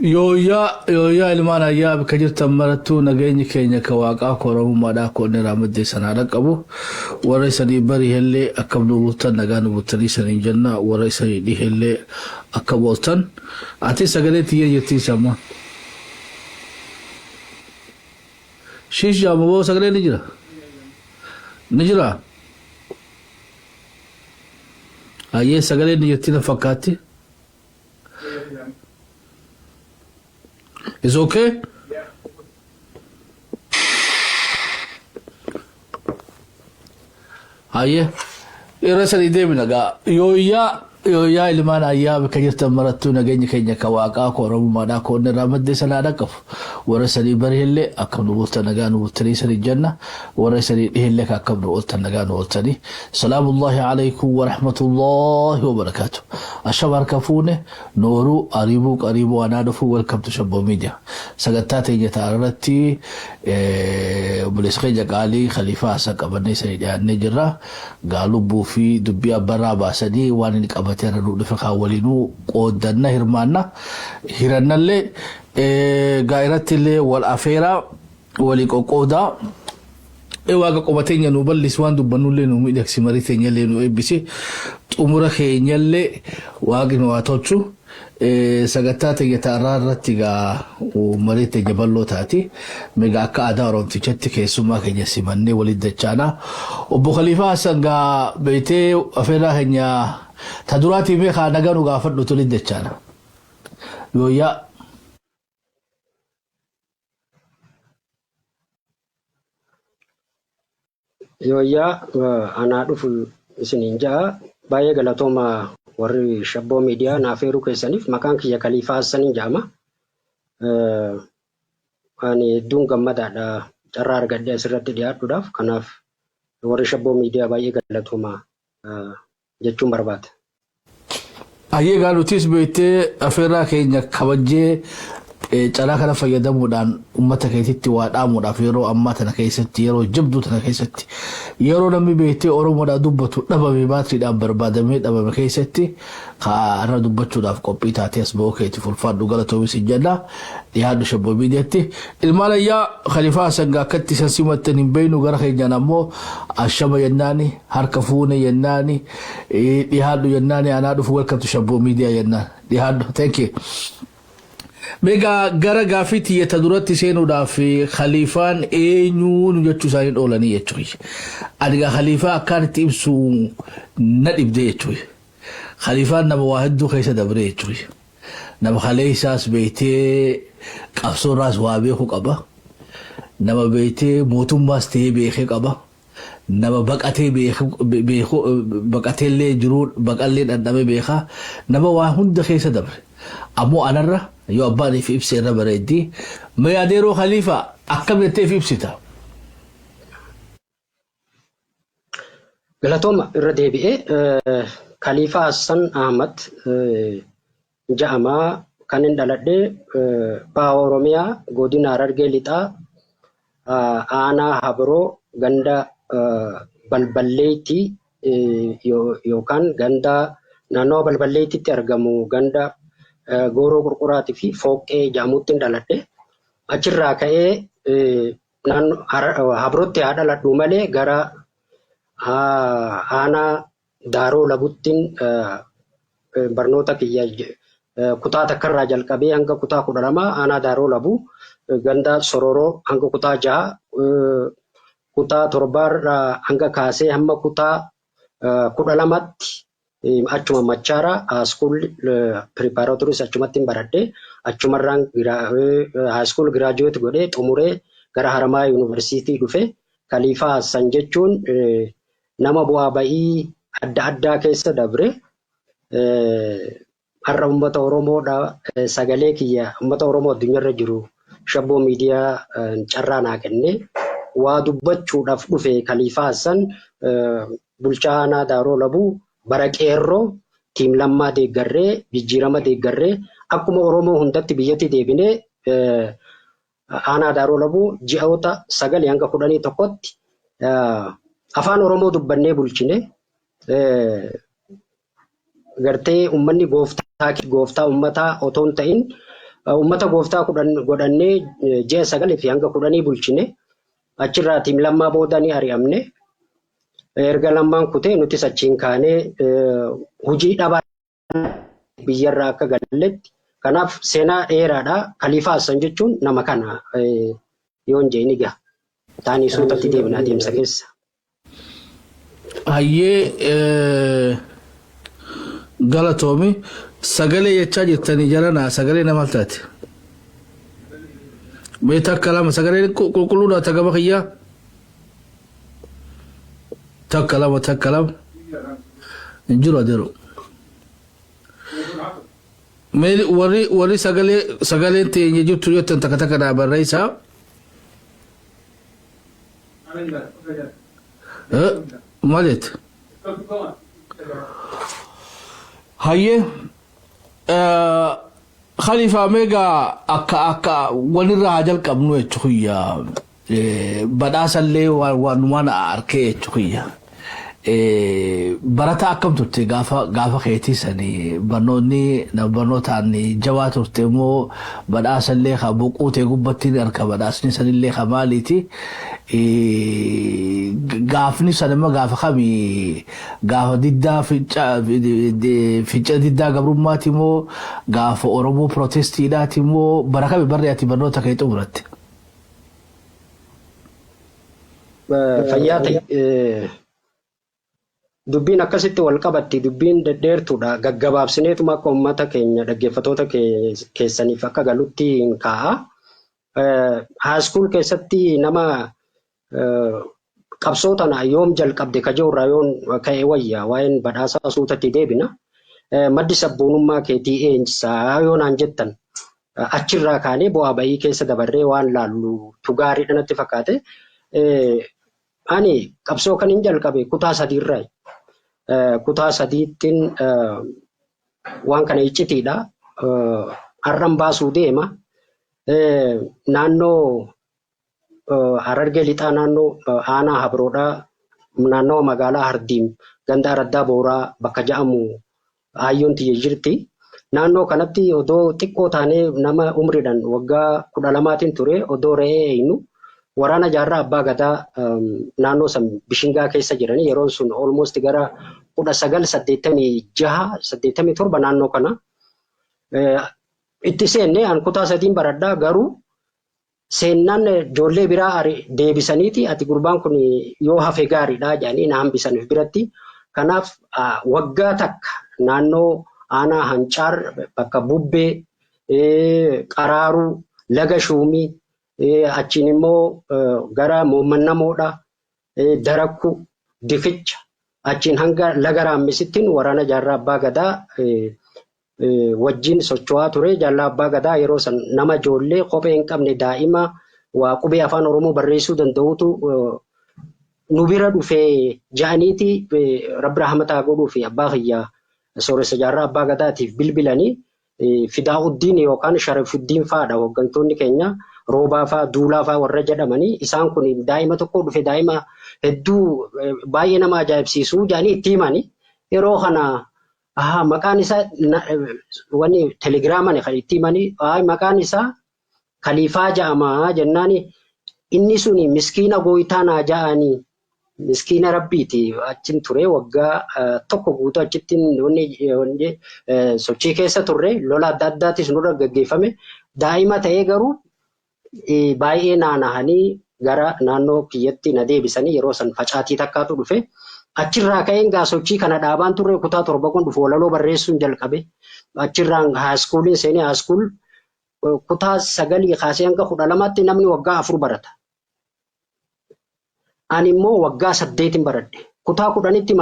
Yooyyaa yooyyaa ilmaan ayyaa bakka jirtan marattuu nageenyi keenya ka waaqaa ka oromummaadhaa ka onnee raamadde sanaa dhaqqabu warra isanii barihellee akkam nu bultan nagaa nu bultanii saniin jenna warra isanii dhihellee akkam ooltan ati sagalee tiyya jirtii samma shiish jaama boo sagalee ni jira ni jira hayyee sagalee ni jirti na fakkaatti. Is okay? Hayyee. Irra sanii deemina gaa. Yooyyaa yooyyaa ilmaan ayyaa bakka jirtan marattuu nageenyi keenya ka waaqaa ka oromummaadhaa ka onni irraa maddee sanaa dhaqqabu. Warra sanii barihillee akkam nu bultan nagaa nu bultanii sanii jenna. Warra isanii dhihillee ka akkam nu ooltan nagaa nu ooltanii. Salaamullaahi aleykum warahmatullaahi wabarakaatu. Ashama harka fuune nooruu ariibuu qariibuu anaa dhufuu welcome to Shabboo Media. Sagantaa teenya ta'an irratti obboleessa keenya qaalii Khaliifaa Hasan qabannee isanii dhiyaannee jirra. Gaa lubbuu fi dubbii abbarraa baasanii waan inni qabatee irra nuu dhufe kaan waliinuu qooddanna hirmaanna hirannallee gaa irratti illee wal afeeraa walii qoqqoodaa. Ee Waaqa qoba teenya nu bal'isi waan dubbannullee nu miidhagsi marii teenyallee nu eebbisi xumura keenyallee waaqni nu haa tolchu. Sagantaa teenya ta'arraa irratti egaa marii teenya bal'oo taati. Meegaa akka aadaa Oromtichatti keessummaa keenya simannee waliin dachaana. Obbo Khaliifaa Hassan gaa beektee afeerraa keenya ta duraatii mee kaa nagaa nu gaafadhu waliin dachaana. Yooyyaa. Yooyyaa anaa dhufu isiniin ja'a. Baay'ee galatooma warri Shabboo Miidiyaa naaf eeruu keessaniif. Maqaan kiyya Kaliifaa Hassaniin jedhama. Ani hedduun gammadaadha carraa argadhee asirratti dhiyaadhuudhaaf. Kanaaf warri Shabboo Miidiyaa baay'ee galatooma jechuun barbaada. Hayyee egaa nutis beektee afeerraa keenya kabajjee carraa kana fayyadamuudhaan uummata keetitti waa dhaamuudhaaf yeroo ammaa tana keessatti yeroo jabduu tana keessatti yeroo namni beektee Oromoodhaa dubbatu dhabame baatiriidhaan barbaadamee dhabame keessatti kaarra dubbachuudhaaf qophii taatee as ba'uu keetiif ulfaadhu galatoomi sin jenna dhiyaadhu Shabboo Miidiyaatti. Ilmaan ayyaa Khaliifaa Hasan gaa akkatti isan simattan hin beeknu gara keenyaan ammoo ashama jennaani Harka fuune jennaani dhihaadhu jennaani anaa dhufu welcome to Shabboo Media jennaan dhihaadhu thank you. Meegaa gara gaaffii tiyya ta duratti seenuudhaaf khaliifaan eenyuu nu jechuu isaanii dhoolanii jechuudha. Ani gaa khaliifaa akkaan itti ibsu na dhibdee jechuudha. Khaliifaan nama waa hedduu keessa dabree jechuudha. Nama kaleessaas beektee qabsoorraas waa beeku qaba. Nama beektee mootummaas ta'ee beekee qaba. Nama baqatee beeku beeku baqateellee jiruu baqallee dhandhame beeka. Nama waa hunda keessa dabre. Ammoo anarra yoo abbaan if ibse irra bareeddi. Mee adeeroo Khaliifaa akkam jettee if ibsita? Galatooma irra deebi'ee Khaliifaa Hassan Ahmad ja'ama. Kan hin dhaladhe Baha Oromiyaa godina Harargee Lixaa aanaa Habroo ganda Balballeetti yookaan ganda naannawa Balballeettitti argamu ganda Gooroo Qurquraatii fi Fooqqee jedhamutti hin dhaladhe. Achirraa ka'ee naannoo Habrootti haa dhaladhu malee gara aanaa Daaroo Labuttiin barnoota kiyya kutaa takkarraa jalqabee hanga kutaa 12 aanaa Daaroo Labuu ganda Sororoo hanga kutaa jaha kutaa torbaarraa hanga kaasee hamma kutaa 12tti achuma Machaara haaskuul piripaaratoris achumatti hin baradhe achumarraan haaskuul giraajuweet godhee xumuree gara Haramaaya Yuunivarsiitii dhufe. Kaliifaa Hassan jechuun nama bu'aa ba'ii adda addaa keessa dabre har'a uummata Oromoodha sagalee kiyya uummata Oromoo addunyaarra jiru Shabboo Miidiyaa carraa naa kenne waa dubbachuudhaaf dhufe Kaliifaa Hassan bulchaa aanaa Daaroo Labuu bara qeerroo tiim lammaa deeggarree jijjiirama deeggarree akkuma Oromoo hundatti biyyatti deebinee Aanaa Daaroo Labuu ji'oota sagalii hanga kudhanii tokkotti afaan Oromoo dubbannee bulchine. Gartee uummanni gooftaa gooftaa uummataa otoo hin ta'in Uummata gooftaa godhannee ji'a 9 fi hanga 10 bulchine. Achirraa tiim Lammaa booda ni ari'amne. Erga Lammaan kutee nutis achiin kaanee hojii dhabaa biyyarraa akka galletti. Kanaaf seenaa dheeraadha. Kaliifaa Hassan jechuun nama kana yoon jee ni gaha. Taanii suutatti deemna adeemsa keessa. Hayyee, galatoomi. Sagalee jechaa jirtanii jalanaa sagalee nama taate. Mee takka lama, sagalee qulqulluudha ta gama kiyyaa? Takka lama, takka lama. Hin jiru adeero. Mee warri sagaleen teenya jirtu jettan takka takka naa barreessaa. Maal jette? Hayyee, Khaliifaa, meegaa akka walirraa haa jalqabnu jechuudha. Badhaasallee waan arkee jechuudha. Barataa akkam turte gaafa keetii sanii? Barnoonni barnootaan jabaa turte immoo badhaasallee ka boquu ta'e gubbatti ni arga, badhaasni sanillee ka maaliiti? Gaafni san immoo gaafa kami? Gaafa diddaa fincila diddaa gabrummaati moo gaafa Oromoo protestiidhaati moo bara kami barri ati barnoota kee xumuratte? Fayyaa ta'e. Dubbiin akkasitti wal qabatti, dubbiin dhedheertuudha. Gaggabaabsineetuma akka uummata keenya dhaggeeffatoota keessaniif akka galutti hin kaa'a. High school keessatti nama qabsoo tana yoom jalqabde ka jiru irraa yoon ka'e wayya, waa'een badhaasaa suutatti deebina. Maddi sabboonummaa keetii eenysaa yoo naan jettan, achirraa kaanee bu'aa bayii keessa dabarree waan laallu gaariidha natti fakkaate. Ani qabsoo kan hin jalqabe kutaa sadiirraa. Kutaa sadiittiin waan kana iccitiidha. Har'an baasuu deema. Naannoo Harargee Lixaa, naannoo aanaa Habroodhaa, naannoo magaalaa Hardiim, ganda Araddaa Booraa bakka jedhamu aayyoon tiyya jirti. Naannoo kanatti odoo xiqqoo taanee, nama umriidhaan waggaa 12tiin ture, odoo re'ee eeynu waraana Jaarraa Abbaa Gadaa naannoo san Bishingaa keessa jiranii, yeroon sun almost gara 1986, 87 naannoo kana. Itti seenne. An kutaa sadiin baradhaa, garuu seennaan ijoollee biraa deebisaniiti ati gurbaan kun yoo hafe gaariidha jedhanii na hambisaniif biratti. Kanaaf waggaa takka naannoo aanaa Hancaar bakka Bubbee, Qaraaruu, Laga Shuumii, achiin immoo gara Moommannamoodha, Darakku, Dikicha, achiin hanga Laga Raammisittiin waraana Jaarraa Abbaa Gadaa wajjin socho'aa ture. Jaarraa Abbaa Gadaa yeroo san nama ijoollee kophee hin qabne, daa'ima waa qubee afaan Oromoo barreessuu danda'utu nu bira dhufee ja'aniiti Rabbi rahmataa godhuu fi abbaa kiyyaa Sooressa Jaarraa Abbaa Gadaatiif bilbilanii. Fidaa'uddiin yookaan Sharafuddiin fa'aadha hooggantoonni keenya, Roobaa fa'aa, Duulaa fa'aa warra jedhamanii. Isaan kun daa'ima tokko dhufe, daa'ima hedduu baay'ee nama ajaa'ibsiisu jedhanii itti himani. Yeroo kana maqaan isaa wanni telegiraaman kan itti himanii, maqaan isaa Kaliifaa ja'amaa jennaani, inni suni miskiina gooytaa naa ja'anii, miskiina rabbiiti. Achin ture waggaa tokko guutuu. Achitti wanni sochii keessa turre, lola adda addaatis nurra gaggeeffame. Daa'ima ta'ee garuu baay'ee naanahanii gara naannoo kiyyatti na deebisanii. Yeroo san facaatii takkaatu dhufe. Achirraa ka'een gaa sochii kana dhaabaan turre. Kutaa 7 kun dhufu walaloo barreessuun jalqabe. Achirraan high schooliin seenee, high school kutaa 9 kaasee hanga 12tti namni waggaa 4 barata. Ani immoo waggaa 8n baradhe. Kutaa 10tti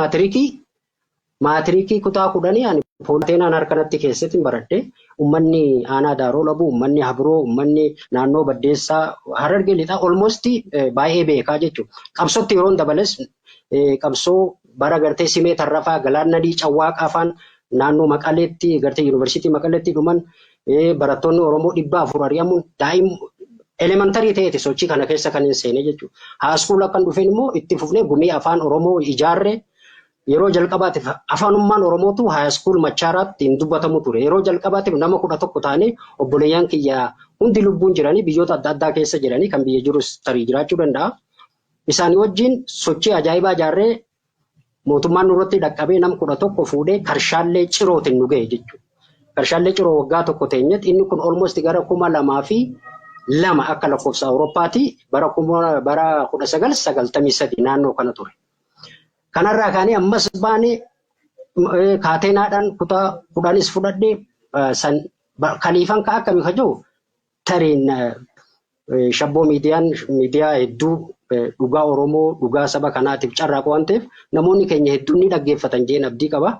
maatirikii kutaa 10 ani poolteenaan harkanatti keessatti baradhe. Uummanni aanaa Daaroo Labuu, uummanni Habroo, uummanni naannoo Baddeessaa, Harargee Lixaa almost baay'ee beekaa jechuudha. Qabsootti yeroon dabales qabsoo bara gartee Simee Tarrafaa, Galaannadii Cawwaaqaa faan naannoo Maqaleetti, gartee yuunivarsiitii Maqaleetti dhuman, barattoonni Oromoo 400 ari'amuun, daa'im elementary ta'eeti sochii kana keessa kan hin seene jechuudha. High school akkan dhufeen immoo itti fufnee gumii afaan Oromoo ijaarre. Yeroo jalqabaatiif afaanummaan Oromootu high school Machaaraatti hin dubbatamu ture. Yeroo jalqabaatiif nama 11 ta'anii, obboleeyyan kiyya hundi lubbuun jiranii, biyyoota adda addaa keessa jiranii, kan biyya jirus tarii jiraachuu danda'a. Isaanii wajjin sochii ajaa'ibaa ijaarree, mootummaan nurratti dhaqqabee nam 11 fuudhee Karshaallee Cirootiin nu ga'e jechuudha. Karshaallee Ciroo waggaa tokko teenyetti, inni kun almost gara 2002 akka lakkoofsa Awurooppaati, bara 1993 naannoo kana ture. Kanarraa kaanee ammas baanee kaateenaadhaan kutaa 10s fudhadhee. San kaliifan ka akkamii ka jiru, tariin Shabboo Miidiyaan miidiyaa hedduu dhugaa Oromoo, dhugaa saba kanaatiif carraaqu waan ta'eef, namoonni keenya hedduun ni dhaggeeffatan jeen abdii qaba.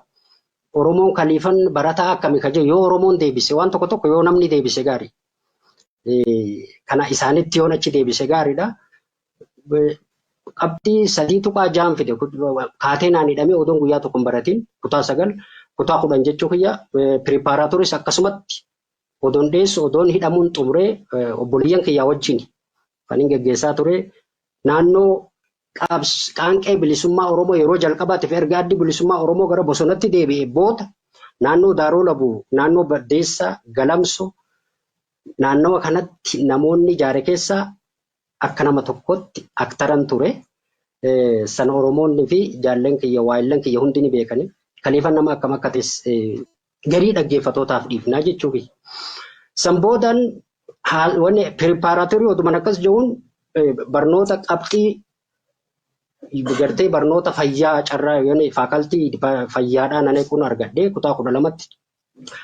Oromoon kaliifan barataa akkamii ka jiru yoo Oromoon deebise, waan tokko tokko yoo namni deebise gaarii. Kana isaanitti yoon achi deebise gaariidha. Qabxii 3.6n fide kaateenaan hidhamee odoon guyyaa tokko hin baratin kutaa 9, kutaa 10 jechuu kiyya. Preparatoryis akkasumatti odoon dheessu, odoon hidhamuun xumuree, obboleeyyan kiyyaa wajjin kan hin geggeessaa ture. Naannoo qaanqee bilisummaa Oromoo yeroo jalqabaatiif erga Addi Bilisummaa Oromoo gara bosonatti deebi'e booda, naannoo Daaroo Labuu, naannoo Baddeessaa, Galamso, naannawa kanatti namoonni ijaare keessaa akka nama tokkotti aktaran ture. Sana Oromoonni fi jaalleen kiyya, waayillan kiyya hundi ni beekani. Kaliifan nama akkam akka ta'es garii dhaggeeffatootaaf dhiifnaa jechuu kiyya. San boodan wanni preparatory oduman akkas jiruun barnoota qabxii gartee barnoota fayyaa carraa yooni faculty fayyaadhaa nan eeguun argadhee kutaa 12tti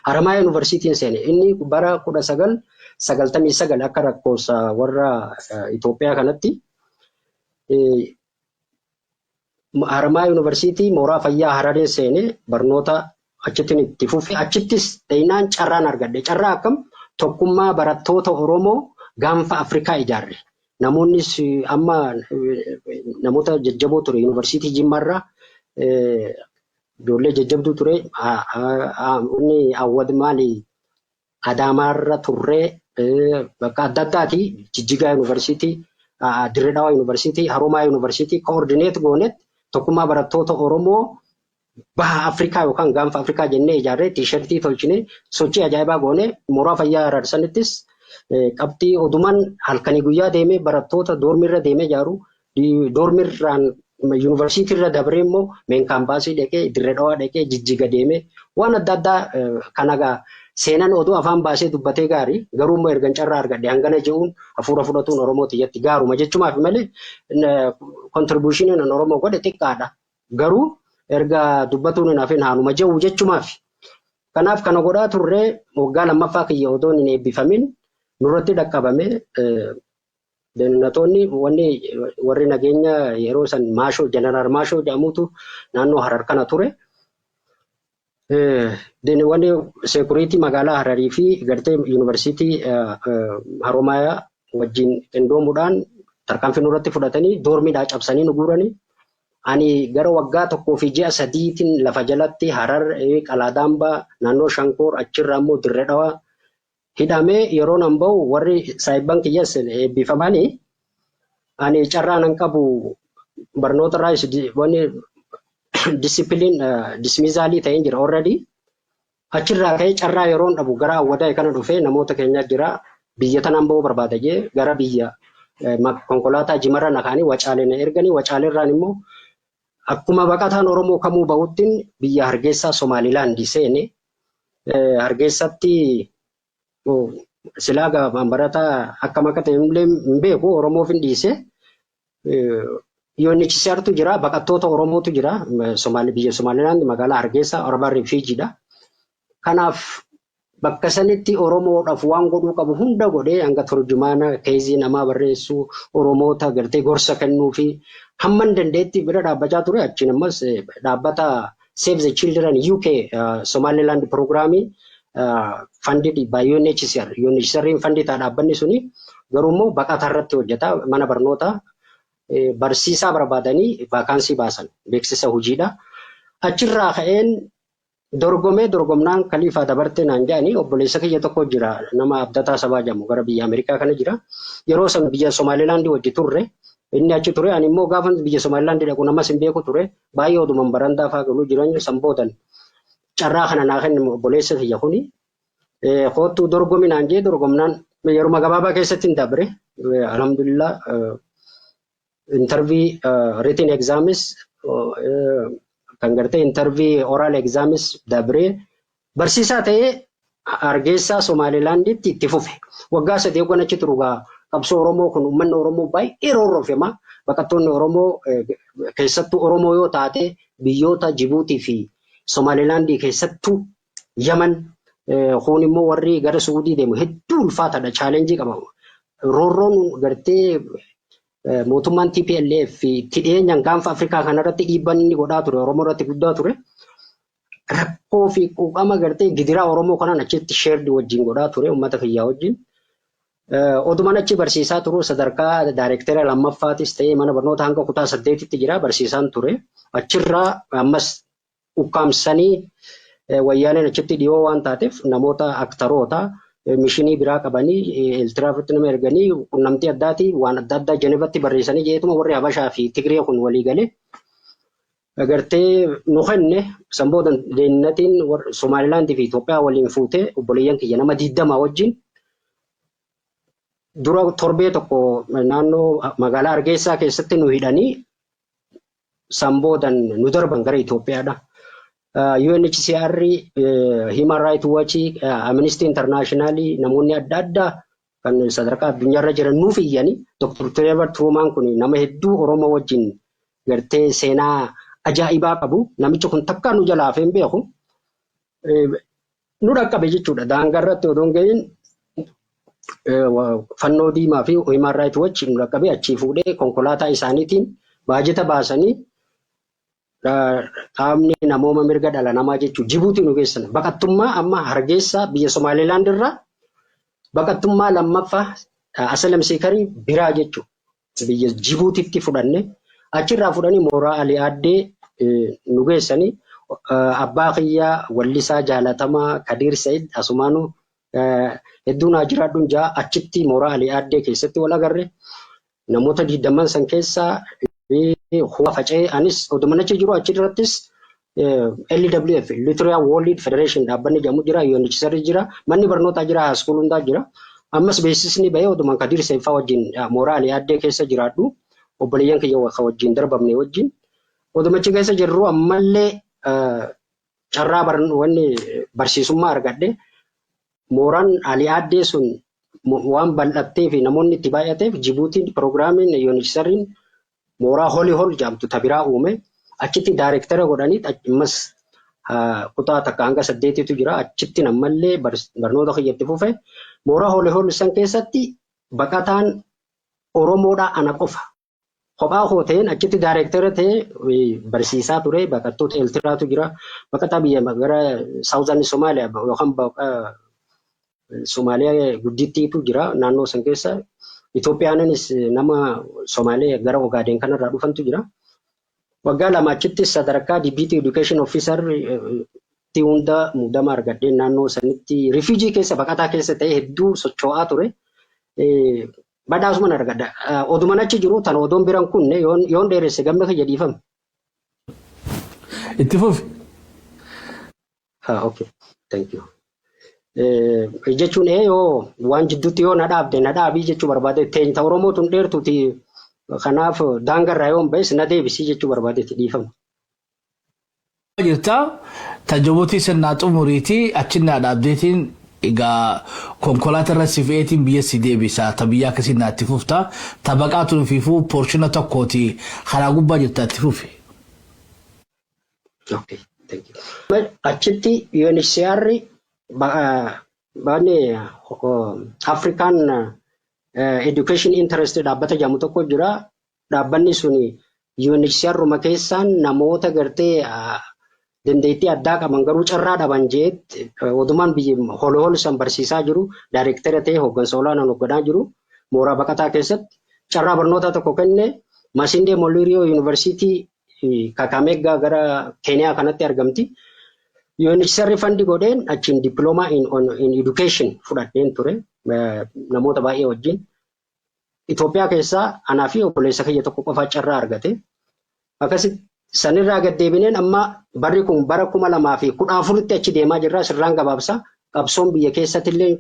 Haramaa Yuunivarsiitiin seene. Inni bara 1999 akka lakkoofsa warra Itoophiyaa kanatti. Haramaa Yuunivarsiitii mooraa fayyaa Harareen seene, barnoota achittiin itti fufe. Achittis dheeyinaan carraan argadhe. Carraa akkam? Tokkummaa Barattoota Oromoo Gaanfa Afrikaa ijaarre. Namoonnis amma namoota jajjaboo ture, Yuunivarsiitii Jimmaarraa ijoollee jajjabduu ture. Inni Awwad maali, Adaamaarra turree, bakka adda addaati, Jijjigaa Yuunivarsiitii, Dirree Dhawaa Yuunivarsiitii, Haromaa Yuunivarsiitii coordinate goonet Tokkummaa Barattoota Oromoo Baha Afrikaa yookaan Gaanfa Afrikaa jennee ijaarree, T-shirtii tolchine, sochii ajaa'ibaa goone. Mooraa fayyaa Hararsanittis qabxii oduman halkanii guyyaa deemee barattoota dormirra deemee ijaaru, dormirraan yuunivarsiitiirra dabree immoo main campusii dhaqee, Dirree Dhawaa dhaqee, Jijjiga deemee, waan adda addaa kan agaa seenan oduu afaan baasee dubbatee gaarii. Garuu immoo ergan carraa argadhe hangana je'uun hafuura fudhatuun Oromoo tiyyatti gaaruma jechumaaf malee, contributioniin Oromoo godhe xiqqaadha. Garuu erga dubbatuun hin hafin haanuma je'u jechumaaf. Kanaaf kana godhaa turree, waggaa lammaffaa kiyya odoon hin eebbifamin nurratti dhaqqabame. Deennatoonni wanni warri nageenya yeroo san Maashoo, Jeneraal Maashoo jedhamutu naannoo Harar kana ture. Wanni security magaalaa Hararii fi gartee Yuunivarsiitii Haroomayaa wajjin qindoomuudhaan tarkaanfii nurratti fudhatanii, dormiidhaa cabsanii nu guuranii. Ani gara waggaa tokkoo fi ji'a sadiitiin lafa jalatti Harar, Qalaadaambaa, naannoo Shankoor, achirraa immoo Dirree Dhawaa hidhamee, yeroo nan bahu warri saayibban kiyyas eebbifamanii, ani carraa nan qabu barnoota irraa wanni discipline dismissalii ta'een jira already. Achirraa ka'ee carraa yeroon dhabu gara Awwadaa kana dhufee, namoota keenyaa jira, biyya tanaan bahuu barbaada jee, gara biyya konkolaataa Jimarra na kaanii Wacaalee na erganii, Wacaaleerraan immoo akkuma baqataan Oromoo kamuu bahuttiin biyya Hargeysaa, Somaalilaandi seene. Hargeessatti silaa gaafaan barataa akkam akka ta'e illee hin beeku, Oromoof hin dhiise. UNHCRtu jira, baqattoota Oromootu jira, biyya Somaalilaand magaalaa Hargeysaa, Oromoo refugeedha. Kanaaf bakka sanitti Oromoodhaaf waan godhuu qabu hunda godhee, hanga turjumaana caseii namaa barreessuu, Oromoota gartee gorsa kennuu fi hamman dandeetti bira dhaabbachaa ture. Achiin ammas dhaabbata Save the Children UK Somaliland programii funded by UNHCR. UNHCR funded ta'a dhaabbanni suni, garuu immoo baqataa irratti hojjeta. Mana barnootaa barsiisaa barbaadanii vacancy baasan, beeksisa hojiidha. Achirraa ka'een dorgomee, dorgomnaan kaliifaa dabartee naan jedhanii. Obboleessa kiyya tokko jira, nama Abdataa Sabaa jedhamu, gara biyya Ameerikaa kana jira. Yeroo san biyya Somaalilaandii wajji turre. Inni achi ture. Ani immoo gaafa biyya Somaalilaand dhaqu namas hin beeku ture. Baay'ee oduman barandaa fa'aa galuu jiran san boodan carraa kana naa kenne obboleessa kiyya kuni. Koottuu dorgomi naan jee, dorgomnaan yeruma gabaabaa keessatti hin dabre. Alhamdulillah, interview written examis kan gartee interview oral examis dabree barsiisaa ta'ee Hargeysaa Somaalilaanditti itti fufe. Waggaa 3 hoggan achi turu gaa qabsoo Oromoo kun uummanni Oromoo baay'ee roorrofema. Baqattoonni Oromoo, keessattuu Oromoo yoo taate, biyyoota Jibuutii fi Somaalilaandii keessattuu Yaman kun immoo warri gara Suudii deemu hedduu ulfaataadha, challenge qaba. Roorroon gartee mootummaan TPLF itti dhiyeenyaan gaanfa Afrikaa kanarratti dhiibbaan inni godhaa ture Oromoo irratti guddaa ture. Rakkoo fi quuqama gartee gidiraa Oromoo kanaan achitti shared wajjin godhaa ture uummata kiyyaa wajjin. Odumaan achi barsiisaa turu sadarkaa daayirektera lammaffaatis ta'ee mana barnoota hanga kutaa saddeetitti jira barsiisaan ture. Achirraa ammas ukkaamsanii wayyaaneen achitti dhiyoo waan taateef namoota aktaroota mission biraa qabanii Eertiraatti nama erganii qunnamtii addaatii waan adda addaa Jenevatti barreessanii jeetuma warri Habashaa fi Tigree kun walii galee agartee nu kenne. San booda deennatiin Somaalilaandii fi Itoophiyaa waliin fuutee obboleeyyan kiyya nama 20 wajjin dura torbee tokko naannoo magaalaa Hargeysaa keessatti nu hidhanii san boodan nu darban gara Itoophiyaadha. UNHCR, Human Rights Watch, Amnesty International, namoonni adda addaa kan sadarkaa addunyaarra jiran nuuf iyyanii. Dr. Trevor Truman kun nama hedduu Oromoo wajjin gartee seenaa ajaa'ibaa qabu. Namichi kun takkaa nu jalaa hafee hin beeku. Nu dhaqqabe jechuudha. Daangaarratti odoo hin gahin fannoo diimaa fi Human Rights Watch nu dhaqqabe. Achii fuudhee konkolaataa isaaniitiin baajeta baasanii qaamni namooma mirga dhala namaa jechuun Jibuutii nu geessan. Baqattummaa amma Hargeysaa biyya Somaalilaand irraa baqattummaa lammaffaa asylum seeker biraa jechuudha. Biyya Jibuutiitti fudhanne. Achirraa fudhanii mooraa Alii Aaddee nu geessanii. Abbaa kiyyaa wallisaa jaalatamaa Kadiir Said asumaanuu hedduu naa jiraadhuun jaa. Achitti mooraa Alii Aaddee keessatti wal agarre. Namoota 20n san keessaa huwa faca'ee anis oduma achi jiru achirrattis LWF, Lutheran World Federation, dhaabbanni jedhamu jira, UNHCR jira, manni barnootaa jira, high school hundaa jira. Ammas beeksisni bahee oduma Kadiir Saidfaa wajjin mooraa Alii Aaddee keessa jiraadhu, obboleeyyan kiyya wajjin darbamne wajjin oduma achi keessa jirru ammallee carraa wanni barsiisummaa argadhe. Mooraan Alii Aaddee sun waan bal'attee fi namoonni itti baay'ateef Jibuutiin piroogiraamiin UNHCR'n mooraa Holii Hol jedhamtu tabiraa uume. Achitti daayirektara godhanii ammas kutaa takka hanga saddeetitu jira. Achitti ammallee barnoota kiyyatti fufe. Mooraa Holii Hol san keessatti baqataan Oromoodhaa ana qofa. Kophaa koo ta'een achitti daayirektara ta'ee barsiisaa ture. Baqattoota Eertiraatu jira. Baqataa biyya gara Southern Somaaliyaa yookaan Somaaliyaa guddittiitu jira naannoo san keessa. Itoophiyaanis nama Somaaliyaa gara Ogaadeen kanarraa dhufantu jira. Waggaa 2 achitti sadarkaa Deputy Education Officer tti hunda muudama argadhee naannoo sanitti refugee keessa, baqataa keessa ta'ee hedduu socho'aa ture. Badhaasuman argadha. Oduman achi jiru tan odoon biran kunne yoon dheeresse gamme kiyya dhiifame. Itti fufi. Okay. Thank you. Jechuun yoo waan jidduutti yoo na dhaabde na dhaabii jechuu barbaade. Teenyta Oromoo tun dheertuuti, kanaaf daangarraa yoon ba'es na deebisii jechuu barbaadetti, dhiifama. Jirta tajaajiltooti sirnaa xumuriitii achinnaa dhaabdeetiin egaa konkolaataa irra si fe'eetiin biyya si deebisa. Ta biyya akkasii naatti fufta. Ta baqaa tun fiifuu portion tokkooti karaa gubbaa jirta, itti fufi. Okay, thank you. Achitti UNHCR baanne African Education Interest dhaabbata jedhamu tokko jira. Dhaabbanni suni UNHCR ruma keessaan namoota gartee dandeettii addaa qaban garuu carraa dhaban jeetti odumaan biyya holo hol san barsiisaa jiru, daayirektara ta'ee hooggansa olaanaan hoogganaa jiru mooraa baqataa keessatti carraa barnootaa tokko kenne. Masinde Muliro Yuunivarsiitii Kakameggaa gara Keeniyaa kanatti argamti. UNHCR fund godheen achiin diploma in education fudhadheen ture namoota baay'ee wajjin. Itoophiyaa keessaa anaa fi obboleessa kiyya tokko qofa carraa argate. Akkasitti sanirraa gad deebineen amma barri kun bara 2014tti achi deemaa jirra. Sirraan gabaabsa. Qabsoon biyya keessatti illee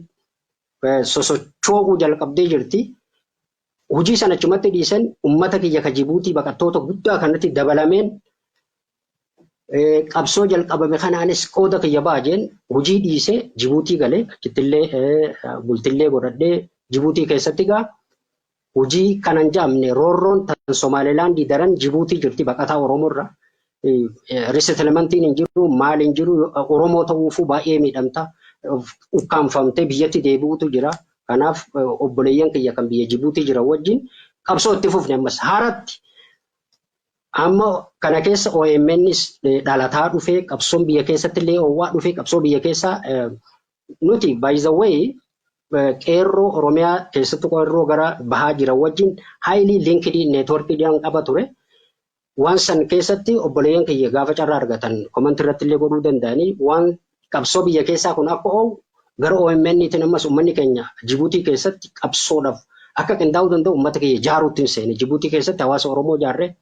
sosocho'uu jalqabdee jirti. Hojii sana achumatti dhiisan, uummata kiyya ka Jibuutii baqattoota guddaa kanatti dabalameen, qabsoo jalqabame kanaanis qooda kiyya baajeen hojii dhiisee Jibuutii galee, achittillee bultillee godhadhee, Jibuutii keessatti gaa hojii kanan jaamne roorroon tan Somaalilaandii daran Jibuutii jirti baqataa Oromoorra. Resettlementiin hin jiru, maal hin jiru, Oromoo ta'uufuu baay'ee miidhamta. Ukkaanfamtee biyyatti deebi'utu jira. Kanaaf obboleeyyan kiyya kan biyya Jibuutii jiran wajjin qabsoo itti fufne ammas haaratti. Amma kana keessa OMNs dhalataa dhufee, qabsoon biyya keessatti illee oowwaa dhufee, qabsoo biyya keessaa nuti, by the way, qeerroo Oromiyaa keessattuu qeerroo gara bahaa jiran wajjin highly linked networkii qaba ture. Waan san keessatti obboleeyyan kiyya gaafa carraa argatan comment irratti illee godhuu danda'anii, waan qabsoo biyya keessaa kun akka oolu gara OMN tiin ammas uummanni keenya Jibuutii keessatti qabsoodhaaf akka qindaa'uu danda'u uummata keenya jaaruutti hin seene. Jibuutii keessatti hawaasa Oromoo jaarree,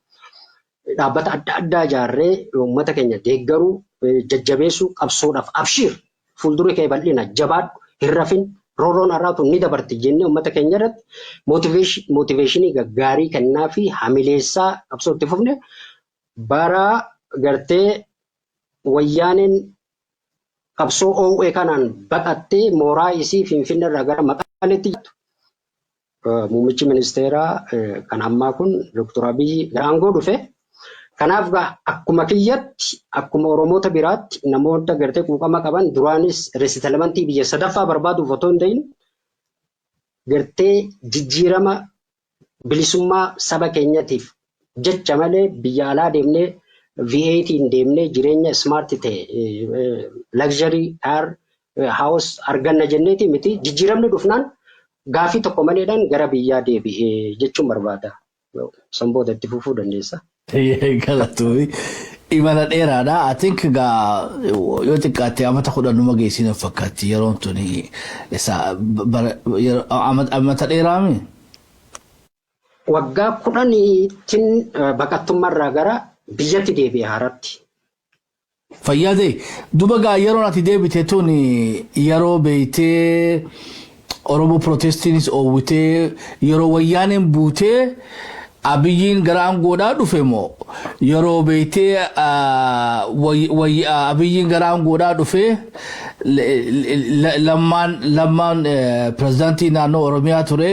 dhaabbata adda addaa jaarree, uummata keenya deeggaruu, jajjabeessuu, qabsoodhaaf abshiir, fuuldura kee bal'ina, jabaadhu, hin rafin, roorroon har'aatu ni dabarti jennee uummata keenya irratti motivationii gaggaarii kennaa fi hamileessaa qabsoo itti fufne. Bara gartee wayyaaneen qabsoo oowwee kanaan baqattee mooraa isii Finfinnee irraa gara Maqaleetti jirtu, muummichi ministeeraa kan ammaa kun Dr. Abiyyi gara aangoo dhufe. Kanaaf akkuma kiyyatti, akkuma Oromoota biraatti, namoota gartee quuqama qaban duraanis resettlementii biyya sadaffaa barbaaduuf otoo hin ta'in, gartee jijjiirama bilisummaa saba keenyatiif jecha malee biyya alaa deemnee V8 deemnee jireenya smart ta'e, luxury car, house arganna jenneeti miti. Jijjiiramni dhufnaan gaafii tokko maleedhaan gara biyyaa deebi'ee jechuun barbaada. San booda itti fufuu dandeessa. Galatoomii. Imala dheeraadha. I think gaa yoo xiqqaatte amata 10 numa geessina fakkaatti yeroon tuni amata dheeraami. Waggaa 10tiin baqattummaarraa gara biyyatti deebi'e haaratti. Fayyaa ta'e. Duba gaa yeroon ati deebite tun yeroo beeytee Oromoo protestiinis oowwitee, yeroo wayyaaneen buutee Abiyyiin gara aangoodhaa dhufe moo yeroo beeytee Abiyyiin gara aangoodhaa dhufe, Lammaan pirezidaantii naannoo Oromiyaa ture,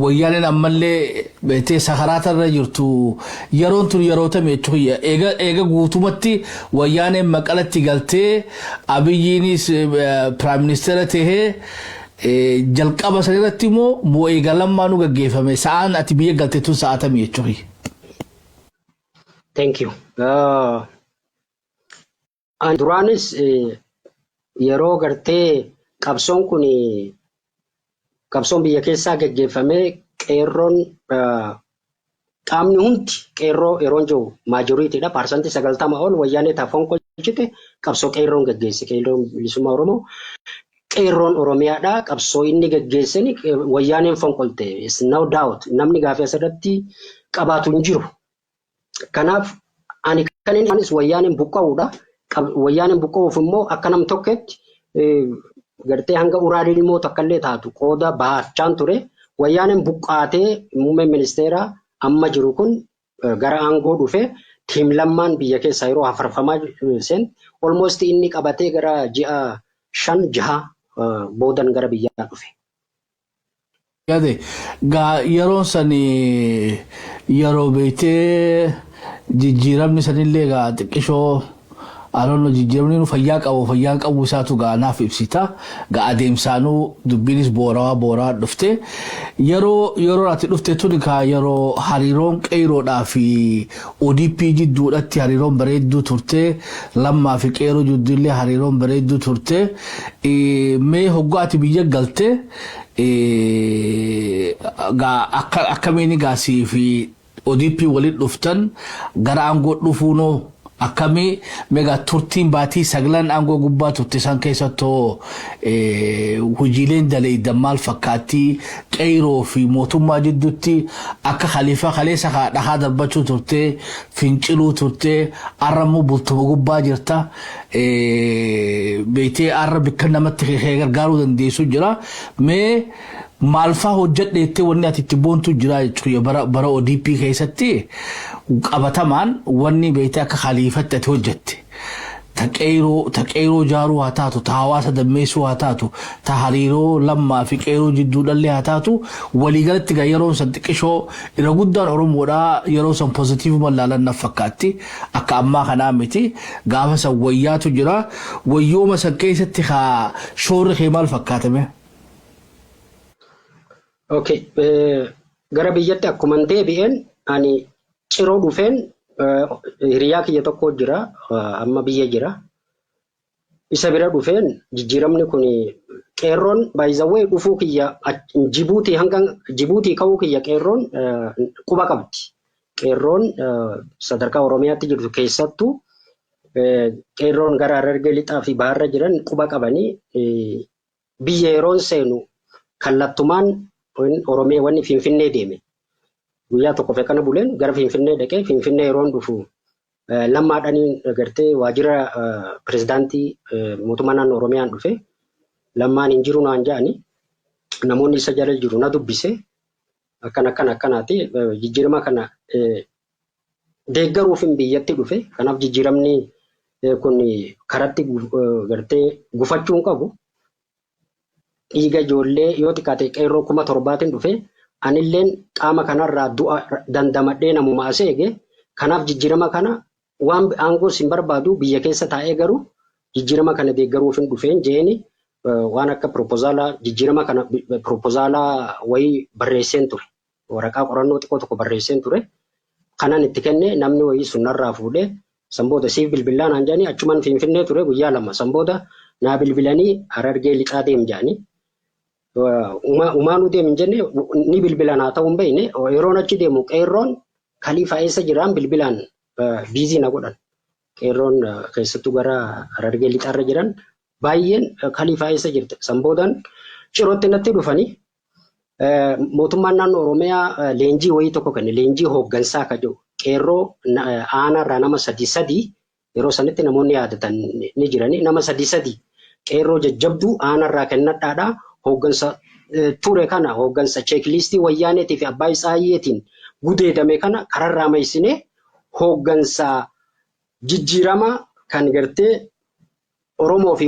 wayyaaneen ammallee beektee sakaraata irra jirtu, yeroon tun yeroo tamii jechuudha? Eega guutumatti wayyaaneen Maqalatti galtee, Abiyyiinis prime ministeera tahee jalqaba san irratti immoo eega Lammaanuu gaggeeffame, sa'aan ati biyya galte tun sa'aatamii jechuudha? Thank you. Duraanis yeroo gartee qabsoon kun, qabsoon biyya keessaa gaggeeffamee, qeerroon, qaamni hundi, qeerroo yeroon jiru majoritydha. 90% ol wayyaanee taafoon kolchite qabsoo qeerroon gaggeesse, qeerroon bilisummaa Oromoo. Qeerroon Oromiyaadha. Qabsoo inni gaggeessani wayyaaneen fonqolte. It's no doubt, namni gaafii asirratti qabaatu hin jiru. Kanaaf ani kan inni anis wayyaaneen buqqa'uudha. Wayyaaneen buqqa'uuf immoo akka nam tokketti gartee hanga uraa ilmoo takka illee taatu qooda baachaan ture. Wayyaaneen buqqaatee muummeen ministeeraa amma jiru kun gara aangoo dhufe, team Lammaan biyya keessaa yeroo hafarfamaa seen, almost inni qabatee gara ji'a 5, 6 boodan gara biyyaa dhufe. Yaade gaa yeroon sani yeroo beektee jijjiiramni sanillee gaa xiqqishoo aloonno jijjiiramni nu fayyaa qabu, fayyaan qabu isaatu gaa naaf ibsita. Gaa adeemsaanuu dubbiinis boorawaa boorawaa dhufte. Yeroo ati dhufte tuni kaa yeroo hariiroon qeeroodhaa fi ODP jidduudhatti hariiroon bareedduu turte, Lammaa fi qeeroo jidduullee hariiroon bareedduu turte. Mee hoggaa ati biyya galte gaa akkamiin gaasii fi ODP waliin dhuftan gara aangoo dhufuunoo Akkamii meegaa turtiin baatii 9 aangoo gubbaa turte isaan keessattuu hojiileen daleeydan maal fakkaatti? Qeyroo fi mootummaa jidduutti akka khaliifaa kaleessa dhahaa darbachuu turte, finciluu turte, arra immoo bultuma gubbaa jirta. Beektee arra bikka namatti gargaaruu dandeessu jira. Mee maal faa hojjedheettee wanni ati itti boontu jira jechuudha bara ODP keessatti qabatamaan wanni beektee akka khaliifatti ati hojjette? Ta qeyroo jaaruu haa taatu, ta hawaasa dammeessuu haa taatu, ta hariiroo Lammaa fi qeyroo jidduu dhallee haa taatu, waliigalatti gaa yeroon san xiqqishoo irra guddaan Oromoodhaa yeroo san positive laalan na fakkaatti. Akka ammaa kanaa miti, gaafa san wayyaatu jira. Wayyooma san keessatti haa shoorri kee maal fakkaatame? Okay, gara biyyatti akkuma deebi'een, ani Ciroo dhufeen hiriyaa kiyya tokko jira, amma biyya jira. Isa bira dhufeen jijjiiramni kun qeerroon baay'izawwee dhufuu kiyya, Jibuutii hanga Jibuutii ka'uu kiyya qeerroon quba qabdi. Qeerroon sadarkaa Oromiyaatti jirtu, keessattuu qeerroon gara Harargee Lixaa fi Baharra jiran quba qabanii, biyya yeroon seenu kallattumaan Oromiyaa wanni Finfinnee deeme. Guyyaa tokko kana buleen gara Finfinnee dhaqee, Finfinnee yeroon dhufu Lammaadhaniin gartee waajjira pirezidaantii mootummaa naannoo Oromiyaan dhufe. Lammaan hin jiru naan jedhani, namoonni isa jala jiru na dubbise. Akkana akkana akkanaati, jijjiirama kana deeggaruufin biyyatti dhufe. Kanaaf jijjiiramni kun karatti gartee gufachuu hin qabu. Dhiiga ijoollee yoo xiqqaate qeerroo 7000n dhufe, anilleen qaama kanarraa du'a dandamadhee namuma as eege. Kanaaf jijjiirama kana waan aangoo hin barbaadu, biyya keessa taa'ee garuu jijjiirama kana deeggaruuf hin dhufeen jeeni waan akka proposaalaa jijjiirama kana proposaalaa wayii barreesseen ture. Waraqaa qorannoo xiqqoo tokko barreesseen ture. Kanan itti kenne, namni wayii sunnarraa fuudhee, san booda siif bilbilaa naan jedhanii, achumaan Finfinnee ture guyyaa 2. San booda naa bilbilanii Harargee Lixaa deem jedhanii. Umaanuu deem hin jenne, ni bilbila naa ta'uu hin beekne. Yeroon achi deemu qeerroon Kaliifaa eessa jiraan bilbilaan busy na godhan. Qeerroon keessattuu gara Harargee Lixaarra jiran baay'een Kaliifaa eessa jirte. San boodaan Cirootti natti dhufanii, mootummaan naannoo Oromiyaa leenjii wayii tokko kenne, leenjii hooggansaa akka jiru, qeerroo aanaarraa nama sadii sadii, yeroo sanitti namoonni yaadatan ni jiranii, nama sadii sadii qeerroo jajjabduu aanaarraa kennadhaadha, hooggansa ture kana, hooggansa checklistii Wayyaaneetii fi Abbaa Isaayyeetiin gudeedame kana kararraa maysinee, hooggansa jijjiirama kan gartee Oromoo fi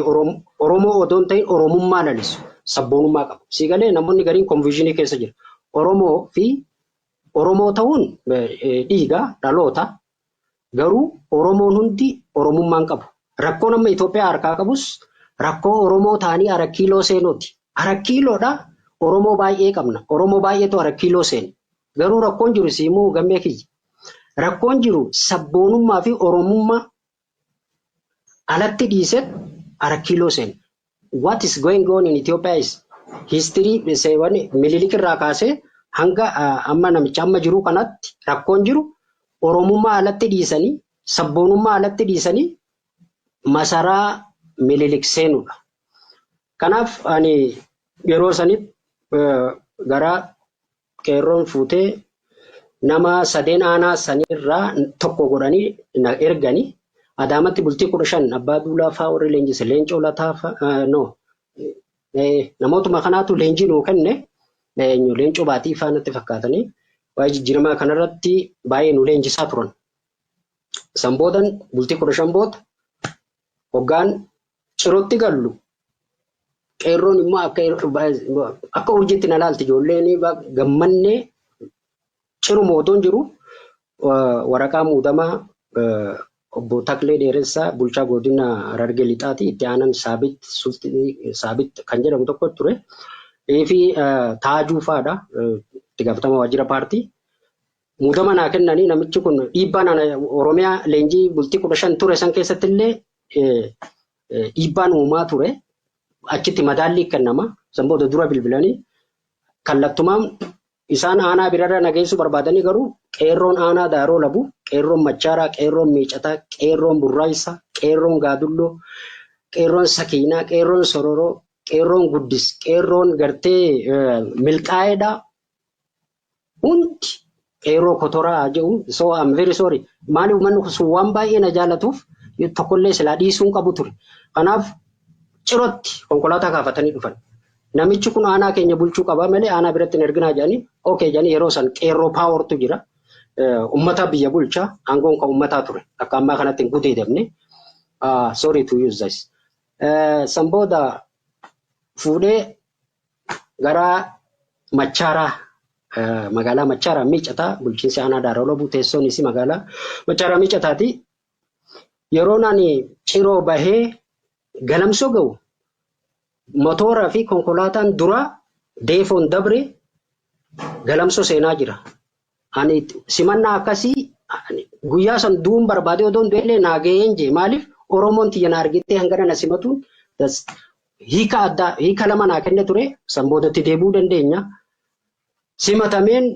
Oromoo odoo hin ta'in Oromummaa lalisu, sabboonummaa qabu. Si galee, namoonni gariin confusionii keessa jira. Oromoo fi Oromoo ta'uun dhiiga dhaloota, garuu Oromoon hundi Oromummaan qabu. Rakkoon amma Itoophiyaa harkaa qabus rakkoo Oromoo ta'anii Arakkiiloo seenuuti. Arakkiiloodha, Oromoo baay'ee qabna. Oromoo baay'eetu Arakkiiloo seene. Garuu rakkoon jiru siimuu gammee kiyya. Rakkoon jiru sabboonummaa fi Oromummaa alatti dhiisee Arakkiiloo seene. What is going on in Ethiopia is history. Minilik irraa kaasee hanga amma namicha amma jiru kanatti rakkoon jiru Oromummaa alatti dhiisanii, sabboonummaa alatti dhiisanii masaraa Minilik seenuudha. Kanaaf ani yeroo sanitti gara qeerroon fuutee nama sadeen aanaa sanirraa tokko godhanii na erganii, Adaamatti bultii 15 Abbaa Duulaa fa'aa warri leenjise, Leencoo Lataa fa'aa, no, namootuma kanaatu leenjii nuu kenne, Leencoo Baatii fa'aa natti fakkaatanii, waa'ee jijjiiramaa kanarratti baay'ee nu leenjisaa turan. San boodan bultii 15 booda hoggaan Cirootti gallu, qeerroon immoo akka urjiitti na laalti, ijoolleen gammannee. Ciruma otoon jiru waraqaa muudamaa obbo Taklee Dheeressaa, bulchaa godina Harargee Lixaati, itti aanan Saabit Saabit kan jedhamu tokko ture. Fi Taajuu fa'aadha, itti gaafatama waajjira paartii. Muudama naa kennanii, namichi kun dhiibbaan Oromiyaa leenjii bultii 15 ture san keessatti illee dhiibbaan uumaa ture. Achitti madaallii kennama. San booda dura bilbilanii kallattumaan Isaan aanaa birarra nageessuu barbaadanii garuu qeerroon aanaa Daaroo Labu, qeerroon Machaaraa, qeerroon Miicataa, qeerroon Burraayisa, qeerroon Gaadulloo, qeerroon Sakiinaa, qeerroon Sororoo, qeerroon Guddis, qeerroon gartee Milqaa'eedha. Hundi qeerroo Kotoraa jedhu. So I'm very sorry. Maaliif, uummanni sun waan baay'ee na jaalatuuf tokkollee silaa dhiisuu hin qabu ture. Kanaaf Cirootti konkolaataa kaafatanii dhufan. Namichi kun aanaa keenya bulchuu qaba malee aanaa biratti hin erginaa jedhanii, okay jedhanii. Yeroo san qeerroo powertu jira. Uummata biyya bulchaa, aangoon kan uummataa ture. Akka ammaa kanatti hin gudeedamne. Sorry to use this. San booda fuudhee gara Machaaraa, magaalaa Machaaraa Miicataa, bulchiinsi aanaa Daaroo Labuu teessoon isii magaalaa Machaaraa Miicataati. Yeroo ani Ciroo bahee Galamsoo ga'u, motooraa fi konkolaataan duraa deefoon dabre Galamsoo seenaa jira. Ani simannaa akkasii guyyaa san du'uun barbaade odoon du'ellee naa ga'een jee. Maaliif, Oromoon tiyya na argitee hangana na simatuun hiika addaa, hiika lama naa kenne ture. San boodatti deebi'uu dandeenya. Simatameen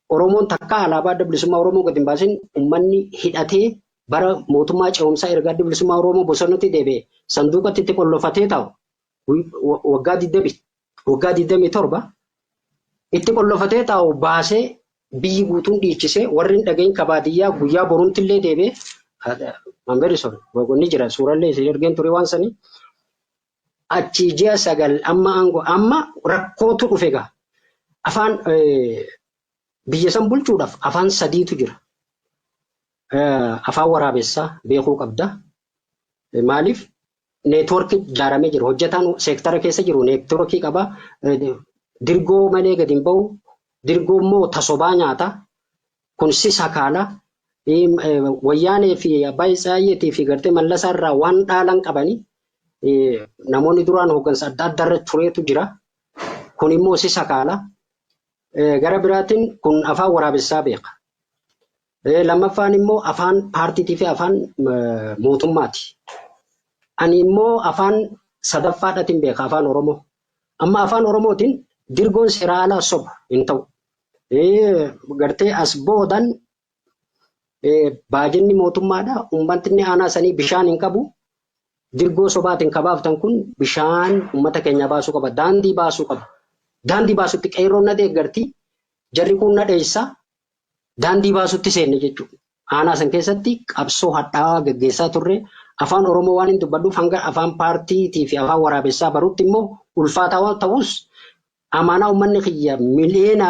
Oromoon takka alaabaa Adda Bilisummaa Oromoo gadi hin baasin, uummanni hidhatee bara mootummaa ce'umsaa erga Adda Bilisummaa Oromoo bosonatti deebi'e sanduuqatti itti qollofatee taa'u waggaa 27 itti qollofatee taa'u baasee biyyi guutuun dhiichisee, warri hin dhagahin ka baadiyyaa guyyaa borumtillee deebi'ee, I'm very sorry, ni jira, suurallee isin ergeen ture waan sanii. Achi ji'a 9 amma aangoo, amma rakkootu dhufe gaa. Afaan biyya san bulchuudhaaf afaan sadiitu jira. Afaan waraabessaa beekuu qabda. Maaliif, networkii ijaaramee jira. Hojjetaan seektara keessa jiru networkii qaba. Dirgoo malee gadi hin bahu. Dirgoo immoo tasobaa nyaata. Kun si sakaala. Wayyaanee fi Abbaa Tsaayyeetii fi gartee Mallasaa irraa waan dhaalan qabanii namoonni duraan hooggansa adda addaa irra tureetu jira. Kun immoo si sakaala. Gara biraatiin kun afaan waraabessaa beeka. Lammaffaan immoo afaan paartiitii fi afaan mootummaati. Ani immoo afaan sadaffaadhaatiin beeka, afaan Oromoo. Amma afaan Oromootiin dirgoon seera alaa soba hin ta'u. Gartee as boodan baajenni mootummaadha. Uummatni aanaa sanii bishaan hin qabu. Dirgoo sobaatiin kabaaftan kun bishaan uummata keenya baasuu qaba. Daandii baasuu qaba. Daandii baasutti qeerroon na deeggarti. Jarri kun na dheessa. Daandii baasutti seenne jechuudha. Aanaa san keessatti qabsoo hadhaawaa gaggeessaa turre. Afaan Oromoo waan hin dubbadhuuf hanga afaan paartiitii fi afaan waraabessaa barutti immoo ulfaataa waan ta'us, amaanaa uummanni kiyya miliyoona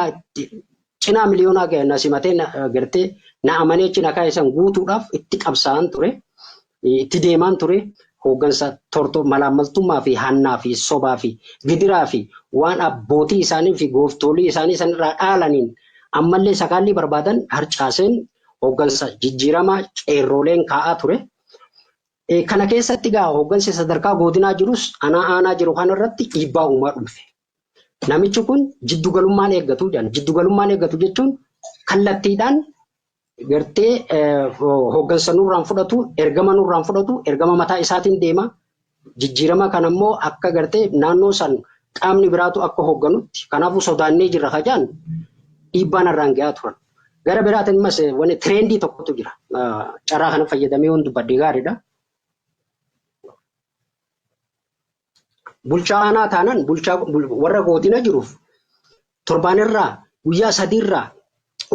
cinaa miliyoonaa ga'e na simatee gartee na amanee achi na kaa'e san guutuudhaaf itti qabsaa'an ture. Itti deemaan ture. Hooggansa tortoo malaammaltummaa fi hannaa fi sobaa fi gidiraa fi waan abbootii isaanii fi gooftolii isaanii sanirraa dhaalaniin ammallee sakaallii barbaadan harcaaseen hooggansa jijjiiramaa qeerrooleen kaa'aa ture. Kana keessatti gaa hooggansi sadarkaa godinaa jirus anaa aanaa jiru kanarratti dhiibbaa uumaa dhufe. Namichi kun jiddugalummaan eeggatu jedhan. Jiddugalummaan eeggatu jechuun kallattiidhaan gartee hooggansa nurraan fudhatu, ergama nurraan fudhatu, ergama mataa isaatiin deema. Jijjiirama kana immoo akka gartee naannoo san qaamni biraatu akka hoogganutti kanaafuu sodaannee jirra kajaan dhiibbaan irraan gahaa turan. Gara biraatiin immas wanni trendii tokkotu jira. Carraa kana fayyadamee waan dubbadde gaariidha. Bulchaa aanaa taanaan bulchaa warra godina jiruuf torbaanirraa guyyaa sadiirraa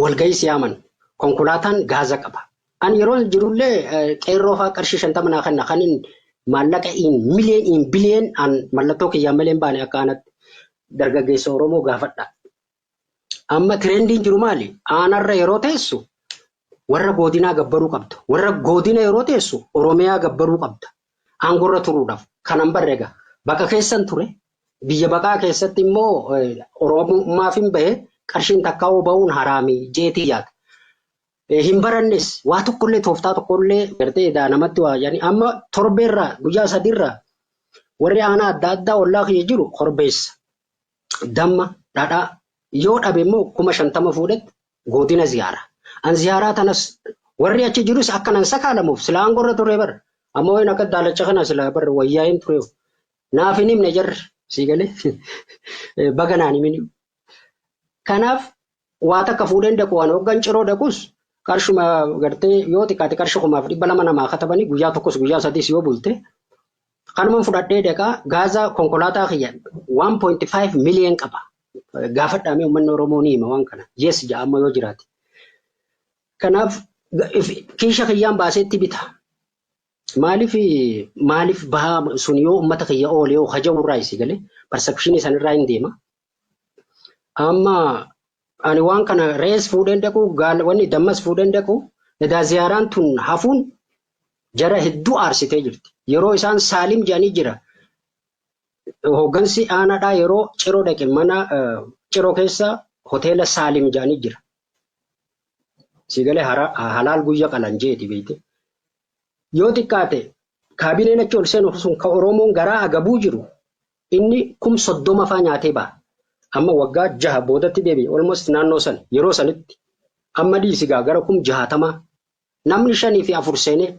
walgahii siyaaman, konkolaataan gaaza qaba. Ani yeroo jirullee qeerroo fa'aa qarshii 50 naa kenna, kan maallaqa in million in billion an mallattoo kiyyaan malee hin baane akka aanatti dargaggeessa Oromoo gaafadha. Amma trendiin jiru maali? Aanarra yeroo teessu warra godinaa gabbaruu qabda. Warra godina yeroo teessu Oromiyaa gabbaruu qabda. Aangorra turuudhaaf. Kanan barre egaa. Baqa keessan ture. Biyya baqaa keessatti immoo Oromummaaf hin bahe, qarshiin takkaa'uu bahuun haraami jeetii yaada. Hin barannes, waa tokkollee, tooftaa tokkollee gartee edaa namatti waa jedhanii. Amma torbeerraa guyyaa sadiirraa warri aanaa adda addaa ollaa kiyya jiru korbeessa. Damma, dhadhaa yoo dhabe immoo 50,000 fuudhetti godina ziyaara. An ziyaaraa tanas warri achi jirus akka nan sakaalamuuf sila aangorra ture bara. Ammoo waan akka daalacha kana sila bara wayyaa hin ture. Naaf hin himne jarri sii galee baga naan himini. Kanaaf waa takka fuudheen dhaqu, waan hoggan Ciroo dhaqus qarshuma gartee yoo xiqqaate qarshii 2,200 namaa katabanii guyyaa tokkos guyyaa sadiis yoo bulte kanuman fudhadhee dhaqaa. Gaazaa konkolaataa kiyya 1.5 million qaba. Gaafadhaamee uummanni Oromoo ni hima waan kana. Yes ja'a amma yoo jiraate. Kanaaf kiisha kiyyaan baaseetti bita. Maaliif bahaa sun yoo uummata kiyya oole yoo haja'u irraa isi galee perception sanirraa hin deema. Amma ani waan kana re'ees fuudheen dhaqu, wanni dammas fuudheen dhaqu, edaa ziyaaraan tun hafuun jara hedduu aarsitee jirti. Yeroo isaan Saalim jedhanii jira. Hooggansi aanaadhaa yeroo Ciroo dhaqe mana Ciroo keessa hoteela Saalim jedhanii jira. Sigalee halaal guyya qalan jeeti beekte. Yoo xiqqaate kaabineen achi ol seenu sun ka Oromoon garaa agabuu jiru inni 30,000 faa nyaatee ba'a. Amma waggaa 6 boodatti deebi'e, almost naannoo san yeroo sanitti amma dhiisi gaa gara 60,000 namni shanii fi afur seenee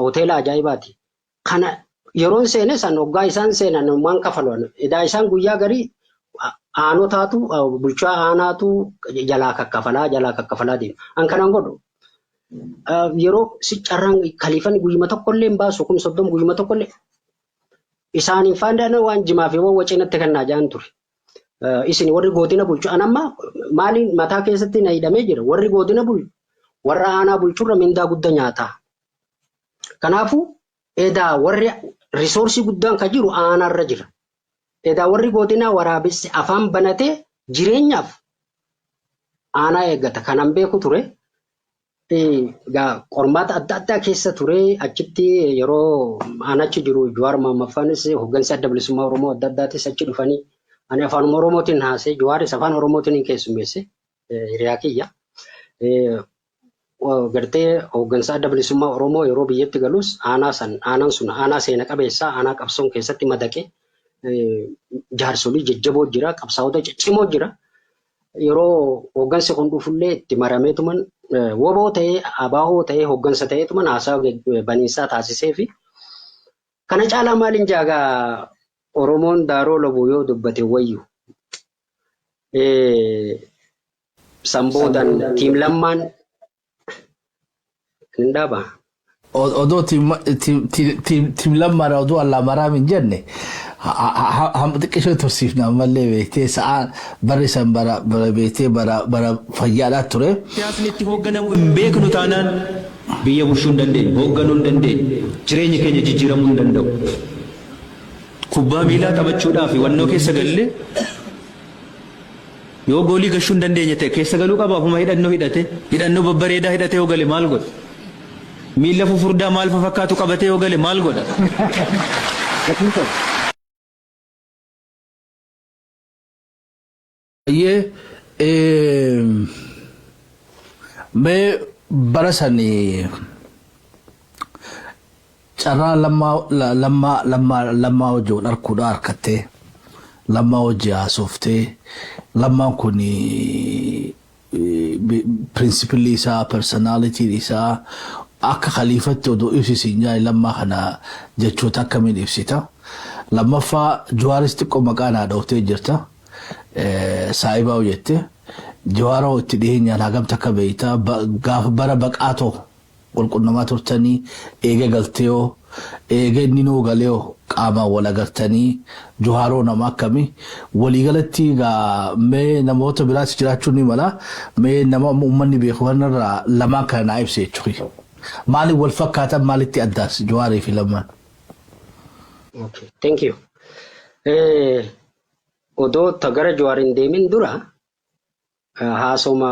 hoteela ajaa'ibaati. Kana yeroon seene san waggaa isaan seenan waan kafalu edaa isaan guyyaa garii aanotaatu bulchaa aanaatu jalaa kakkafalaa deema. An kanan godhu yeroo si carraan kaliifan guyyuma tokkollee hin baasu, 30,000 guyyuma tokkollee isaaniin faandaan waan jimaa fi wawwa cinatti kennaa jaan ture. Isin warri godina bulchu an amma maaliin mataa keessatti na hidhamee jira, warri godina bulchu warra aanaa bulchurra mindaa guddaa nyaataa. Kanaafuu edaa warri resource guddaan kan jiru aanaarra jira. Edaa warri godinaa waraabessi afaan banatee jireenyaaf aanaa eeggata. Kanan beeku ture. Qormaata adda addaa keessa ture, achitti yeroo aan achi jiru Jawaar Mohammadfaanis hooggansi Adda Bilisummaa Oromoo adda addaatis achi dhufanii ani afaan Oromootiin haasee, Jawaaris afaan Oromootiin hin keessummeesse, hiriyaa kiyya. Gartee hooggansa Adda Bilisummaa Oromoo yeroo biyyatti galus aanaa san, aanaan sun aanaa seena qabeessaa, aanaa qabsoon keessatti madaqe, jaarsolii jajjaboo jira, qabsaa'ota ciccimoo jira. Yeroo hooggansi kun dhufullee itti marameetuman woboo ta'ee abaa'oo ta'ee hooggansa ta'eetuman haasaa baniinsaa taasisee fi kana caalaa maaliin jaagaa Oromoon Daaroo Labuu yoo dubbate wayyu. Sanboodan team Lammaan hin dhaabaa. Odoo team Lammaadha odoo allaa maraam hin jenne xiqqishoo tursiifna ammallee beektee sa'aa barri san bara beektee bara fayyaadhaa ture. Siyaasni itti hoogganamu hin beeknu taanaan biyya bulchuu hin dandeenyu, hoogganuu hin dandeenyu, jireenya keenya jijjiiramuu hin danda'u. Kubbaa miilaa taphachuudhaaf wannoo keessa gallee yoo goolii gashuu hin dandeenye ta'e keessa galuu qaba. Ofuma hidhannoo hidhate, hidhannoo babbareedaa hidhatee yoo gale maal godha? Miila fufurdaa maal fa fakkaatu qabatee yoo gale maal godha? Baay'ee mee bara sanii carraa Lammaa Lammaa Lammaa Lammaa wajji wal arguudha harkattee, Lammaa wajji haasoftee, Lammaan kun principle isaa, personalityn isaa akka khaliifatti odoo ibsisiin jaani, Lammaa kana jechoota akkamiin ibsita? Lammaffaa Jawaaris xiqqoo maqaa naa dhooftee jirta. Saayibaa jette. Jawaaroo itti dhiyeenyaan hagam takka beeyta? Gaafa bara baqaatoo qulqunnamaa turtanii, eega galteeyoo, eega inni nuu galeeyoo qaamaan wal agartanii, Jawaaroo nama akkamii waliigalatti? Egaa mee namoota biraas jiraachuu ni mala, mee nama uummanni beeku kanarraa lamaan kana naa ibsa jechuudha. Maaliin wal fakkaatan, maalitti addaas Jawaarii fi Lammaan? Okay, thank you. Odoo ta gara Jawaar hin deemin dura haasoma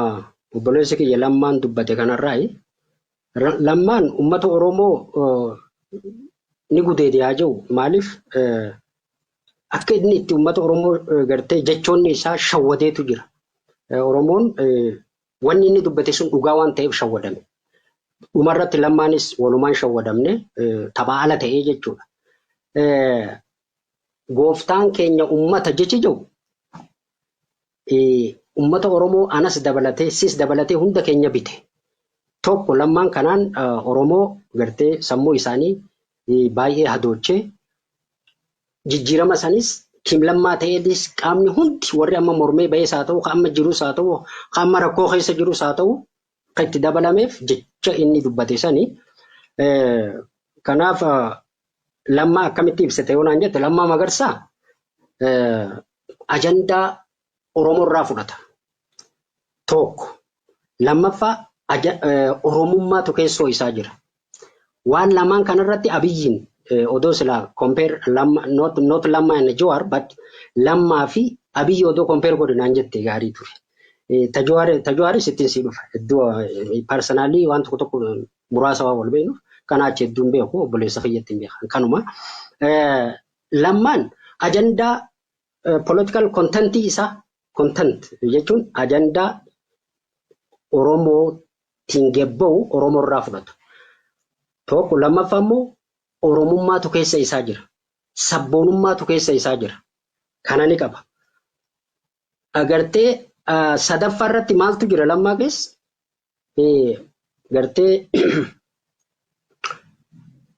obboleessi kiyya Lammaan dubbate kanarraayi. Lammaan uummata Oromoo ni gudeede haa jiru. Maaliif akka inni itti uummata Oromoo gartee jechoonni isaa shawwadeetu jira. Oromoon wanni inni dubbate sun dhugaa waan ta'eef shawwadame. Dhumarratti Lammaanis walumaan shawwadamne, taphaa ala ta'ee jechuudha. Gooftaan keenya uummata jechi jiru uummata Oromoo anas dabalatee sis dabalatee hunda keenya bite. Tokko Lammaan kanaan Oromoo gartee sammuu isaanii baay'ee hadoochee jijjiirama sanis Team Lammaa ta'eetis, qaamni hundi warri amma mormee ba'ees haa ta'u, kan amma jirus haa ta'u, kan amma rakkoo keessa jirus haa ta'u, kan itti dabalameef jecha inni dubbate sani. Kanaaf Lammaa akkamitti ibsite yoo naan jette, Lammaa Magarsaa ajandaa Oromoo irraa fudhata. Tokko. Lammaffaa, Oromummaatu keessoo isaa jira. Waan lamaan kanarratti Abiyyiin odoo silaa compare Lamma, not Lammaa and Jawaar, but Lammaa fi Abiyyi odoo compare godhe naan jette gaarii ture. Tajawaaris ittiin sii dhufa. Iddoo personally waan tokko tokko muraasa waan wal beeknuuf kana achi hedduun beeku, obboleessa fayyatti hin beekan kanuma. Lammaan ajandaa political contentii isaa, content jechuun ajandaa Oromootiin gebba'u Oromoo irraa fudhatu. Tokko. Lammaffaa immoo Oromummaatu keessa isaa jira. Sabboonummaatu keessa isaa jira. Kana ni qaba. Agartee, sadaffaa irratti maaltu jira Lammaa keessa? Gartee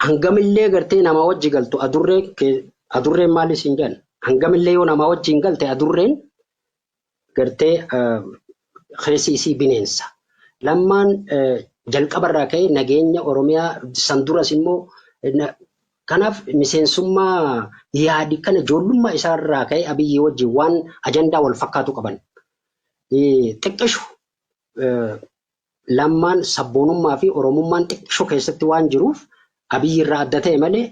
hangamillee gartee nama wajji galtu adurreen, adurreen maal isin jedhan, hangamillee yoo nama wajjin galte adurreen gartee keessi isii bineensa. Lammaan jalqabarraa ka'ee nageenya Oromiyaa san duras immoo kanaaf miseensummaa yaadi kana ijoollummaa isaarraa ka'ee Abiyyi wajjin waan ajandaa wal fakkaatu qaban. Xiqqishu Lammaan sabboonummaa fi Oromummaan xiqqishu keessatti waan jiruuf Abiyyi irraa adda ta'e malee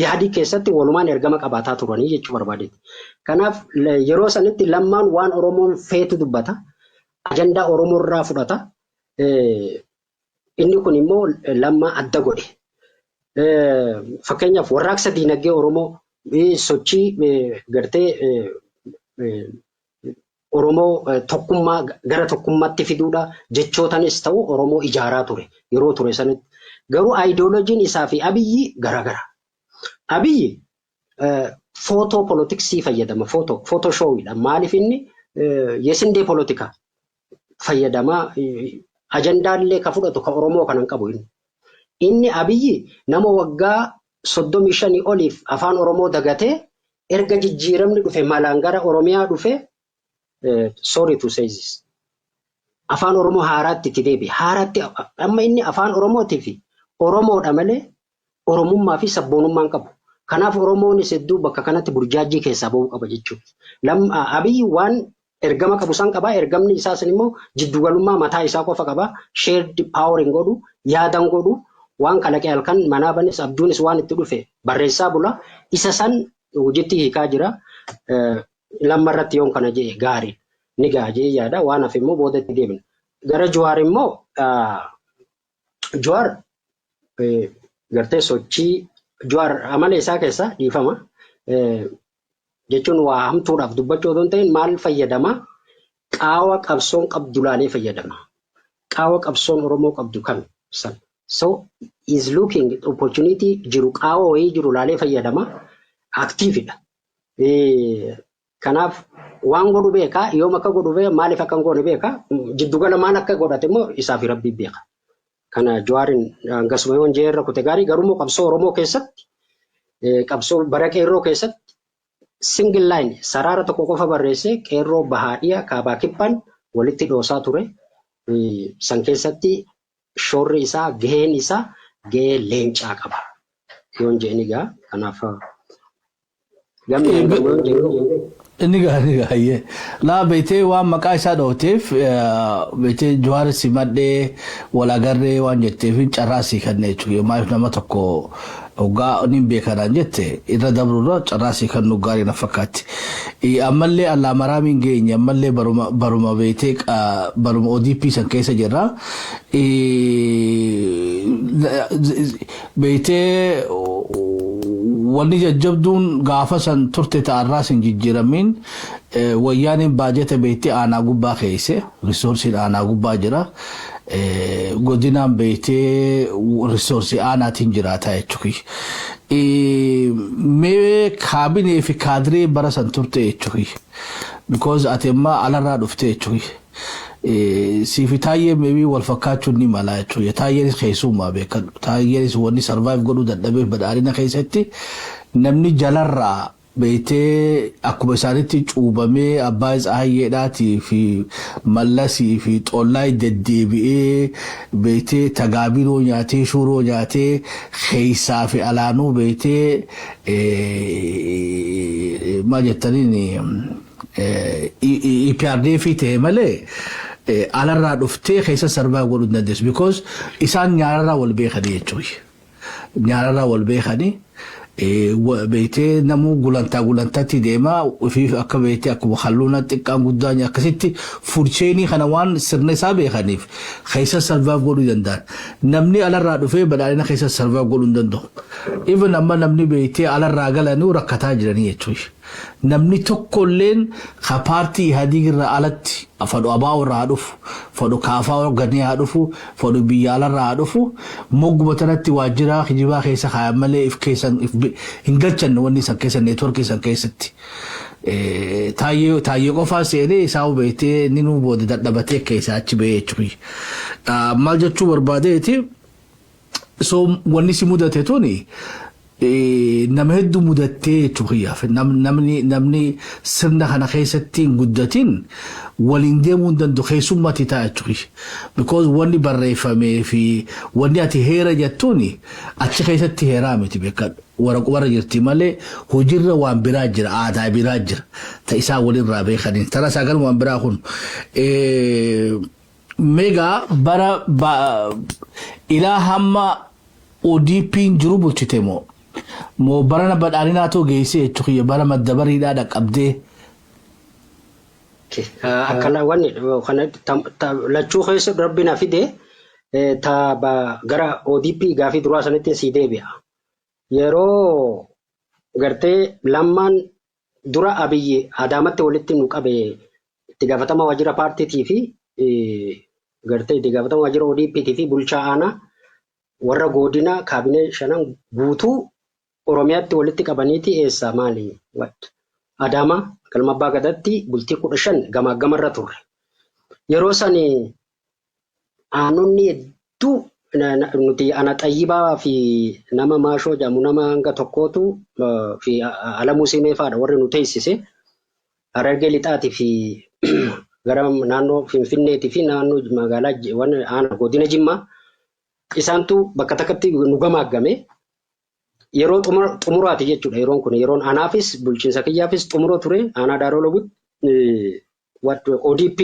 yaadii keessatti walumaan ergama qabaataa turanii jechuu barbaadeeti. Kanaaf yeroo sanitti Lammaan waan Oromoon feetu dubbata. Ajandaa Oromoo irraa fudhata. Inni kun immoo Lammaa adda godhe. Fakkeenyaaf warraaqsa diinagdee Oromoo, sochii gartee Oromoo tokkummaa gara tokkummaatti fiduudha jechootanis ta'u Oromoo ijaaraa ture yeroo ture sanitti. Garuu aayidooloojiin isaa fi Abiyyi garaagara. Abiyyi photo politics fayyadama. Photo showiidha. Maaliif inni የስንዴ ፖለቲካ fayyadama. Ajandaallee ka fudhatu ka Oromoo kanan qabu inni. Inni Abiyyi nama waggaa 35 oliif afaan Oromoo dagatee erga jijjiiramni dhufe malaan gara Oromiyaa dhufe, sorry to say this. Afaan Oromoo haaraatti itti deebi'e. Haaraatti amma inni afaan Oromootii fi Oromoodha malee Oromummaa fi sabboonummaan qabu. Kanaaf Oromoonis hedduu bakka kanatti burjaajii keessaa bahuu qaba jechuudha. Abiyyi waan ergama qabu san qaba. Ergamni isaa sun immoo jidduugalummaa mataa isaa qofa qaba. Shared power hin godhu, yaadan godhu, waan kalaqee halkan manaa banis abjuunis waan itti dhufe barreessaa bula. Isa san hojiitti hiikaa jira. Lamma irratti yoon kana jee gaarii ni gaha jee yaada. Waan hafe immoo booda itti deebina. Gara Jawaar immoo, Jawaar gartee sochii Jawaar amala isaa keessa, dhiifama jechuun waa hamtuudhaaf dubbachuu otoo hin ta'in, maal fayyadama? Qaawa qabsoon qabdu laalee fayyadama. Qaawa qabsoon Oromoo qabdu kami san. So is looking opportunity jiru, qaawa wayii jiru laalee fayyadama. Activeidha. Kanaaf waan godhu beekaa, yoom akka godhu beeka, maaliif akka hin goone beeka, jiddugala maal akka godhate immoo isaa fi Rabbii beeka. Kana Jawaarin hangasuma yoon jee irra kute gaarii. Garuu immoo qabsoo Oromoo keessatti, qabsoo bara qeerroo keessatti single line saraara tokko qofa barreessee qeerroo bahaa dhiya kaabaa kibbaan walitti dhoosaa ture. San keessatti shoorri isaa, gaheen isaa gahee leencaa qaba. Yoon jee ni gaa. Kanaaf gamni yoon jee. Inni gaa, ni gaa. Laa, beetee waan maqaa isaa dhooteef beetee Jawaar simadhee wal agarree waan jetteef carraa sii kanne jechuudha. Maaliif nama tokko hoggaa ni beekanaan jette irra dabruurra carraa sii kennu gaarii na fakkaatti. Ammallee allaamaraamiin geenye, ammallee baruma beetee baruma ODP san keessa jirra. Beetee wanni jajjabduun gaafa san turte ta'arraas hin jijjiiramin, wayyaaniin baajata beektee aanaa gubbaa keesse, resourceiin aanaa gubbaa jira. Godinaan beektee resource aanaatiin jiraata jechuudha. Mee kaabinee fi kaadiree bara san turte jechuudha. Because ati amma alarraa dhufte jechuudha. Siifi Taayyee maybe wal fakkaachuun ni mala jechuudha. Taayyeenis keessummaa beekadhu. Taayyeenis wanni survive godhuu dadhabeef badhaadhina keessatti namni jalarraa Beeytee, akkuma isaanitti cuubamee abbaa Tsahayyeedhaatii fi Mallasii fi Xollaa deddeebi'ee, beeytee, tagaabinoo nyaatee, shuuroo nyaatee, keeysaa fi alaanuu, beeytee, maal jettaniin, EPRDF ta'e malee alarraa dhuftee keessa sarbaa godhuu hin dandeessu. Because isaan nyaararraa wal beekanii jechuudha. Nyaararraa wal beekanii, beeytee, namuu gulantaa gulantaatti deema ofiif akka, beeytee, akkuma halluuna xiqqaan guddaan akkasitti furcheenii kana waan sirna isaa beekaniif keessa survive godhuu danda'an. Namni alarraa dhufee badhaadhina keessa survive godhuu hin danda'u. Even amma namni, beeytee, alarraa galanii rakkataa jiranii jechuudha. Namni tokkolleen ka paartii Ihadiig irraa alatti fadhu ABO irraa haa dhufu, fadhu KFO ganii haa dhufu, fadhu biyya alarraa haa dhufu, mogguma tanatti waajjira kijibaa keessa kaayan malee if keessan hin galchanne wanni san keessa, networkii san keessatti. Taayyee qofaa seenee isaa beektee inni nu booda dadhabatee keessaa achi bahee jechuudha. Maal jechuu barbaadeeti, so wanni si mudate tuni nama hedduu mudattee jechuu kiyyaaf. Namni sirna kana keessatti hin guddatin waliin deemuu hin danda'u, keessummaatti ta'a jechuu. Because wanni barreeffamee fi wanni ati heera jettuun achi keessatti heeraa miti, beekadhu. Waraquma jirti malee hojiirra waan biraa jira, aadaa biraa jira. Ta isaa walirraa beekaniin. Tara isaa gan waan biraa kun. Meegaa bara ilaa hamma ODP'n jiru bulchite moo barana badhaadhinaatu geessee jechuudha, bara madda bariidhaa dhaqqabdee? Akkana wanni kana lachuu keessa rabbi na fide, ta gara ODP gaafii duraa sanitti sii deebi'a. Yeroo gartee lammaan dura Abiyyi Adaamatti walitti nu qabe, itti gaafatama waajjira paartiitii fi gartee itti gaafatama waajjira ODP'tii fi bulchaa aanaa warra godina kaabinee shanan guutuu Oromiyaatti walitti qabaniiti eessa maali, Adaama galma abbaa gadaatti bultii 15 gamaa gamarra turre. Yeroo sani aanonni hedduu nuti ana Xayyibaa fi nama Maashoo jedhamu nama hanga tokkootu fi Alamuu Simee fa'aadha warri nu teessise. Harargee Lixaatii fi gara naannoo Finfinneetii fi naannoo magaalaa aanaa godina Jimmaa isaantu bakka takkatti nu gamaaggame. Yeroo xumuraati jechuudha yeroon kun, yeroon anaafis bulchiinsa kiyyaafis xumura ture. Aanaa Daaroo Labuutti ODP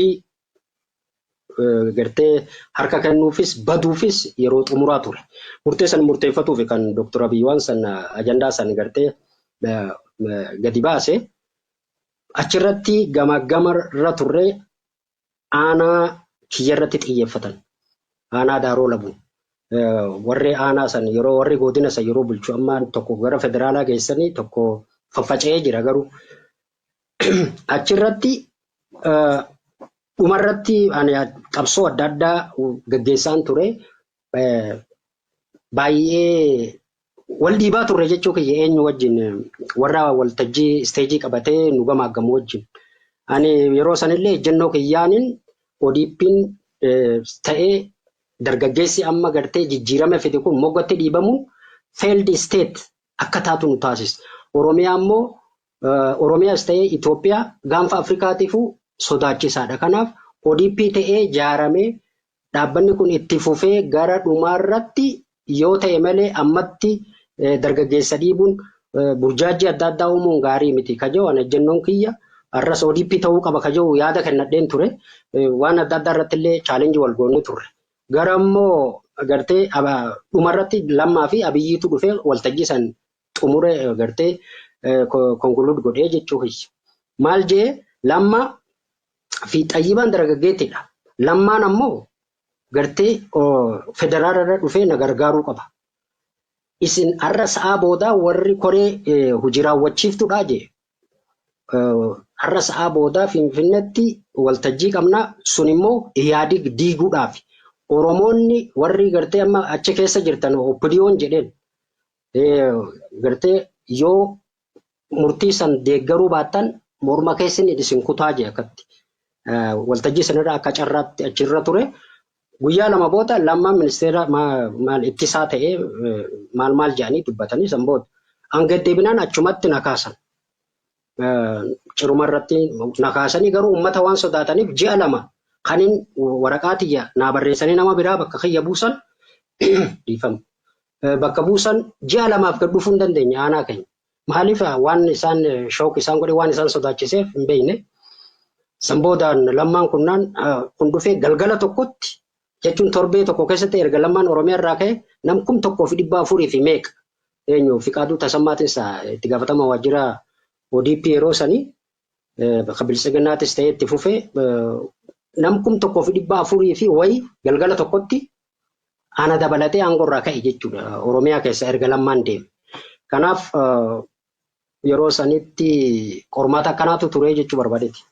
gartee harka kennuufis baduufis yeroo xumuraa ture. Murtee san murteeffatuuf kan Dr. Abiy waan san ajandaa san gartee gadi baase. Achirratti gamaaggamarra turre, aanaa kiyyarratti xiyyeeffatan. Aanaa Daaroo Labu. Warri aanaa san yeroo warri godina san yeroo bulchu amma tokko gara federaalaa geessanii tokko faffaca'ee jira garuu. Achirratti dhumarratti ani qabsoo adda addaa gaggeessaan ture. Baay'ee wal dhiibaa turre jechuu kiyya, eenyu wajjin, warra waltajjii isteejii qabatee nu gamaaggamu wajjin. Ani yeroo sanillee ejjennoo kiyyaanin ODP'n ta'ee dargaggeessi amma gartee jijjiirama fide kun moggatti dhiibamuun failed state akka taatu nu taasisa. Oromiyaa immoo, Oromiyaas ta'ee Itoophiyaa, gaanfa Afrikaatiifuu sodaachisaadha. Kanaaf ODP ta'ee jaaramee dhaabbanni kun itti fufee gara dhumaarratti yoo ta'e malee ammatti dargaggeessa dhiibuun burjaajii adda addaa uumuun gaarii miti. Kajoo ana ejjennoon kiyya har'as ODP ta'uu qaba kajoo yaada kennadheen ture. Waan adda addaa irratti illee challenge wal goonee turre. Gara immoo gartee dhumarratti Lammaa fi Abiyyiitu dhufee waltajjii san xumure, gartee conclude godhee jechuu kiyya. Maal jee, Lammaa fi Xayyibaan dargaggeettidha. Lammaan ammoo gartee federaalarra dhufee na gargaaruu qaba. Isin har'a sa'aa boodaa warri koree hojii raawwachiiftuudha jee. Har'a sa'aa boodaa Finfinneetti waltajjii qabna, sun immoo Ihaadig diiguudhaaf. Oromoonni warri gartee amma achi keessa jirtan OPDO'n jedheen, gartee yoo murtii san deeggaruu baattan morma keessan isin kutaa jee akkatti. Waltajjii sanarra akka carraatti achirra ture. Guyyaa 2 booda Lammaan ministeera maal ittisaa ta'ee maal maal jedhanii dubbatanii san booda. Hanga deebinaan achumatti na kaasan. Ciruma irratti na kaasanii garuu uummata waan sodaataniif ji'a 2 kanin waraqaa tiyya naa barreessanii nama biraa bakka kiyya buusan, dhiifama. Bakka buusan ji'a 2f gad dhufuu hin dandeenye aanaa keenya. Maaliif waan isaan shock isaan godhe, waan isaan sodaachiseef hin beekne. San boodaan Lammaan kunnaan kun dhufee galgala tokkotti jechuun torbee tokko keessatti erga Lammaan Oromiyaa irraa ka'e nam 1400 fi meeqa eenyu Fiqaaduu Tasammaatiin itti gaafatama waajjira ODP yeroo sanii bakka Biltsiginnaatis ta'ee itti fufee nam 1400 fi wayi galgala tokkotti ana dabalatee aangoo irraa ka'e jechuudha Oromiyaa keessa erga Lammaan deeme. Kanaaf yeroo sanitti qormaata akkanaatu ture jechuu barbaadeeti.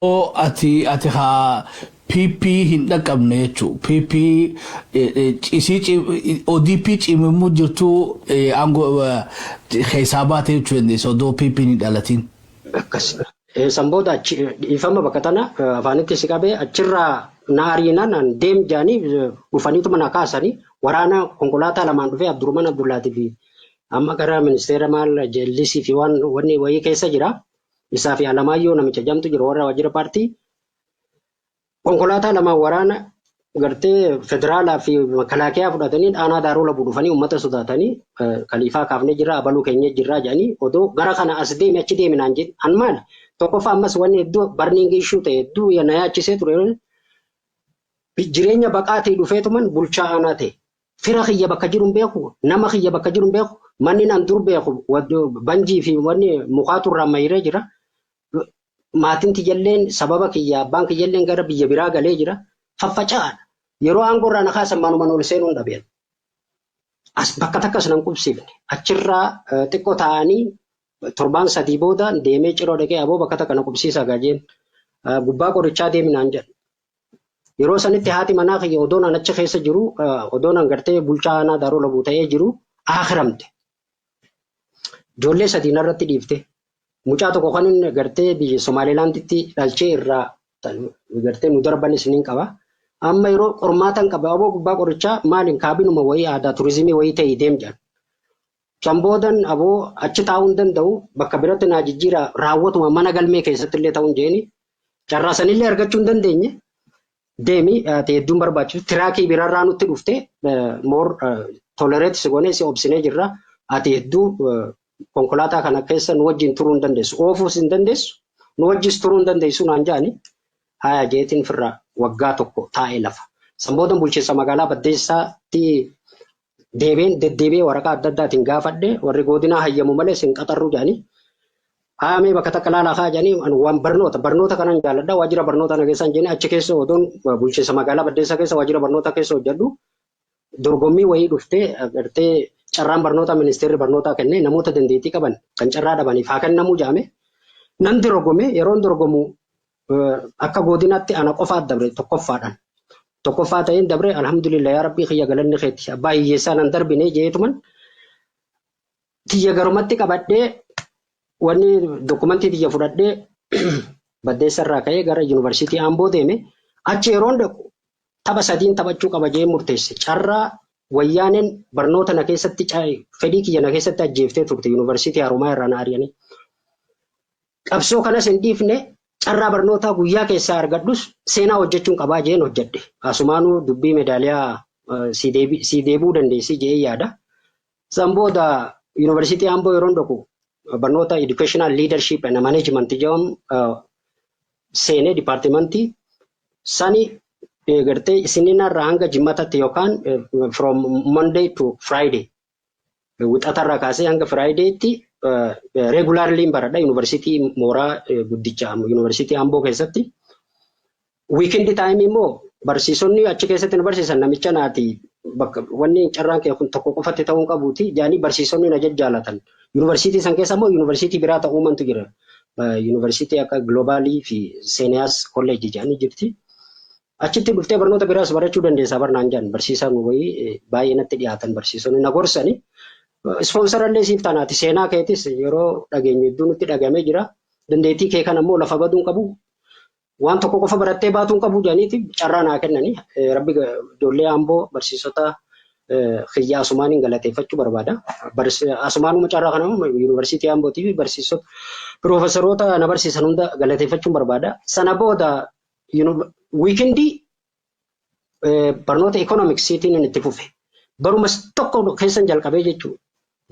Oo, ati haa PP hin dhaqqabne jechuu. PP isii ODP cimimuu jirtu aangoo keessaa baate jechuu dandeessa odoo PP hin dhalatin. Akkas. San booda achi dhiifama bakka tana afaanitti si qabee achirraa na ariinaan an deem jaanii dhufaniituma na kaasanii waraana konkolaataa lamaan dhufee Abdurrahman Abdullaatii fi amma gara ministeera maal jallisii fi waan wanni wayii keessa jira. Isaa fi Alamaayyoo namicha jamtu jiru warra waajjira paartii. Konkolaataa lamaan waraana gartee federaalaa fi makalaakiyaa fudhatanii aanaa Daaroo Labuu dhufanii uummata sodaatanii kaliifaa kaafnee jirra, abaluu keenya jirraa jedhanii odoo gara kana as deemi achi deemi naan jedhe. An maali? Tokkoffaa ammas wanni hedduu burning issue ta'e hedduu na yaachisee ture. Jireenya baqaatii dhufeetuman bulchaa aanaa ta'e. Fira kiyya bakka jiru hin beeku, nama kiyya bakka jiru hin beeku, manni an dur beeku banjii fi wanni mukaatu irraa mayree jira. Maatiin tiyyalleen sababa kiyya abbaan kiyyalleen gara biyya biraa galee jira. Faffaca'aadha. Yeroo aangoo irraa na kaasan manuman ol seenuun dhabeen. As bakka takkas nan qubsiifne. Achirraa xiqqoo taa'anii torbaan 3 booda deemee Ciroo dhaqee aboo bakka takka na qubsiisaa gaajeen. Gubbaa qorichaa deeminaan jedha. Yeroo sanitti haati manaa kiyya odoon an achi keessa jiru, odoon an gartee bulchaa aanaa Daaroo Labuu ta'ee jiru aakiramte. Ijoollee sadii narratti dhiifte. Mucaa tokko kan inni gartee biyya Somaalilaanditti dhalchee irraa gartee nu darbanis ni qaba. Amma yeroo qormaatan qaba aboo gubbaa qorichaa maaliin kaabinuma wayii aadaa turizimii wayii ta'ee deem jedhan. San boodan aboo achi taa'uu hin danda'u, bakka biratti naa jijjiira, raawwatuma mana galmee keessatti illee ta'uu hin jeeni. Carraa sanillee argachuu hin dandeenye. Deemi ati hedduun barbaachisu tiraakii biraarraa nutti dhufte more tolerate si goonee si obsinee jirra. Ati hedduu konkolaataa kana keessa nu wajjin turuu hin dandeessu. Oofuus hin dandeessu. Nu wajjis turuu hin dandeessu naan jedhani. Haya jeetiin firraa waggaa 1 taa'ee lafa. San booda bulchiinsa magaalaa Baddeessaatti deebiin deddeebi'ee waraqaa adda addaatiin gaafadhe, warri godinaa hayyamu malee sin qaxarru jedhanii. Haa mee bakka takka laalaa haa jedhanii waan barnoota kanan jaalladha, waajjira barnoota na keessan jennee achi keessa odoon bulchiinsa magaalaa Baddeessaa keessa waajjira barnoota keessa hojjedhu dorgommii wayii dhuftee gartee carraan barnoota ministeerri barnootaa kennee namoota dandeettii qaban kan carraa dhabaniif haa kennamuu jedhame. Nan dorgome. Yeroon dorgomu akka godinaatti ana qofaa dabre tokkoffaadhaan. Tokkoffaa ta'een dabre. Alhamdulillah, yaa rabbii kiyya galanni keetti, abbaa hiyyeessaa nan darbine jeetuman tiyya garumatti qabadhee wanni dokumentii tiyya fudhadhee Baddeessa irraa ka'ee gara yuunivarsiitii Amboo deeme. Achi yeroon dhaqu tapha sadiin taphachuu qaba jee murteesse. Carraa wayyaaneen barnoota na keessatti fedhii kiyya na keessatti ajjeeftee turte yuunivarsiitii Haromaa irraa na ari'anii. Qabsoo kanas hin dhiifne, carraa barnootaa guyyaa keessaa argadhus seenaa hojjechuun qabaa jeen hojjedhe. Asumaanuu dubbii meedaaliyaa si deebuu dandeessi jee yaada. San booda yuunivarsiitii Amboo yeroon dhaqu barnoota educational leadership and management jedhamu seenee dipaartimentii sani gartee isininarraa hanga jimmatatti yookaan from Monday to Friday, wixatarraa kaasee hanga Fridaytti regularly baradha yuunivarsiitii mooraa guddicha yuunivarsiitii Amboo keessatti. Weekend time immoo barsiisonni achi keessatti nu barsiisan namicha naati bakka wanni carraan kee kun tokko qofatti ta'uu qabuuti jaanii barsiisonni na jajjaalatan. Yuunivarsiitii san keessa immoo yuunivarsiitii biraa ta'uu mantu jira. Yuunivarsiitii akka Globaalii fi Seeniyaas kolleejii jedhanii jirti. Achitti dhuftee barnoota biraas barachuu dandeessaa barnaan jedhan barsiisaan wayii baay'ee natti dhiyaatan barsiisonni na gorsani. Ispoonsarallee siif taanaati, seenaa keetis yeroo dhageenyu hedduu nutti dhagamee jira. Dandeettii kee kana immoo lafa baduun qabu. Waan tokko qofa barattee baatuun qabu jedhaniiti carraa naa kennani. Rabbi ijoollee Amboo barsiisota Kiyya asumaaniin galateeffachuu barbaada. Asumaanuma carraa kana Yuunivarsiitii Ambootii fi barsiisota piroofesaroota na barsiisan hunda galateeffachuun barbaada. Sana booda weekendii barnoota ikoonomiksiitiin itti fufe. Baruma tokko keessan jalqabee jechuudha.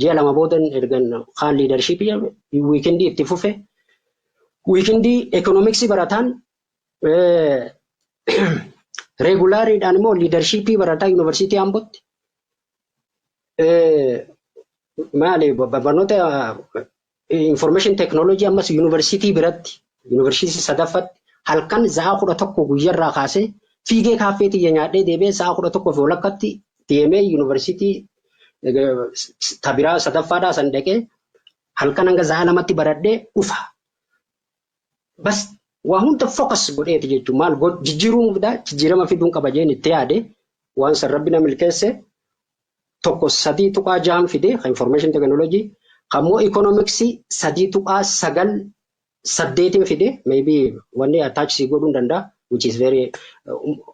Ji'a 2 booda ergan kaan leadershipii weekendii itti fufe. Weekendii ikoonomiksii barataan, regulariidhaan immoo leadershipii barataa Yuunivarsiitii Ambootti. Maali, barnoota information technology ammas yuunivarsiitii biratti, yuunivarsiitii sadaffaatti, halkan sa'a 11 guyyarraa kaasee fiigee kaaffee xiyya nyaadhee deebi'ee sa'a 11 fi walakkatti deemee yuunivarsiitii tabiraa sadaffaadhaa san dhaqee halkan hanga sa'a 2tti baradhee dhufa. Bas, waa hunda focus godheeti jechuun maal jijjiiruu fidaa, jijjiirama fiduun qaba jeen itti yaade. Waan san Rabbi na milkeesse. Tokko 3.6 fide kan information technology, kammoo economicsii 3.98n fide. Maybe wanni attach si godhuu danda'a, which is very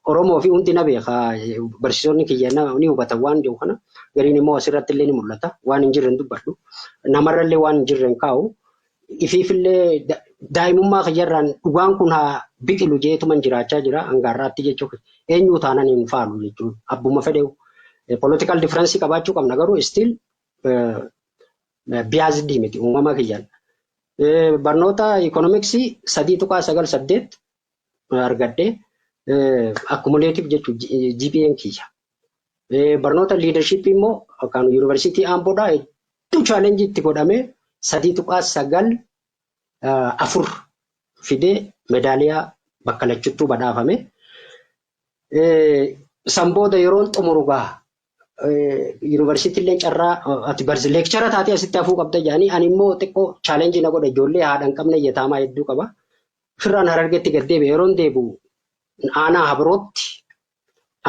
Oromoo fi hundi na beeka, barsiisonni kiyya ni hubatan waan jiru kana. Gariin immoo asirratti illee ni mul'ata. Waan hin jirre hin dubbadhu, namarrallee waan hin jirre hin kaa'u. Ifiifillee daa'imummaa kiyyarraan dhugaan kun haa biqilu jeetuman jiraachaa jira hangaarraatti jechuudha. Eenyu taanan hin faalu jechuudha, abbuma fedheewu. Political difference qabaachuu qabna, garuu still biased miti uumama kiyyaan. Barnoota economicsii 3.98 argadhee, accumulative jechuun GPA'n kiyya. Barnoota leadershipii immoo kan yuunivarsiitii Amboodhaa hedduu challenge itti godhamee 3.94 fidee meedaaliyaa bakka lachuttuu badhaafame. San booda yeroon xumuru gaa yuunivarsiitiin carraa ati barsi lecturer taatee asitti hafuu qabda jedhanii, ani immoo xiqqoo challenge na godhe. Ijoollee haadha hin qabne yataamaa hedduu qaba. Ofirraan Harargeetti gad deebi'e. Yeroon deebi'u aanaa Habrootti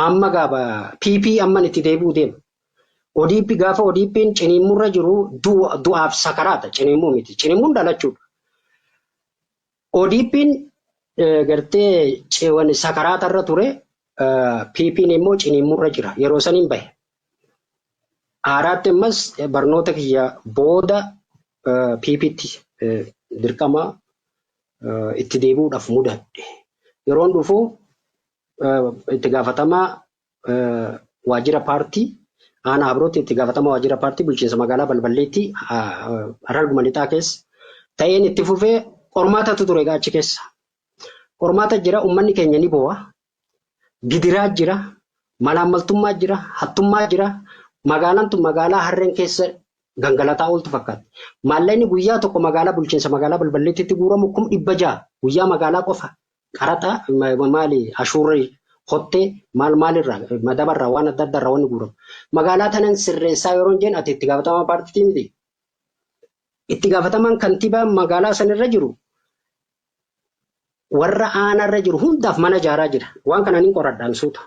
amma gaaba PP amman itti deebi'uu deema. ODP gaafa ODP'n ciniimmurra jiru du'aaf sakaraata, ciniimmuu miti, ciniimmuun dhalachuudha. ODP'n gartee ceewwan sakaraatarra ture, PP'n immoo ciniimmurra jira yeroo saniin bahe. Haaraatti ammas barnoota kiyya booda PP'tti dirqama itti deebi'uudhaaf mudadhe. Yeroon dhufu itti gaafatamaa waajjira paartii aanaa Habrootti, itti gaafatamaa waajjira paartii bulchiinsa magaalaa Balballeetti, Hararguma Lixaa keessa ta'een itti fufee. Qormaatatu ture egaa achi keessa. Qormaata jira, uummanni keenya ni boo'a. Gidiraa jira, malaammaltummaa jira, hattummaa jira. Magaalaan tun magaalaa harreen keessa gangalataa ooltu fakkaatti. Maallaqni guyyaa tokko magaalaa bulchiinsa magaalaa Balballeettitti guuramu 600,000 guyyaa magaalaa qofa. Qaraxa maali, ashuurri kottee maal maalirraa, madabarraa, waan adda addaarraa wanni guuramu. Magaalaa tanan sirreessaa yeroo jeen, ati itti gaafatamaa paartii miti. Itti gaafatamaan kantiibaa magaalaa sanirra jiru warra aanaarra jiru hundaaf mana ijaaraa jira. Waan kana ni qoradhaan suuta.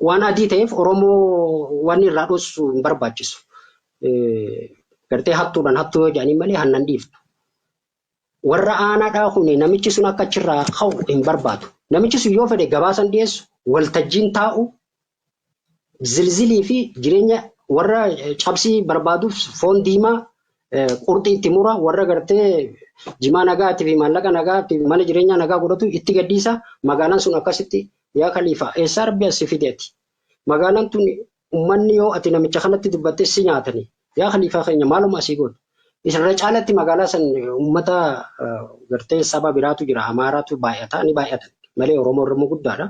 Waan adii ta'eef Oromoo wanni irraa dhossu hin barbaachisu. Gartee hattuudhaan hattuu yoo jedhanii malee hannan dhiiftu. Warra aanaadhaa kun namichi sun akka achirraa ka'u hin barbaadu. Namichi sun yoo fedhe gabaasan dhiyeessu, waltajjiin taa'u, zilzilii fi jireenya warra cabsii barbaaduuf foon diimaa qurxii itti mura, warra gartee jimaa nagaatii fi maallaqa nagaatii fi mana jireenyaa nagaa godhatu itti gadhiisa. Magaalaan sun akkasitti, yaa kaliifaa, eessaa Rabbi as si fide ati? Magaalaan tun uummanni yoo ati namicha kanatti dubbatte si nyaatani. Yaa kaliifaa keenya, maaluma asii gootu? Isarra caalatti magaalaa san uummata gartee saba biraatu jira. Amaaraatu baay'ata, ni baay'atan malee Oromoo Oromoo guddaadha.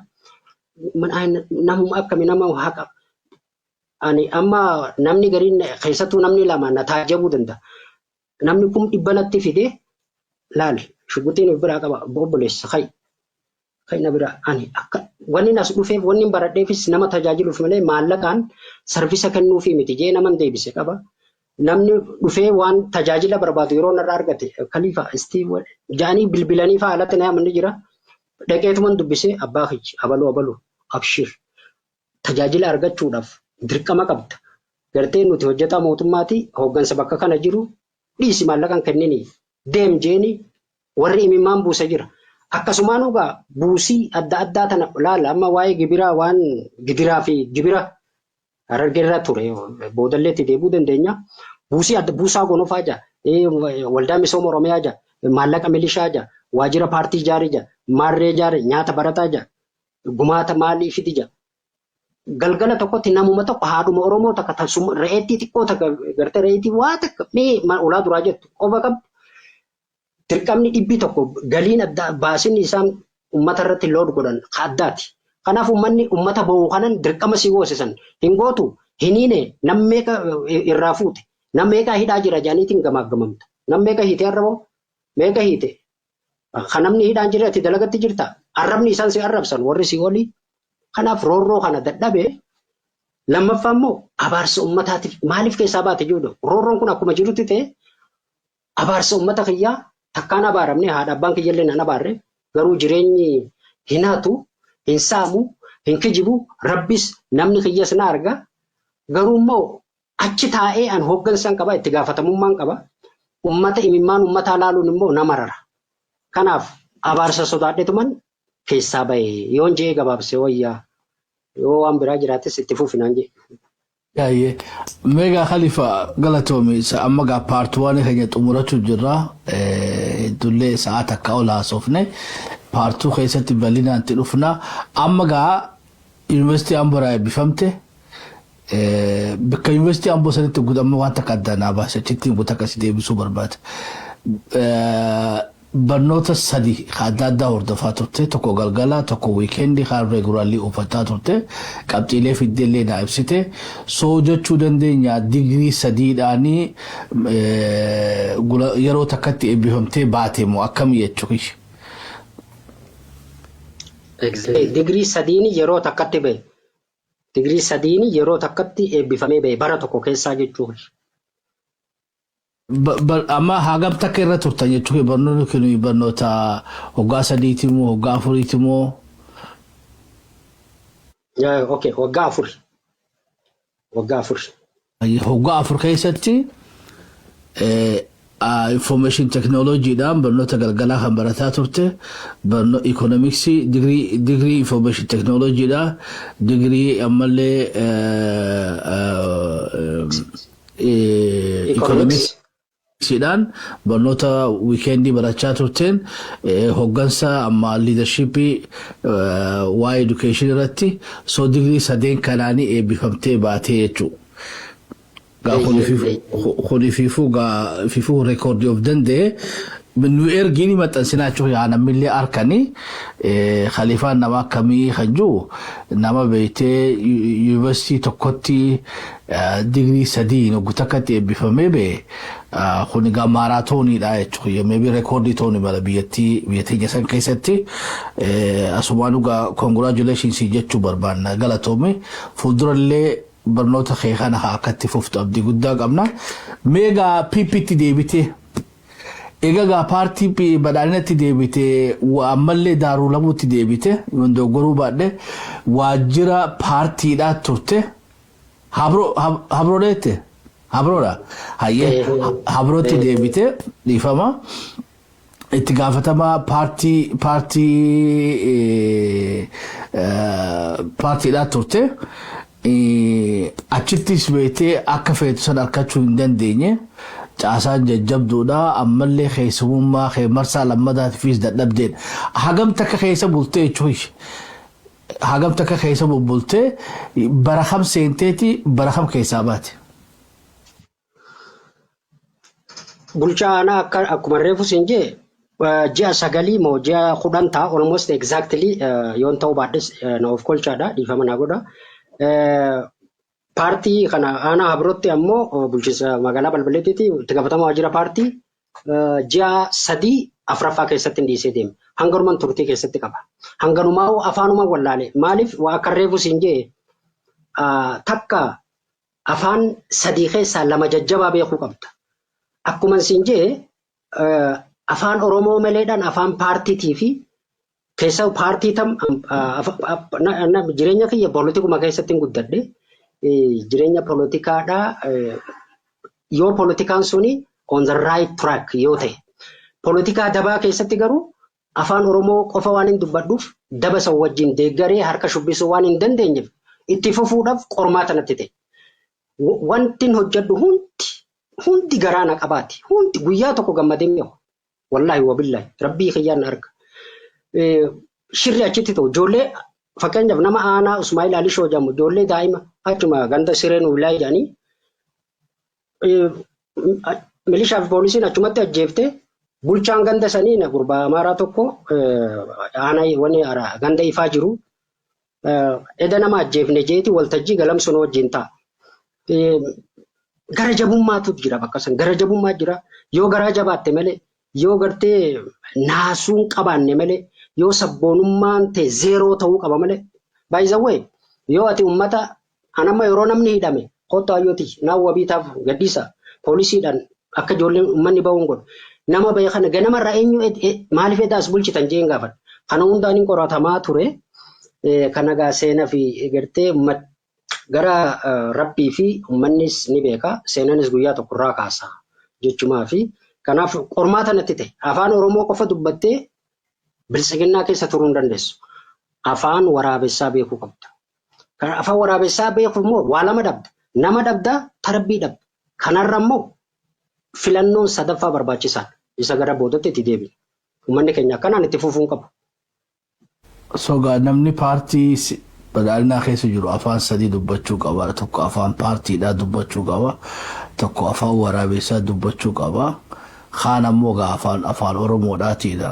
Namuma akkami nama haqa ani amma namni gariin keessattuu namni lama na taajjabuu danda'a. Namni 100,000 natti fide, laal, shuguxiin of biraa qaba, obboleessa, kai kai na bira. Ani akka wanni as dhufeef, wanni baradheefis nama tajaajiluuf malee maallaqaan service kennuufii miti jee naman deebise qaba. Namni dhufee waan tajaajila barbaadu yeroo narraa argate, kaliifa istii jaanii bilbilanii fa'aa alatti na yaamanni jira. Dhaqeetuman dubbisee, abbaa kiyya, abaluu abaluu, abshir, tajaajila argachuudhaaf dirqama qabda. Gartee nuti hojjetaa mootummaati, hooggansa bakka kana jiru dhiisi, maallaqan kennini deem jeeni warri imimmaan buuse jira. Akkasumaan egaa buusii adda addaa tana laala, amma waa'ee gibiraa, waan gidiraa fi gibira Harargee irra ture, boodallee itti deebi'uu dandeenya. Buusii adda buusaa gonofaa jira. Waldaa misooma Oromiyaa jira. Maallaqa milishaa jira. Waajjira paartii ijaaree jira. Maarree ijaare, nyaata barataa jira. Gumaata maalii fidi jira. Galgala tokkotti namuma tokko, haadhuma Oromoo takka, re'eettii xiqqoo takka gartee, re'eettii waa takka mee ulaa duraa jettu qofa qabdu. Dirqamni 100 galiin adda baasinni isaan uummata irratti load godhan addaati. Kanaaf uummanni uummata bahu kanan dirqama si goosisan hin gootu hiniine, nam meeqa irraa fuute, nam meeqa hidhaa jira jedhaniitiin gamaaggamamta. Nam meeqa hiite arraboo, meeqa hiite, kan namni hidhaan jira, ati dalagatti jirta, arrabni isaan si arrabsan warri si olii. Kanaaf roorroo kana dadhabee, lammaffaa immoo abaarsa uummataatiif maaliif keessaa baate jiru, roorroon kun akkuma jirutti ta'e, abaarsa uummata kiyyaa takkaan abaaramne, haadha abbaan kiyyallee nan abaarre, garuu jireenyi hin hatu, hin saamu, hin kijibu, rabbis namni kiyyas na arga. Garuu immoo achi taa'ee an hooggansaan qaba, itti gaafatamummaan qaba. Uummata, imimmaan uummataa laaluun immoo nama rara. Kanaaf abaarsa sodaadhetuman keessaa bahe yoon je'ee gabaabsee wayyaa, yoo waan biraa jiraates itti fufinaan jee. Yaayyee. Meegaa Khalifa, galatoomi. Isa amma gaa part one keenya xumurachuu jirra. Hedduullee sa'a takka ol haasofne. Part two keessatti bal'inaan itti dhufna. Amma gaa Yuunivarsiitii Amboo irraa eebbifamte. Bakka Yuunivarsiitii Amboo sanitti amma waan takka adda naa baase, achitti guutuu akkasii deebisuu barbaada. Barnoota sadi adda addaa hordofaa turte, tokko galgala, tokko weekend, kaan regularly uffataa turte, qabxiilee fiddeellee naa ibsite. Soo jechuu dandeenya digirii sadiidhaanii yeroo takkatti eebbifamtee baate moo akkamii jechuu? Digirii sadiin yeroo takkatti bahe. Digirii sadiin yeroo takkatti eebbifamee bahe, bara tokko keessaa jechuudha. Amma hagam takka irra turtan jechuun, barnoonni kun barnoota waggaa 3ti moo waggaa 4ti moo? Okay, waggaa 4. Waggaa 4. Waggaa 4 keessatti information technologyidhaan barnoota galgalaa kan barataa turte, barnoota economicsii, digirii information technologyidha, digirii ammallee economicsiidhaan barnoota weekendii barachaa turteen, hoggansa amma leadershipii waa'ee education irratti, so digirii sadeen kanaanii eebbifamtee baatee jechuudha. Gaa kuni gaa fifuu reekoordii of danda'e nu ergiin maxxansinaa jechuudha. Yaa namillee harkanii Khaliifaan nama akkamii kan jiru, nama beektee yuunivarsiitii tokkotti digirii sadiin oggu takkatti eebbifamee ba'e kun egaa maaraatooniidha jechuudha. Maybe reekoordii ta'uu ni mala biyyattii biyya teenya san keessatti. Asumaan dhugaa congratulations jechuu barbaanna, galatoome. Fuuldurallee barnoota kee kana haa akkatti fuftu abdii guddaa qabna. Meegaa PPtti deebitee, egaa gaa paartii badhaadhinatti deebitee, ammallee Daaruu Labuutti deebite, yoon dogoggoruu baadhe waajjira paartiidhaa turte. Habroodheette, Habroodha, hayyee, Habrootti deebite, dhiifama. Itti gaafatamaa paartiidhaa turte. Achittis beektee akka feetu san argachuu hin dandeenye. Caasaan jajjabduudha, ammallee keessummaa kee marsaa lammataatiifis dadhabdeedha. Hagam takka keessa bultee jechuun, hagam takka keessa bubbultee, bara kam seenteeti, bara kam keessaa baate? Bulchaa aanaa akka akkuma reefu siin jee ji'a 9 moo ji'a 10 ta'a almost exactly, yoon ta'uu baadhes na of kolchaadha, dhiifama naa godha. Paartii kana aanaa Habrootti ammoo bulchiinsa magaalaa Balbaleetitti itti gaafatamaa waajjira paartii ji'a 3 afuraffaa keessatti hin dhiisee deeme. Hanganuman turtii keessatti qaba. Hanganumaa afaanuma wallaale. Maaliif, waa akka reefu siin jee takka afaan sadii keessaa lama jajjabaa beekuu qabda. Akkuma siin jee afaan Oromoo maleedhaan afaan paartiitii fi keessa paartii tam jireenya kiyya polotikuma keessatti hin guddadhe. Jireenya polotikaadhaa yoo polotikaan suni on the right track yoo ta'e. Polotikaa dabaa keessatti garuu afaan Oromoo qofa waan hin dubbadhuuf, daba san wajjin deeggaree harka shubbisuu waan hin dandeenyeef, itti fufuudhaaf qormaata natti ta'e. Wanti hojjedhu hundi hundi garaa na qabaati. Hundi guyyaa tokko gammadee beeku. Wallaahi wabillaahi, rabbii kiyyaan na arga. Shirri achitti ta'u, ijoollee, fakkeenyaaf nama aanaa Usmaa'il Alishoo jedhamu, ijoollee daa'ima achuma ganda Sireen Ulaa jedhanii milishaa fi poolisiin achumatti ajjeeftee, bulchaan ganda sanii na gurbaa Amaaraa tokko aanaa wanni ganda ifaa jiru eda nama ajjeefne jeeti waltajjii galamsuun wajjin ta'a. Gara jabummaatu jira bakka san, gara jabummaa jira. Yoo garaa jabaatte malee, yoo gartee naasuun qabaanne malee, yoo sabboonummaan ta'e zeeroo ta'uu qaba malee. By the way, yoo ati ummata anamma yeroo namni hidhame kottu hayyooti naan wabiitaaf gadhiisa, poolisiidhaan akka ijoolleen uummanni bahuun godhu. Nama bahe kana ganamarraa eenyu maaliif edaas bulchitan jeen gaafadha. Kana hundaan hin qoratamaa ture. Kana gaa seenaa fi gartee gara rabbii fi uummannis ni beeka. Seenanis guyyaa tokkorraa kaasa jechumaa fi kanaaf qormaata natti ta'e. Afaan Oromoo qofa dubbattee biltsiginnaa keessa turuu hin dandeessu. Afaan waraabessaa beekuu qabda. Afaan waraabessaa beekuuf immoo waa lama dhabda. Nama dhabda, tarabbii dhabda. Kanarra immoo filannoon sadaffaa barbaachisaadha. Isa gara boodatti itti deebina. Uummanni keenya akkanaan itti fufuu hin qabu. Sogaa namni paartii badhaadhinaa keessa jiru afaan sadii dubbachuu qaba. Tokko afaan paartiidhaa dubbachuu qaba. Tokko afaan waraabessaa dubbachuu qaba. Kaan ammoo gaa afaan Oromoodhaatiidha.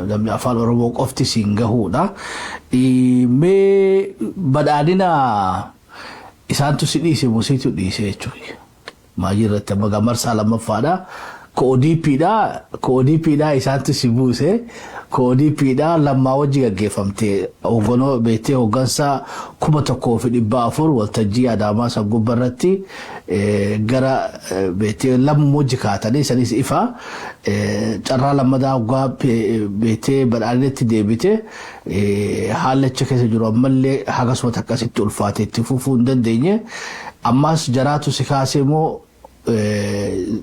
Namni afaan Oromoo qofti siin gahuudha. Mee badhaadhina isaantu si dhiise moo siitu dhiise jechuudha? Maajii irratti amma gaa marsaa lammaffaadha. Ko ODPdha, ko ODPdha isaantu si buuse, ko ODPdha lammaa wajji gaggeeffamte hoogganoo beektee hooggansa 1400 waltajjii Adaamaa san gubbaa irratti gara beektee lammuma wajji kaatanii sanis ifa carraa lammadaa hoggaa beektee badhaadhinatti deebite, haalli achi keessa jiru ammallee hagasuma akkasitti ulfaate itti fufuu hin dandeenye. Ammas jaraatu si kaasee moo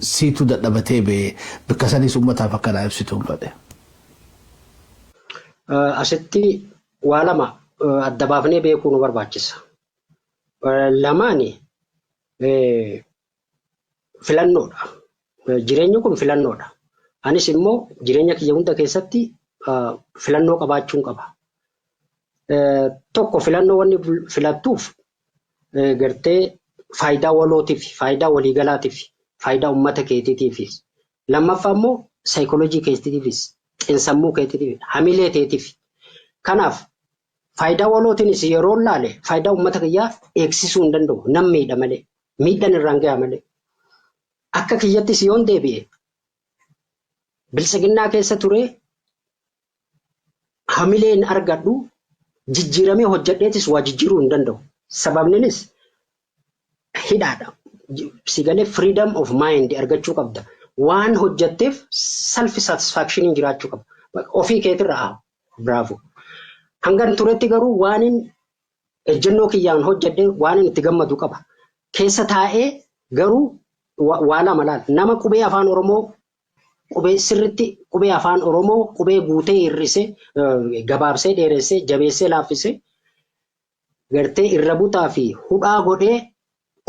siitu dadhabatee bee? Bakka sanis uummataaf akkanaa ibsitu hin fedhe. Asitti waa lama adda baafnee beekuu nu barbaachisa. Lamaani filannoodha. Jireenyi kun filannoodha. Anis immoo jireenya kiyya hunda keessatti filannoo qabaachuun qaba. Tokko, filannoo wanni filattuuf gartee faayidaa walootiif, faayidaa waliigalaatiif, faayidaa uummata keetiitiif. Lammaffaa immoo saayikooloojii keetiitiifis, xiinsammuu keetiitiif, hamilee teetiif. Kanaaf faayidaa walootiinis yeroo laale faayidaa uummata kiyyaa eegsisuu hin danda'u. Nam miidha malee. Miidhaan irraan gaha malee. Akka kiyyattis yoon deebi'e biltsiginnaa keessa ture hamileen argadhu jijjiiramee hojjedheetis waa jijjiiruu hin danda'u. Sababninis hidhaadha. Sigalee freedom of mind argachuu qabda. Waan hojjetteef self satisfaction jiraachuu qaba. Ofii keetirraa bravo. Hangan turetti garuu waanin ejjennoo kiyyaan hojjedhe waan itti gammadu qaba. Keessa taa'ee garuu waa lama laal. Nama qubee afaan Oromoo qubee sirritti qubee afaan Oromoo qubee guutee hir'isee, gabaabsee dheeressee, jabeessee laaffisee, gartee irra butaa fi hudhaa godhee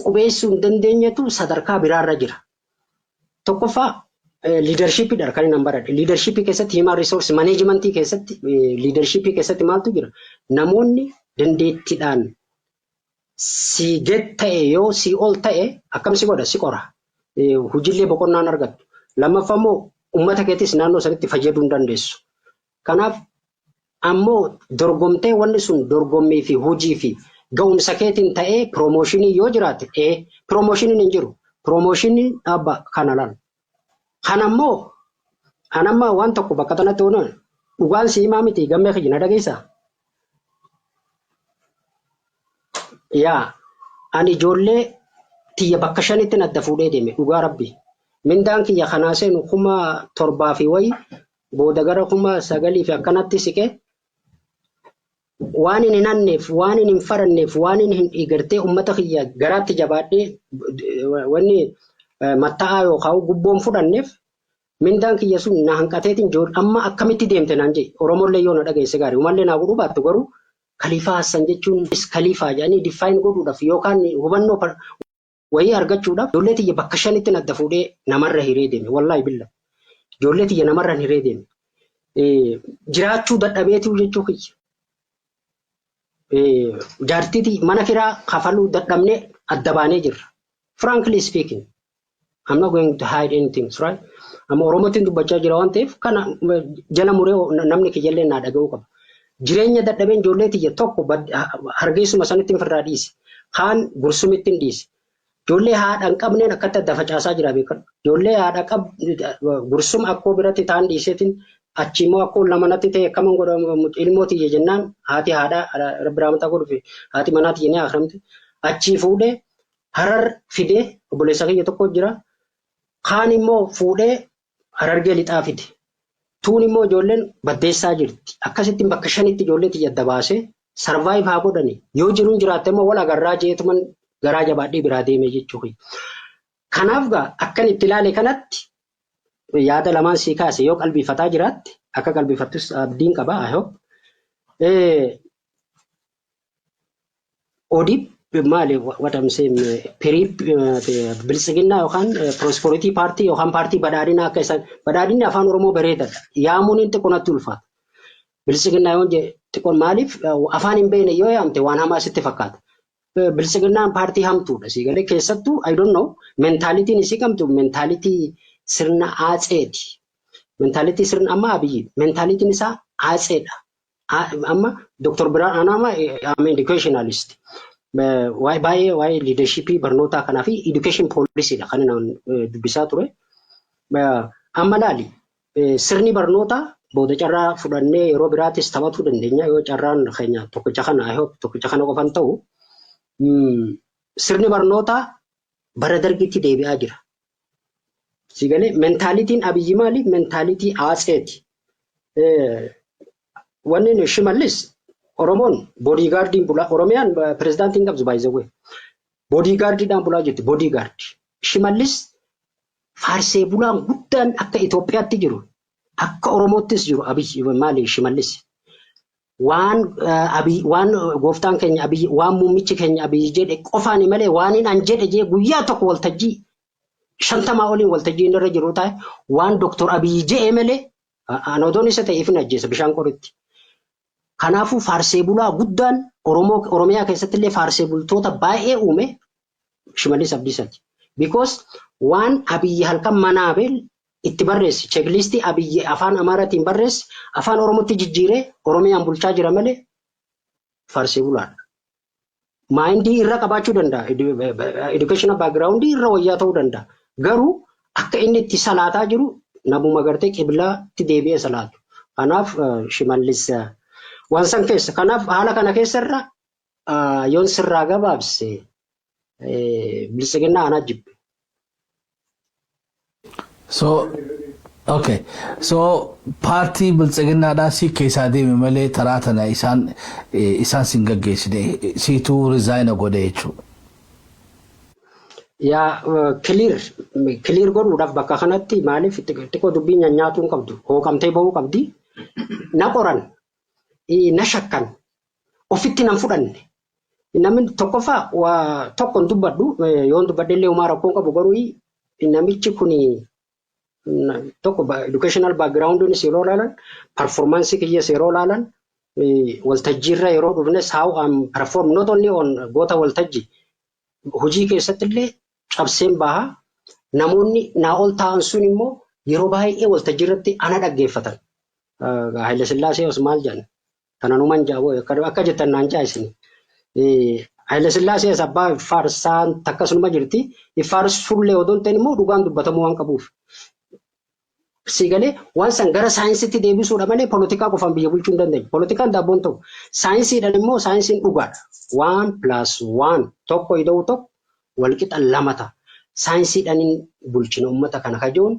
qubeessuu hin dandeenyetu sadarkaa biraarra jira. Tokkoffaa, leadershipiidha kan inni baradhe. Leadershipii keessatti, human resource managementii keessatti, leadershipii keessatti maaltu jira? Namoonni dandeettiidhaan si gad ta'e yoo si ol ta'e akkam si godha, si qora. Hojiilee boqonnaan argattu. Lammaffaa immoo uummata keetis naannoo sanitti fayyaduu hin dandeessu. Kanaaf ammoo dorgomtee wanni sun dorgommii fi hojii fi ga'umsa keetiin ta'ee promotionii yoo jiraate, promotioniin hin jiru. Promotioniin dhaabba kana laal. Kanammoo anamma waan tokko bakka kanatti oolan dhugaan si himaa miti, gammee kiyya na dhageessaa? Yaa, ani ijoollee tiyya bakka shanitti adda fuudhee deeme, dhugaa rabbi. Mindaan kiyya kanaa seenu 7,000 fi wayi, booda gara 9,000 fi akkanatti siqe. Waan hin hanneef, waan hin faranneef, waan hin gartee uummata kiyya garaatti jabaadhee wanni matta'aa yookaan gubboon fudhanneef mindaan kiyya sun na hanqateetiin amma akkamitti deemte naan jedhe. Oromollee yoo na dhageesse gaarii umallee naa godhuu baattu, garuu Kaliifaa Hassan jechuun kaliifaa jedhanii define godhuudhaaf yookaan hubannoo Wayii argachuudhaaf ijoollee tiyya bakka shanitti adda fuudhee namarra hiree deeme. Wallaahi billa. Ijoollee tiyya namarra hiree deeme. Jiraachuu dadhabeetu jechuu kiyya. Jaartiiti mana kiraa kafaluu dadhabnee adda baanee jirra. Frankly speaking, I'm not going to hide anything, right? Amma Oromootiin dubbachaa jira waan ta'eef, kana jala muree namni kiyyallee naa dhaga'uu qaba. Jireenya dadhabeen ijoollee tiyya tokko Hargeessuma sanitti ofirraa dhiise. Kaan Gursumitti hin dhiise. Ijoollee haadha hin qabneen akkatti adda facaasaa jira, beekan. Ijoollee haadha qab Gursum akkoo biratti ta'an dhiiseetiin, achi immoo akkoo lama natti ta'e, akkaman godhamu ilmoo tiyya jennaan, haati haadhaa Rabbi rahmataa godhufi, haati manaa tiyya ni akramte. Achii fuudhee Harar fidee, obboleessa kiyya tokko jira. Kaan immoo fuudhee Harargee Lixaa fide. Tuun immoo ijoolleen Baddeessaa jirti. Akkasitti bakka shanitti ijoollee tiyya adda baasee, survive haa godhani. Yoo jiruun jiraatte immoo wal agarraa jeetuman garaa jabaadhee biraa deemee jechuudha. Kanaaf gaa akkan itti ilaale kanatti yaada lamaan sii kaase, yoo qalbifataa jiraatte, akka qalbifattus abdiin qaba, I hope. ODP maali, what I'm saying, piriip Biltsiginnaa yookaan Prosperity Party yookaan paartii badhaadhinaa, akka isaan badhaadhinni afaan Oromoo bareedaadha. Yaamuun inni xiqqoo natti ulfaata. Biltsiginnaa yoo xiqqoon, maaliif, afaan hin beekne yoo yaamte waan hamaa sitti fakkaata. Biltsiginnaan paartii hamtuudha. Si galee, keessattuu, I don't know, mentalityn isii qabdu mentality sirna aaceeti. Mentality sirna amma Abiyyi mentalityn isaa aaceedha. Amma Dr. Biraan amma am educationalist. Baay'ee waa'ee leadershipii barnootaa kanaa fi education policy dha kan inni dubbisaa ture. Amma laali, sirni barnootaa booda carraa fudhannee yeroo biraattis taphatuu dandeenya, yoo carraan keenya tokkicha kana, I hope, tokkicha kana qofan ta'u. Sirni barnootaa bara Dargitti deebi'aa jira. Si galee, mentalityn Abiyyi maali? Mentality aaceeti. Wanni Shimallis, Oromoon bodyguardiin bulaa, Oromiyaan pirezidaantiin qabdu baay'isawwee. Bodyguardiidhaan bulaa jirti, bodyguard. Shimallis faarsee bulaan guddaan akka Itoophiyaatti jiru, akka Oromoottis jiru Abiyyi maali, Shimallis. Waan Abiy, waan gooftaan keenya Abiyyi, waan muummichi keenya Abiyyi jedhe qofaani malee, waan hin an jedhe jee guyyaa tokko waltajjii 50 oliin waltajjii inni irra jiru taa'e, waan Doktor Abiyyi jedhe malee, an odoon isa ta'e ifin ajjeesa bishaan qoritti. Kanaafuu faarsee bulaa guddaan Oromoo, Oromiyaa keessatti illee faarsee bultoota baay'ee uume Shimallis Abdiisaati. Because waan Abiyyi halkan manaa beel itti barreesse, checklistii Abiyyi afaan Amaaraatiin barreesse afaan Oromootti jijjiiree Oromiyaan bulchaa jira malee faarsee bulaadha. Mindii irra qabaachuu danda'a. Educational background irra wayyaa ta'uu danda'a. Garuu akka inni itti salaataa jiru namuma gartee qiblaatti deebi'ee salaatu. Kanaaf Shimallis waan san keessa. Kanaaf haala kana keessarra yoon sirraa gabaabse, Biltsiginnaa anaa jibbe. So, okay. So, paartii Biltsiginnaadhaa si keessaa deeme malee taraa tana isaan sin gaggeessine, siituu resign godhe jechuudha. Yaa, clear godhuudhaaf bakka kanatti, maaliif, xiqqoo dubbii nyaatuu hin qabdu, hooqamtee bahuu qabdi. Na qoran, na shakkan, ofitti nan fudhanne. Namni tokkoffaa waa tokko hin dubbadhu, yoon dubbadhe illee homaa rakkoo hin qabu, garuu namichi kun tokko educational background yeroo ilaalan, performance kiyyas yeroo ilaalan, waltajjiirra yeroo dhufnes, how I'm perform, not only on goota waltajjii, hojii keessatti illee cabseen baha. Namoonni naa ol ta'an sun immoo yeroo baay'ee waltajjii irratti ana dhaggeeffatan. Haayile Sillaasee os maal jedhan? Tananuman jaaboo akka jettan naan jaa'isini. Haayile Sillaasee as abbaa faarsaan takkasuma jirti. Faarsullee odoo hin ta'in immoo dhugaan dubbatamuu waan qabuuf. Si galee, waan san gara saayinsiitti deebisuudha malee poolitikaa qofaan biyya bulchuu hin dandeenyu. Poolitikaan daabboon ta'u. Saayinsiidhaan immoo, saayinsiin dhugaadha. 1 + 1, tokko ida'uu tokko walqixa lama ta'a. Saayinsiidhaan bulchina uummata kana kajoon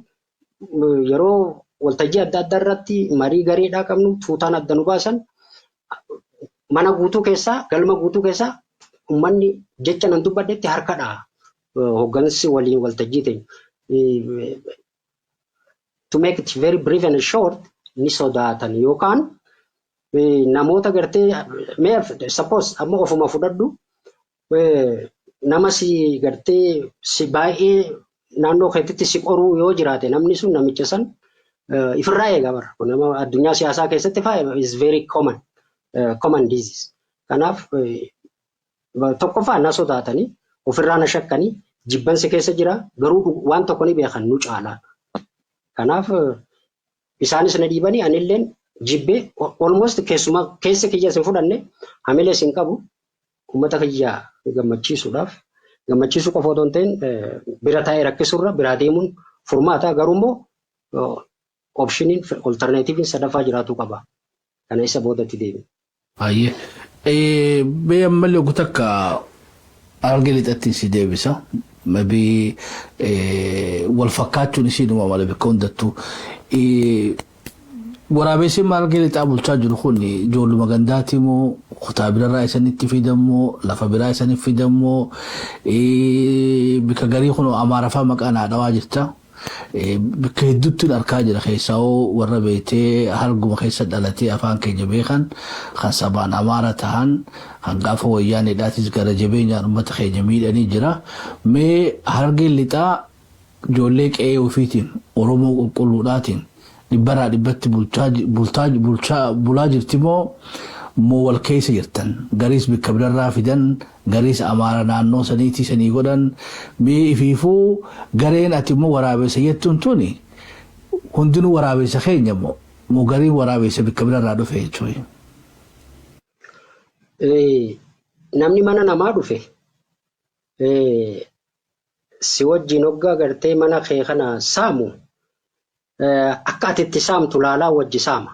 yeroo waltajjii adda addaa irratti marii gareedhaa qabnu, tuutaan adda nu baasan, mana guutuu keessaa, galma guutuu keessaa uummanni jecha nan dubbadhetti harka dha'a. Hoggansi waliin waltajjii ta'e. To make it very brief and short, ni sodaatan yookaan namoota gartee, mee suppose amma ofuma fudhadhu. Nama si gartee si baay'ee naannoo keetitti si qoruu yoo jiraate, namni sun namicha san ifirraa eega bara. Kun nama addunyaa siyaasaa keessatti faa is very common disease. Kanaaf tokkoffaa na sodaatanii, ofirraa na shakkanii, jibbansi keessa jira, garuu waan tokko ni beekan, nu caalaa. Kanaaf isaanis na dhiibanii, anilleen jibbee almost keessuma keessa kiyya sin fudhanne, hamilee sin qabu. Uummata kiyya gammachiisuudhaaf, gammachiisuu qofa otoo hin ta'in, bira taa'ee rakkisurra biraa deemuun furmaata. Garuu immoo optioniin, alternativeiin sadaffaa jiraachuu qaba. Kana isa boodatti deebi. Baay'ee. Bee ammallee ogu takka Harargee Lixatti si deebisa. Maybe wal fakkaachuun isiinuma mala bakka hundattuu. Waraabessi Harargee Lixaa bulchaa jiru kun ijoolluma gandaati moo, kutaa birarraa isanitti fidamoo, lafa biraa isanitti fidamoo? Bikka garii kun Amaarafaa maqaa naa dhawaa jirta. Bakka hedduutti argaa jira, keessaa warra beetee harguma keessa dhalatee afaan keenya beekan, kan sabaan Amaara tahan, kan gaafa Wayyaaneedhaatis gara jabeenyaan uummata keenya miidhanii jira. Mee Harargeen Lixaa ijoollee qe'ee ofiitiin, Oromoo qulqulluudhaatiin dhibbarraa dhibbatti bulchaa bulaa jirti moo wal keessa jirtan? Gariis bikka birarraa fidan, gariis Amaara naannoo saniitii sanii godhan. Mee ifiifuu gareen ati immoo waraabessa jettuun tuni hundinuu waraabessa keenya moo gariin waraabessa bikka birarraa dhufe jechuudha? Namni mana namaa dhufe si wajjin hoggaa gartee mana kee kana saamu, akka ati itti saamtu laalaa wajji saama.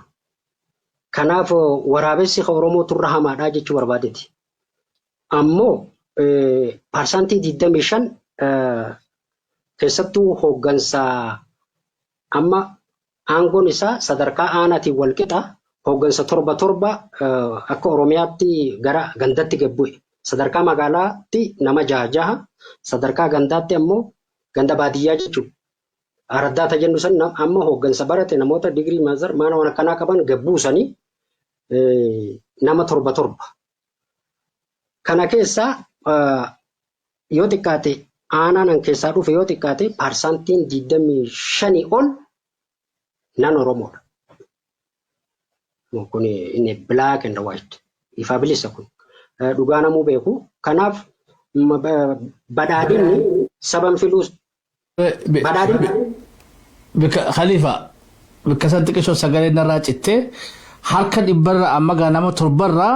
Kanaaf waraabessi Oromoo turra hamaadhaa jechuu barbaadeti. Ammoo 25% keessattuu hooggansa amma aangoon isaa sadarkaa aanaatiin wal qixa, hooggansa torba torba akka Oromiyaatti gara gandatti gad bu'e. Sadarkaa magaalaatti nama jaha jaha, sadarkaa gandaatti ammoo ganda baadiyyaa jechuudha. Araddaata jennu san amma hooggansa barate, namoota digirii, master, maana waan akkanaa qaban gad buusanii nama torba torba. Kana keessaa yoo xiqqaate, aanaan an keessaa dhufe yoo xiqqaate 25% ol nan Oromoodha. Kun inni black and white. Ifaa bilisa kun. Dhugaa namuu beeku. Kanaaf badhaadhinni saban filuus. Badhaadhinni. Khalifa, bakka san xiqqishoo sagalee narraa cittee, harka dhibbarraa amma gaa nama torbarraa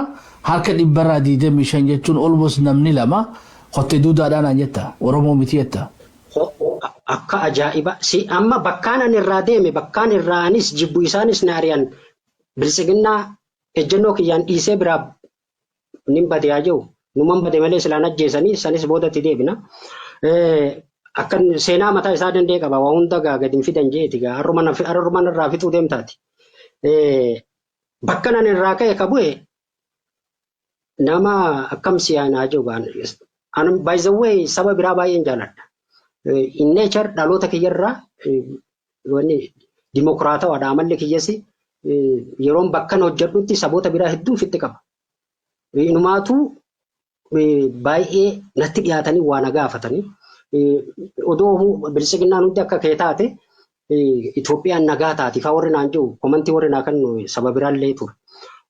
harka dhibbarraa 25 jechuun almost namni lama qottee duudaadhaan aan jetta, Oromoo miti jetta. Akka ajaa'iba! Si amma bakkaan ani irraa deeme, bakkaan irraa anis jibbu, isaanis na ari'an, Biltsiginnaa ejjennoo kiyyaan dhiisee biraa nin bade haa jiru. Numan bade malee silaan ajjeesanii, sanis boodatti deebina. Akka seenaa mataa isaa danda'e qaba. Waa hunda gaa gadi hin fidan jeeti gaa har'uma irraa fixuu deemtaati. Bakka nan irraa ka'e ka bu'e nama akkam si'aan haa jiru. By the way, saba biraa baay'een jaaladha. In nature dhaloota kiyyarraa wanni dimokiraatawaadha amalli kiyyasi, yeroon bakkan hojjedhutti saboota biraa hedduu ofitti qaba. Inumaatu baay'ee natti dhiyaatanii waa na gaafatanii, odoo Biltsiginnaan hundi akka kee taate Itoophiyaan nagaa taati faa warri naan jiru, commentii warri naa kennu saba biraallee ture.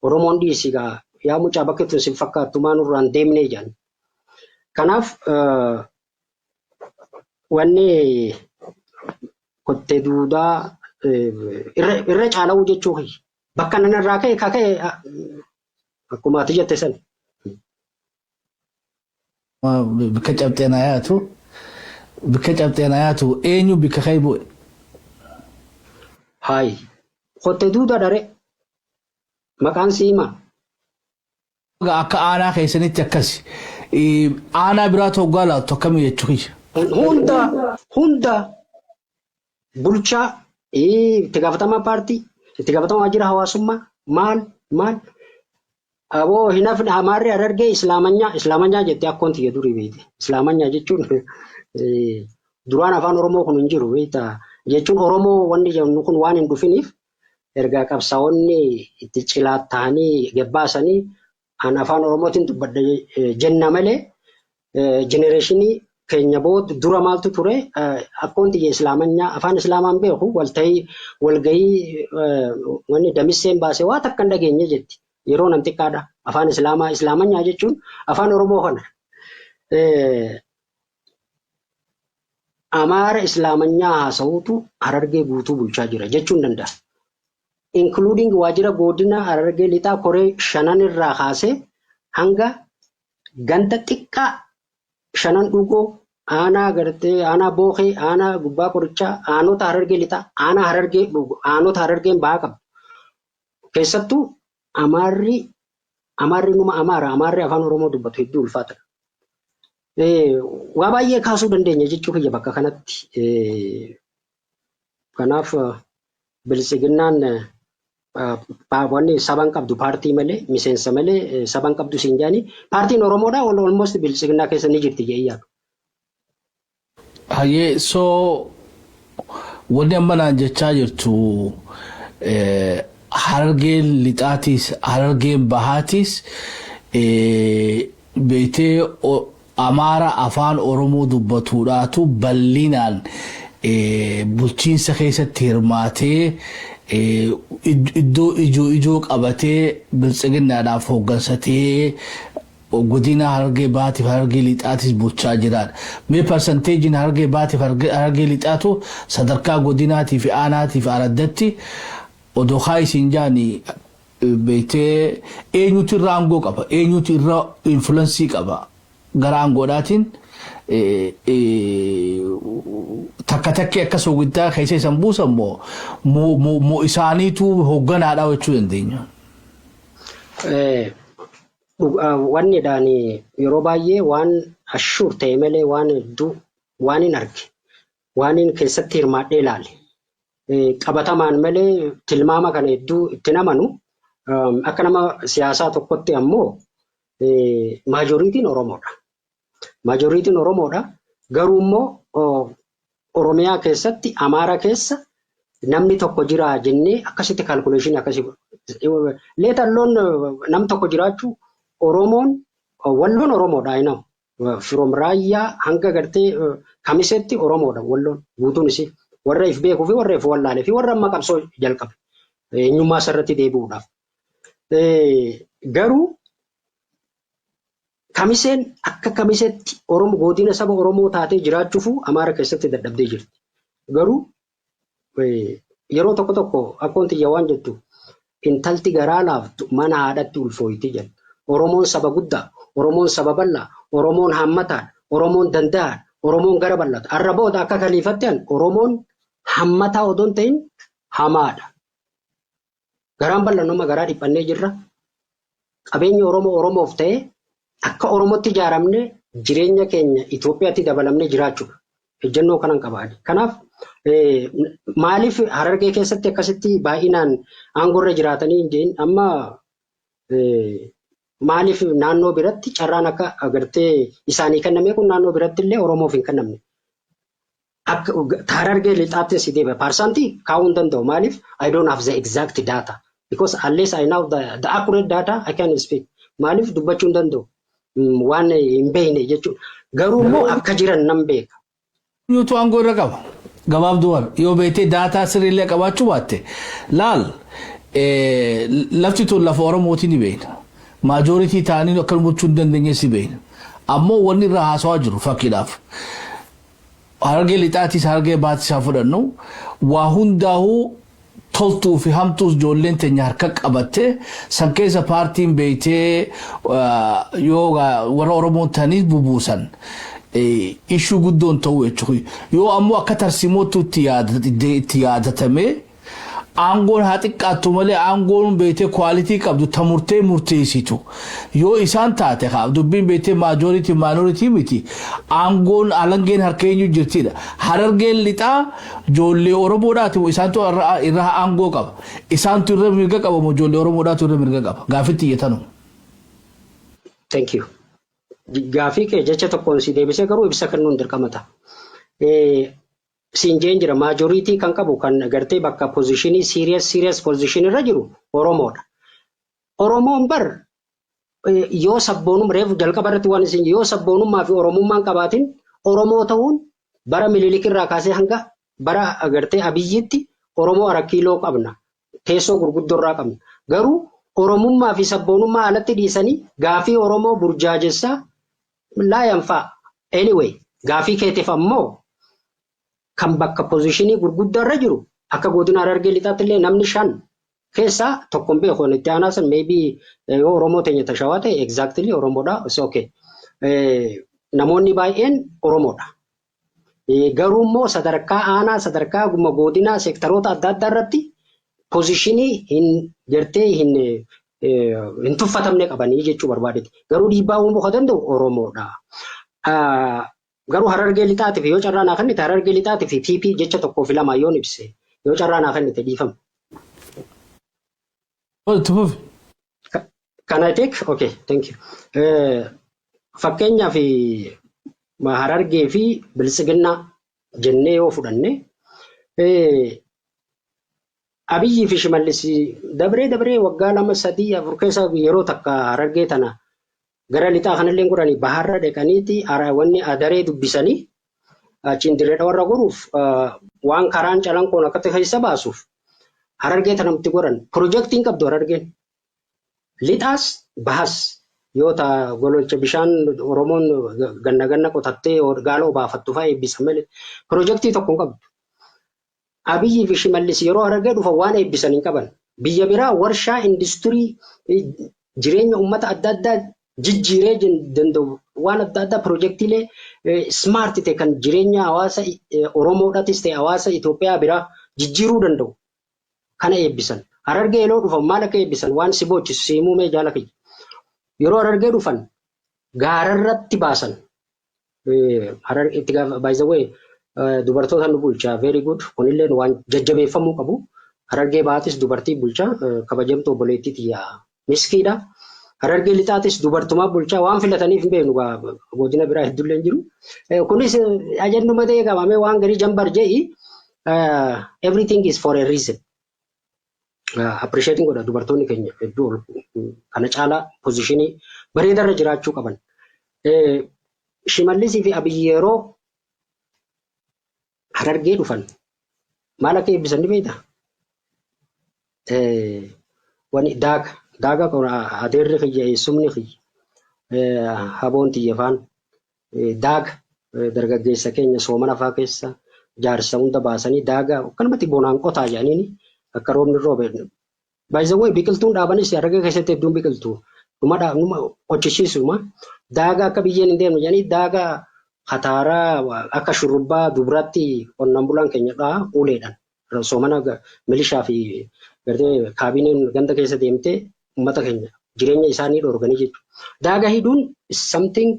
Oromoon dhiisi gaa, yaa mucaa, bakki tun sin fakkaattu, maa nurraan deemnee jedhan. Kanaaf wanni kottee duudaa irra caala'uu jechuu kiyya. Bakka nan irraa ka'e ka ka'e akkuma ati jette san. Bikka cabxee na yaatu, bikka cabxee na yaatu, eenyu bikka ka'e bu'e? Haayi. Kottee duudaa dhare maqaan si himaa. Akka aanaa keessanitti akkas, aanaa biraa hoggaa laattu akkamii jechuu kiyya? Hunda hunda, bulchaa, itti gaafatamaa paartii, itti gaafatamaa waajjira hawaasummaa, maal maal. Aboo hin hafne. Amaarri Harargee Islaamanyaa Islaamanyaa jettee akkoon tiyya durii beekte. Islaamanyaa jechuun duraan afaan Oromoo kun hin jiru beektaa, jechuun Oromoo wanni jennu kun waan hin dhufiniif, ergaa qabsaa'onni itti cilaatta'anii gabbaasanii an afaan Oromootiin dubbadha jenna malee. Generation keenya booda dura maaltu ture? Akkoon xiyya islaamanyaa afaan islaamaan beeku, walta'ii walgahii wanni damisseen baasee waa takka hin dhageenye jetti. Yeroo nan xiqqaadha. Afaan islaamaa, islaamanyaa jechuun afaan Oromoo kana. Amaara islaamanyaa haasa'uutu Harargee guutuu bulchaa jira jechuun danda'a. Including waajjira godina Harargee Lixaa koree shanan irraa kaasee hanga ganda xiqqaa Shanan Dhugoo, aanaa gartee aanaa Bookee, aanaa Gubbaa Qorichaa, aanota Harargee Lixaa, aanaa Harargee, aanota Harargeen bahaa qabdu. Keessattuu Amaarri numa Amaara, Amaarri afaan Oromoo dubbatu hedduu ulfaatadha. Waa baay'ee kaasuu dandeenya jechuu kiyya bakka kanatti. Kanaaf Biltsiginnaan wanni saban qabdu paartii malee, miseensa malee saban qabdu siin jaanii, paartiin Oromoodhaa almost Biltsiginnaa keessa ni jirti jedhee yaadu. Hayyee, soo wanni amma naan jechaa jirtu, Harargeen Lixaatiis Harargeen Bahaatiis beektee Amaara afaan Oromoo dubbatuudhaatu bal'inaan bulchiinsa keessatti hirmaatee, iddoo ijoo ijoo qabatee, Biltsiginnaadhaaf hooggansatee godina Harargee Bahaatiif Harargee Lixaatis bulchaa jiraadha. Mee percentageiin Harargee Bahaatiif Harargee Lixaatu sadarkaa godinaatii fi aanaatii fi araddatti odoo kaa isin jaani, beektee eenyutu irra aangoo qaba, eenyutu irra influence qaba gara aangoodhaatiin? Takka takkee akka soogiddaa keessa isan buusan moo isaaniitu hoogganaadha jechuu dandeenya? Wanniidhaan yeroo baay'ee waan ashuur ta'e malee, waan hedduu waan hin arge, waan hin keessatti hirmaadhee ilaale qabatamaan malee tilmaama kana hedduu itti namanu. Akka nama siyaasaa tokkotti ammoo majorityn Oromoodha. Majorityn Oromoodha. Garuu immoo Oromiyaa keessatti Amaara keessa namni tokko jira jennee akkasitti calculation akkasii leetalloon nam tokko jiraachuu. Oromoon Walloon Oromoodha ina. From Raayyaa hanga gartee Kamiseetti Oromoodha Walloon guutuun isii, warra if beekuu fi warra if wallaalee fi warra amma qabsoo jalqabe eenyummaa isarratti deebi'uudhaaf. Garuu Kamiseen akka Kamiseetti Oromoo godina saba Oromoo taatee jiraachuufu Amaara keessatti dadhabdee jirti. Garuu yeroo tokko tokko akkoon xiyya waan jettu, intalti garaa laaftu mana haadhatti ulfooyti jedha. Oromoon saba guddaa, Oromoon saba bal'aa, Oromoon hammataadha, Oromoon danda'aadha, Oromoon gara bal'ata. Har'a booda akka kaliifatti Oromoon hammataa odoo hin ta'in hamaadha. Garaan bal'annuma garaa dhiphannee jirra. Qabeenya Oromoo Oromoof ta'ee akka Oromootti ijaaramne jireenya keenya Itoophiyaatti dabalamnee jiraachuudha. Ejjennoo kanan qaba. Kanaaf maaliif Harargee keessatti akkasitti baay'inaan aangoorra jiraatanii hin jedhin? Amma maaliif naannoo biratti carraan akka agartee isaanii kenname kun naannoo biratti illee Oromoof hin kennamne? Akka Harargee Lixaatti si deebi'a. Percent kaa'uu hin danda'u. Maaliif? I don't have the exact data. Because unless I know the accurate data, I can speak. Maaliif dubbachuu hin danda'u? Waan hin beekne jechuudha. Garuu immoo akka jiran nan beeka. Eenyutu aangoo irra qaba? Gabaabduwwan yoo beektee data sirriillee qabaachuu baatte, laal, lafti tun lafa Oromooti ni beekna. Majority ta'anii akka bulchuu hin dandeenye si beekna. Ammoo wanni irraa haasawaa jiru, fakkiidhaaf, Harargee Lixaatis Harargee Baatis haa fudhannu, waa hundaa'uu toltuu fi hamtuus ijoolleen teenya harka qabatte san keessa paartiin beektee yoo warra Oromoon ta'anii bubuusan ishuu guddoon ta'uu jechuudha. Yoo ammoo akka tarsimootti itti yaadatamee, aangoon haa xiqqaattu malee aangoon beektee quality qabdu ta murtee murteessitu yoo isaan taate, haa dubbiin beektee majority minority miti, aangoon alangeen harka eenyu jirtidha. Harargeen Lixaa ijoollee Oromoodhaati moo isaantu irra aangoo qaba? Isaantu irra mirga qaba moo ijoollee Oromoodhaatu irra mirga qaba? Gaafitti iyyatanu. Thank you. Gaafii kee jecha tokkoon si deebisee, garuu ibsa kennuun dirqama ta'a. Siin jeen jira, majority kan qabu, kan gartee bakka position serious serious position irra jiru Oromoodha. Oromoon bar Yoo sabboonummaa reefu jalqaba irratti waan isin yoo sabboonummaa fi Oromummaan qabaatin Oromoo ta'uun bara Minilik irraa kaasee hanga bara agartee Abiyyitti Oromoo Arakkiiloo qabna. Teessoo gurguddoo irraa qabna. Garuu Oromummaa fi sabboonummaa alatti dhiisanii gaafii Oromoo burjaajessaa laayan fa'a. Anyway, gaafii keetiif ammoo kan bakka position gurguddaa irra jiru akka godina Harargee Lixaatti illee namni shan keessaa tokko hin beeku. Itti aanaa san maybe yoo Oromoo teenya tashawaa ta'e, exactly Oromoodha. It's okay. Namoonni baay'een Oromoodha. Garuu immoo sadarkaa aanaa, sadarkaa godinaa, seektaroota adda addaa irratti position hin gartee hin tuffatamne qabanii jechuu barbaadeeti. Garuu dhiibbaa uumuu kan danda'u Oromoodha. Garuu Harargee Lixaatiif yoo carraa naa kennite, Harargee Lixaatiif PP jecha tokkoo fi lama yoon ibse, yoo carraa naa kennite, dhiifama. Itti fufi. Can I take? Okay, thank you. Fakkeenyaaf Harargee fi Biltsiginnaa jennee yoo fudhanne, Abiyyii fi Shimallis dabree dabree waggaa 2, 3, 4 keessa yeroo takka Harargee tana gara lixaa kanallee godhanii baharra dhaqaniiti wanni adaree dubbisanii achiin dirree warra goruuf waan karaan Calanqoon akkatti keessa baasuuf Harargee tanamtti godhan piroojeektiin qabdu Harargeen. Lixaas bahas yoo ta gololcha bishaan Oromoon ganna ganna qotattee gaala obaafattu fa'aa eebbisa malee piroojeektii tokko hin qabdu. Abiyyii fi Shimallis yeroo Harargee dhufan waan eebbisan hin qaban. Biyya biraa warshaa industirii jireenya uummata adda addaa jijjiiree danda'u, waan adda addaa, piroojeektiilee smart ta'e kan jireenya hawaasa Oromoodhaatis ta'e hawaasa Itoophiyaa biraa jijjiiruu danda'u kana eebbisan. Harargee yeroo dhufan maal akka eebbisan waan si boochisu si himuu mee, jaala kiyya. Yeroo Harargee dhufan gaararratti baasan. Itti by the way, dubartoota nu bulchaa, very good, kunillee waan jajjabeeffamuu qabu. Harargee Bahaatis dubartii bulchaa, kabajamtuu obboleettii tiyya Miskiidha. Harargee Lixaatis dubartumaa bulchaa, waan filataniif hin beeknu, godina biraa hedduullee hin jiru. Kunis ajanduma ta'ee qabamee waan garii jambar je'i, everything is for a reason. Appreciating godha, dubartoonni keenya hedduu kana caalaa position bareedarra jiraachuu qaban. Shimallisii fi Abiyyi yeroo Harargee dhufan maal akka eebbisan ni beektaa? Wani daaga daaga adeerri kiyya, eessumni kiyya, haboon tiyya faan daaga dargaggeessa keenya soomana faa keessa jaarsa hunda baasanii daaga akkanumatti bonaan qotaa jedhaniini akka roobni roobe. By the way, biqiltuun dhaabanis Harargee keessatti hedduun biqiltuu dhuma dhuma qochisiisuma daaga akka biyyeen hin deemne jedhanii daaga kataaraa akka shurrubbaa dubratti qonnaan bulaan keenya dhaa uleedhaan soomana milishaa fi gartee kaabineen ganda keessa deemtee uummata keenya jireenya isaanii dhorganii jechuudha. Daaga hidhuun something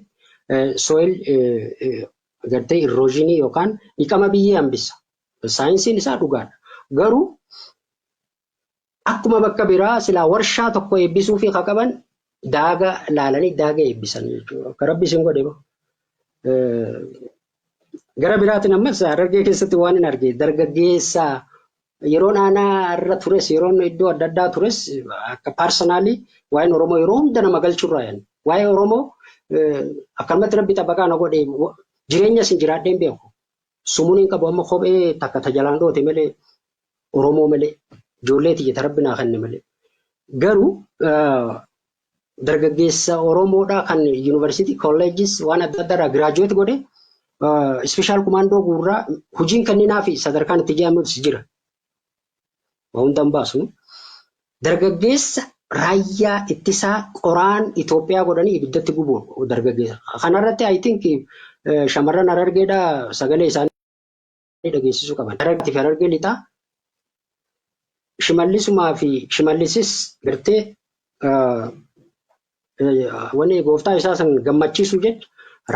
soil gartee erosion yookaan dhiqama biyyee hambisa. Saayinsiin isaa dhugaadha. Garuu akkuma bakka biraa silaa warshaa tokko eebbisuu fi qaban daaga laalanii daaga eebbisan jechuudha. Akka Rabbi isin godhe. Gara biraatiin ammas Harargee keessatti waan hin arge, dargaggeessa yeroon aanaa irra tures, yeroon iddoo adda addaa tures, akka personally waa'een Oromoo yeroo hunda nama galchurraa yan. Waa'ee Oromoo akkanumatti Rabbi xabaqaa na godhe, jireenya isin jiraadheen beeku. Sumuun hin qabu, amma kophee takka tajalaan dhoote malee, Oromoo malee, ijoollee tiyya Rabbi naa kenne malee. Garuu dargaggeessa Oromoodhaa kan yuunivarsiitii, kolleejjis waan adda addaa irraa graduate godhe special commando guurraa hojiin kenninaa fi sadarkaan itti jedhamus jira. Waa hunda hin baasu. Dargaggeessa raayyaa ittisaa qoraan Itoophiyaa godhanii ibiddatti gubu dargaggeessa. Kanarratti I think shamarran Harargeedhaa sagalee isaanii dhageessisuu qaban. Harargee fi Harargee Lixaa Shimallisumaa fi Shimallisis gartee wanni gooftaa isaa san gammachiisuu jecha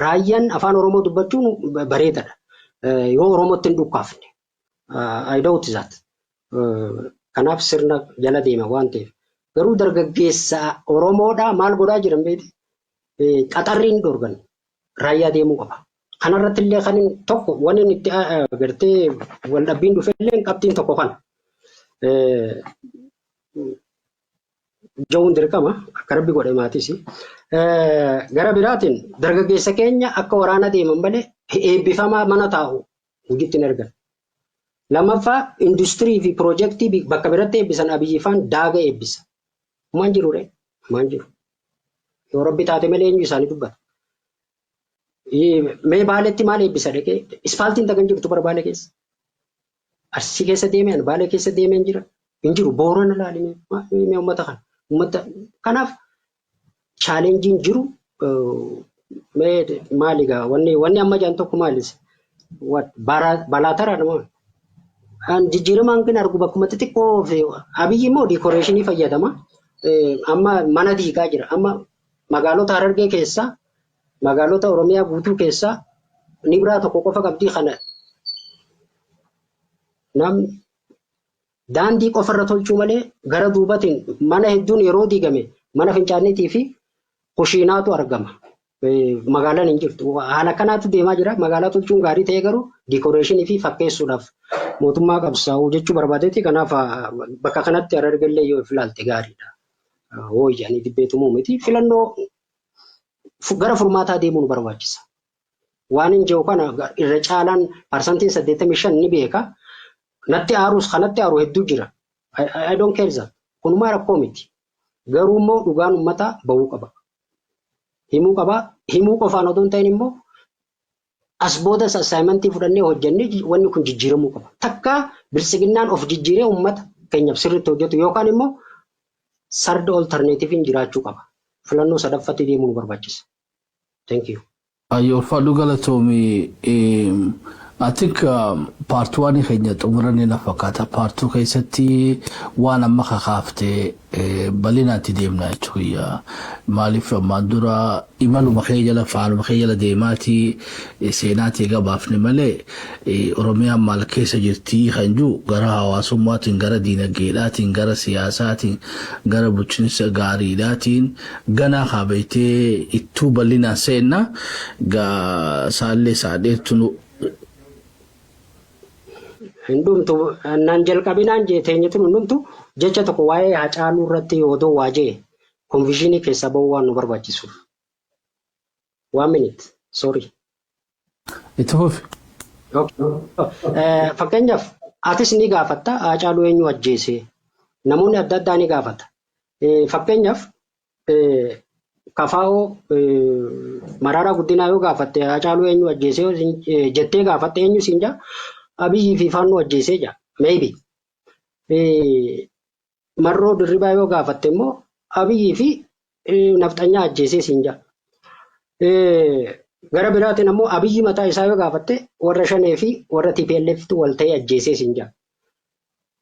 raayyaan afaan Oromoo dubbachuun bareedaadha. Yoo Oromootti hin dhukkaafne. I doubt that. Kanaaf sirna jala deema waan ta'eef. Garuu dargaggeessa Oromoodhaa maal godhaa jiran beekti? Qaxarriin dhorgan raayyaa deemuu qaba. Kanarratti illee kan tokko wanni inni itti gartee waldhabbiin dhufe illee qabxiin tokko kana. Ja'uun dirqama. Akka Rabbi godhe maatis. Gara biraatiin dargaggeessa keenya akka waraana deeman malee eebbifamaa mana taa'u hojiitti hin ergan. Lammaffaa, industirii fi piroojeektii bakka biratti eebbisan Abiyyi faan daaga eebbisa. Maan jiru ree? Maan jiru? Yoo Rabbi taate malee eenyu isaanii dubbata? Mee Baaleetti maal eebbisa dhaqee? Ispaaltiin takka hin jirtu bara Baalee keessa. Arsii keessa deemee, Baalee keessa deemee jira. Hin jiru. Boorana laali mee uummata kana. Uummata kanaaf challengeiin jiru mee maali gaa wanni amma jaan tokko maalis? Balaa taraa nama. Jijjiirama hanqina argu bakkuma xixiqqoo fi Abiyyi immoo decorationii fayyadama. Amma mana diigaa jira. Amma magaalota Harargee keessaa, magaalota Oromiyaa guutuu keessaa Nibraa tokko qofa qabdii kana namni daandii qofarra tolchuu malee gara duubatiin mana hedduun yeroo diigame mana fincaaniitii fi kushiinaatu argama. Magaalaan hin jirtu. Haala kanaatu deemaa jira. Magaalaa tolchuun gaarii ta'e garuu decorationii fi fakkeessuudhaaf mootummaa qabsaa'uu jechuu barbaadeeti. Kanaaf bakka kanatti Harargellee yoo ilaalte gaariidha. Wooyyanii dibbeetumuu miti. Filannoo gara furmaataa deemuu nu barbaachisa. Waan hin jiru kana irra caalaan 85% ni beeka. Natti aarus kanatti aaru hedduu jira. I don't care that. Kunumaa rakkoo miti. Garuu immoo dhugaan uummataa bahuu qaba. Himuu qaba. Himuu qofaan otoo hin ta'in immoo as boodas assignmentii fudhannee hojjennee wanni kun jijjiiramuu qaba. Takka bilisiginnaan of jijjiiree uummata keenyaaf sirriitti hojjetu yookaan immoo third alternativeiin jiraachuu qaba. Filannoo sadaffatti deemuu nu barbaachisa. Thank you. Ayyoo, ulfaadhu, galatoomii. I think part one keenya xumuranii na fakkaata. Part two keessatti waan amma kakaaftee bal'inaatti deemna jechuudha. Maaliif ammaan dura imaluma kee jala, faanuma kee jala deemaatii seenaatii gabaafne malee Oromiyaan maal keessa jirtii kan jiru gara hawaasummaatiin, gara diinagdeedhaatiin, gara siyaasaatiin, gara bulchiinsa gaariidhaatiin ganaa kaabeetee ittuu bal'inaan seenna. Saallee saadheettu. Hundumtu naan jalqabinaan teenyetu hundumtu jecha tokko waa'ee Hacaaluu irratti odoo waa jee confusionii keessaa bahuu waan nu barbaachisuuf. One minute, sorry. Itti fufi. Fakkeenyaaf atis ni gaafatta, Hacaaluu eenyu ajjeese? Namoonni adda addaa ni gaafata. Fakkeenyaaf Kafaa'oo Maraaraa Guddinaa yoo gaafatte, Hacaaluu eenyu ajjeese jettee gaafatte, eenyu siin jaa? Abiyyii fi Faannoo ajjeesee jaa. Maybe. Marroo Dirribaa yoo gaafatte immoo Abiyyii fi Nafxanyaa ajjeesee siin jaa. Gara biraatiin ammoo Abiyyi mataa isaa yoo gaafatte warra Shanee fi warra TPLF wal ta'ee ajjeesee siin jaa.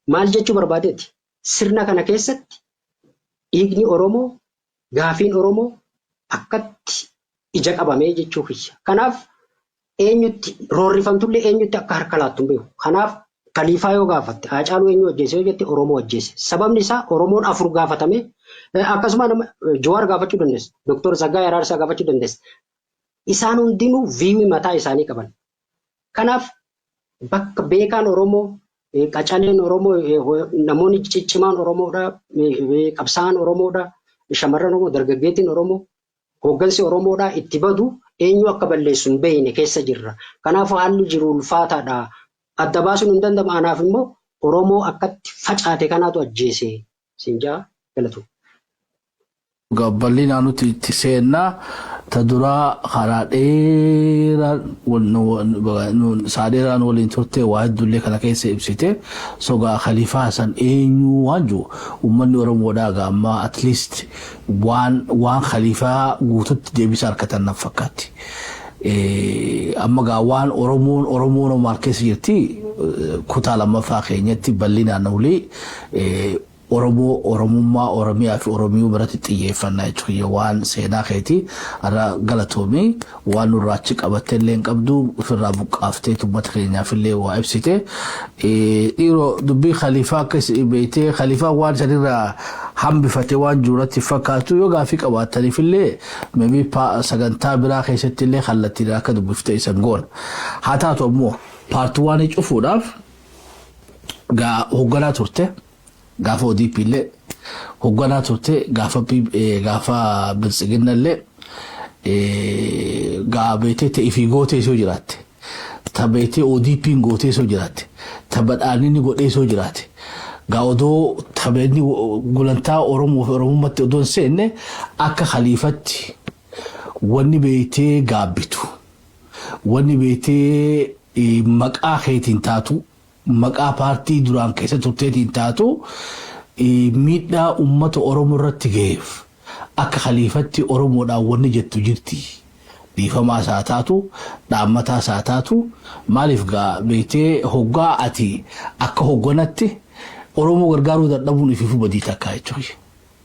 Maal jechuu barbaadeeti? Sirna kana keessatti dhiigni Oromoo, gaafiin Oromoo akkatti ija qabamee jechuu kiyya. Kanaaf eenyutti roorrifamtullee eenyutti akka harka laattu hin beeku. Kanaaf Kaliifaa yoo gaafatte, Haacaaluu eenyu ajjeese yoo jette, Oromoo ajjeese. Sababni isaa Oromoon afur gaafatame, akkasuma Jawaar gaafachuu dandeessa. Dooktor Tsaggaayee Araarsaa gaafachuu dandeessa. Isaan hundinuu viewii mataa isaanii qaban. Kanaaf bakka beekaan Oromoo, qacaleen Oromoo, namoonni ciccimaan Oromoodha, qabsaa'aan Oromoodha, shamarran Oromoo, dargaggeettiin Oromoo, hooggansi Oromoodha itti badu eenyu akka balleessu hin beekne keessa jirra. Kanaafuu haalli jiru ulfaataadha. Adda baasuun hin danda'amu. Anaaf immoo Oromoo akkatti facaate kanaatu ajjeese. Siinjaa galatu. Bal'inaan nuti itti seennaa. Ta duraa karaa dheeraa saa dheeraan waliin turte, waa hedduullee kana keessa ibsite. Sogaa Khaliifaa Hasan eenyu waan jiru uummanni Oromoodhaa gaa amma at least waan Khaliifaa guututti deebisa harkatan na fakkaatti. Amma gaa waan Oromoon maal keessa jirti kutaa lammaffaa keenyatti bal'inaan olii Oromoo, Oromummaa, Oromiyaa fi Oromiyuu biratti xiyyeeffannaa jechuudha. Waan seenaa keeti irraa galatoomii, waan nurraa achi qabattee illee hin qabdu, ofirraa buqqaaftee uummata keenyaaf illee waa ibsite. Dhiiroo, dubbii Khaliifaa akkas beektee, Khaliifaa waan sanirraa hambifate waan jirutti fakkaatu, yoo gaafii qabaataniif illee maybe sagantaa biraa keessatti illee kallattiidhaan akka dubbifte isan goona. Haa taatu ammoo part one cufuudhaaf gaa hoogganaa turte. Gaafa ODP illee Hoogganaa turte gaafa Biltsiginnallee gaa beetee ta'ee fi gootee soo jiraatte. Ta beetee ODP'n gootee soo jiraatte. Ta badhaadhinni godhee soo jiraate. Gaa odoo tapheenni gulantaa Oromoo fi Oromummaatti odoo hin seenne, akka khaliifatti wanni beektee gaabbitu, wanni beektee maqaa keetiin taatu, maqaa paartii duraan keessa turteetiin taatu, miidhaa uummata Oromoo irratti ga'eef akka khaliifatti Oromoodhaan wanni jettu jirti. Dhiifamaa isaa taatu, dhaammataa isaa taatu, maaliif gaa beektee hoggaa ati akka hogganatti Oromoo gargaaruu dadhabuun ifiifuu badii takkaa jechuudha.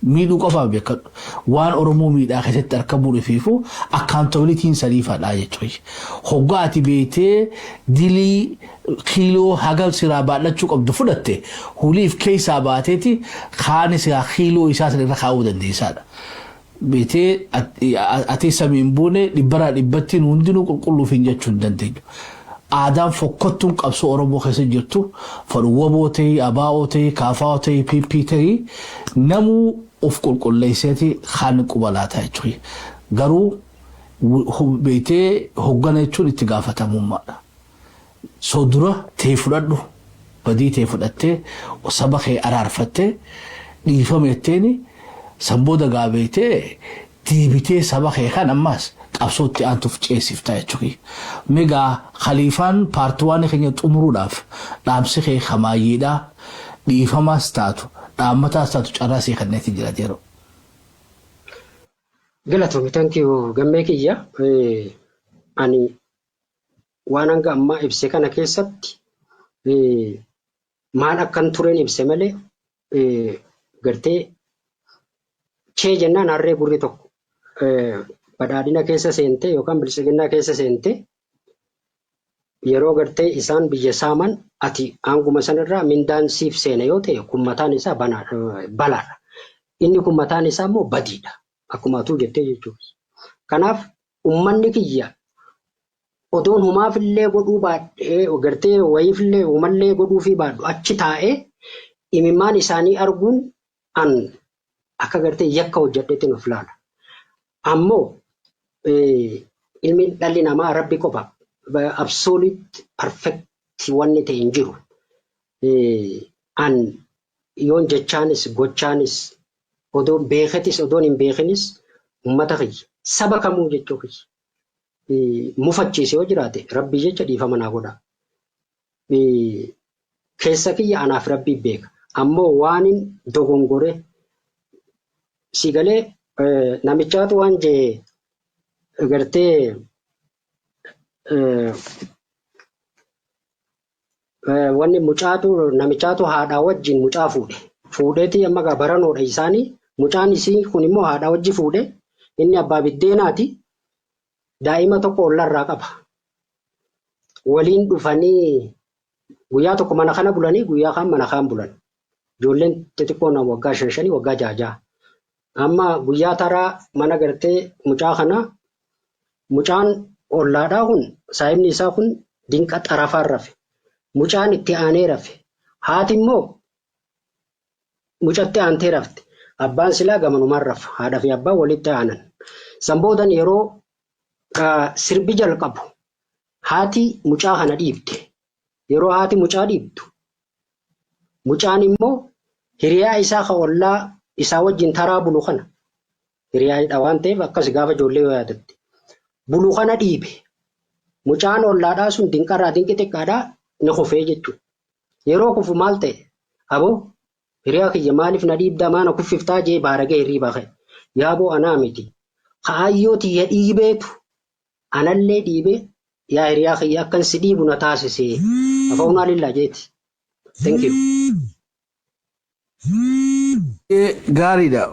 Miidhuu qofaaf beekadhu. Waan Oromoo miidhaa keessatti argamuun ifiifuu accountabilityn sadiifadha jechuudha. Hoggaa ati beektee dilii kiiloo hagam siraa baadhachuu qabdu fudhatte, huliif keessaa baateeti kaan siraa kiiloo isaa sana irra kaa'uu dandeessaadha. Beektee ati samiin buune dhibbaraa dhibbattiin hundinuu qulqulluuf hin jechuu hin dandeenyu. Aadaan fokkottuun qabsoo Oromoo keessa jirtu, fadhu WBO ta'ii, ABO ta'ii, KFO ta'ii, PP ta'ii, namuu of qulqulleesseeti kaan quba laataa jechuudha. Garuu beektee hoggana jechuun itti gaafatamummaadha. So dura ta'e fudhadhu, badii ta'e fudhattee, saba kee araarfattee, dhiifama jetteeni, san booda gaa beektee deebitee saba kee kan ammaas qabsootti aantuuf ceesifta jechuudha. Meegaa khaliifaan part one keenya xumuruudhaaf dhaamsi kee kamaayyeedhaa, dhiifamaas taatu, dhaammataas taatu, carraa sii kenneetii jira yeroo. Galatoomi, thank you, gammee kiyya. Ani waan hanga ammaa ibse kana keessatti maal akkan tureen ibse malee, gartee chee jennaan harree gurri tokko badhaadhina keessa seente yookaan Biltsiginnaa keessa seente, yeroo gartee isaan biyya saaman ati aanguma sanarraa mindaan siif seene yoo ta'e, kun mataan isaa balaadha. Inni kun mataan isaa immoo badiidha. Akkuma atuu jettee jechuudha. Kanaaf uummanni kiyya odoon humaafillee godhuu baadhee, gartee wayiifillee humallee godhuufii baadhu, achi taa'ee imimmaan isaanii arguun an akka gartee yakka hojjedheetti of ilaala. Ammoo ilmi dhalli namaa rabbi qofa, absolute perfect wanni ta'e hin jiru. An yoon jechaanis gochaanis, odoon beeketis odoon hin beekinis, uummata kiyya, saba kamuu jechuu kiyya, mufachiise yoo jiraate, rabbi jecha dhiifama naa godha. Keessa kiyya anaaf rabbi beeka. Ammoo waanin dogongore si galee namichaatu waan jee gartee wanni mucaatu namichaatu haadhaa wajjin mucaa fuudhe. Fuudheeti amma gaa baranoodha isaanii. Mucaan isii kun immoo haadhaa wajji fuudhe. Inni abbaa biddeenaati. Daa'ima tokko ollarraa qaba. Waliin dhufanii guyyaa tokko mana kana bulanii, guyyaa kaan mana kaan bulan. Ijoolleen xixiqqoon waggaa shan shanii, waggaa jaha jaha. Amma guyyaa taraa mana gartee mucaa kana, mucaan ollaadhaa kun, saayibni isaa kun dinqa xarafaan rafe. Mucaan itti aanee rafe. Haati immoo mucatti aantee rafte. Abbaan silaa gamanumaan rafa. Haadha fi abbaan walitti aanan. San boodan yeroo sirbi jalqabu haati mucaa kana dhiibde. Yeroo haati mucaa dhiibdu, mucaan immoo hiriyaa isaa ka ollaa isaa wajjin taraa bulu kana, hiriyaadha waan ta'eef akkas gaafa ijoollee yoo yaadatte bulu kana dhiibe. Mucaan ollaadhaa sun dinqarraa dinqi xiqqaadhaa ni kufee jechuudha. Yeroo kufu maal ta'e? "Aboo hiriyaa kiyya, maaliif na dhiibdaa, maana kuffiftaa?" jee baaragee hirriibaa ka'e. "Yaaboo anaa miti. Kaayyoo tiyya dhiibeetu anallee dhiibee, yaa hiriyaa kiyya, akkan si dhiibu na taasise. Afaunaa lillaa" jeeti. Thank you. Gaariidha.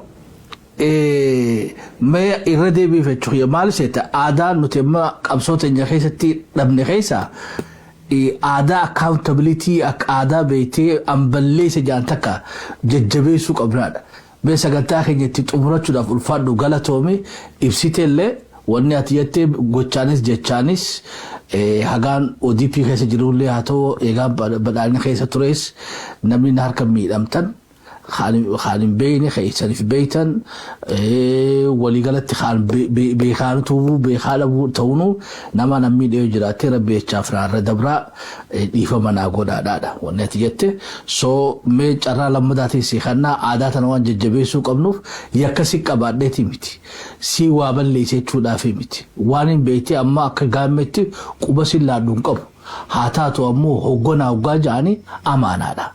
Mee irra deebiif jechuudha. Maal seeta, aadaan nuti amma qabsoo teenya keessatti dhabne keessaa aadaa accountability, akka aadaa beektee amballeessa jaan takka jajjabeessuu qabnaadha. Mee sagantaa keenya itti xumurachuudhaaf ulfaadhu, galatoomi. Ibsiteellee wanni ati jettee gochaanis jechaanis, hagaan ODP keessa jirullee haa ta'u, eegaa badhaadhina keessa tures, namni harka miidhamtan Kaan hin beekne, kan isaniif beektan, waliigalatti kaan beekaanitu beekaa dhabuu ta'uunu nama namni dhiyoo jiraate, rabbi jechaaf irra dabraa, dhiifama naa godhaadhaadha wanni ati jette. So mee carraa lammadaatiin si kannaa, aadaa tana waan jajjabeessuu qabnuuf, yakka si qabaadheeti miti, si waa balleesse jechuudhaafi miti. Waan hin beekte amma akka gaammetti quba si laadhu hin qabu. Haa taatu ammoo hogganaa hoggaa ja'anii amaanaadha.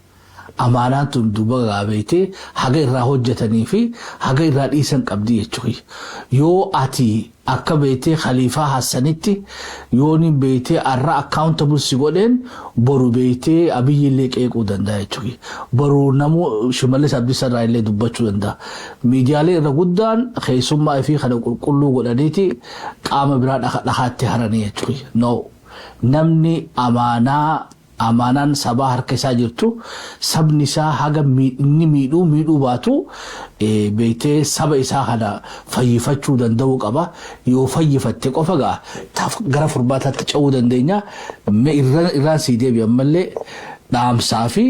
Amaanaan tun duuba gaabeetee haga irraa hojjetanii fi haga irraa dhiisan qabdi jechuudha. Yoo ati akka beetee Khaliifaa Hassanitti yoo ni beetee arra accountable si godheen, boru beetee Abiyyi illee qeequu danda'a jechuudha. Boru namu Shimallis Abdiisaa irraa illee dubbachuu danda'a. Miidiyaalee irra guddaan keessummaa fi kana qulqulluu godhaniiti qaama biraa dhakaatti haranii jechuudha. No. Namni amaanaa, amaanaan sabaa harka isaa jirtu, sabni isaa haga inni miidhuu miidhuu baatu, beektee saba isaa kana fayyifachuu danda'uu qaba. Yoo fayyifatte qofa gaa gara furmaataatti ce'uu dandeenya. Irraan sii deebi, ammallee dhaamsaa fi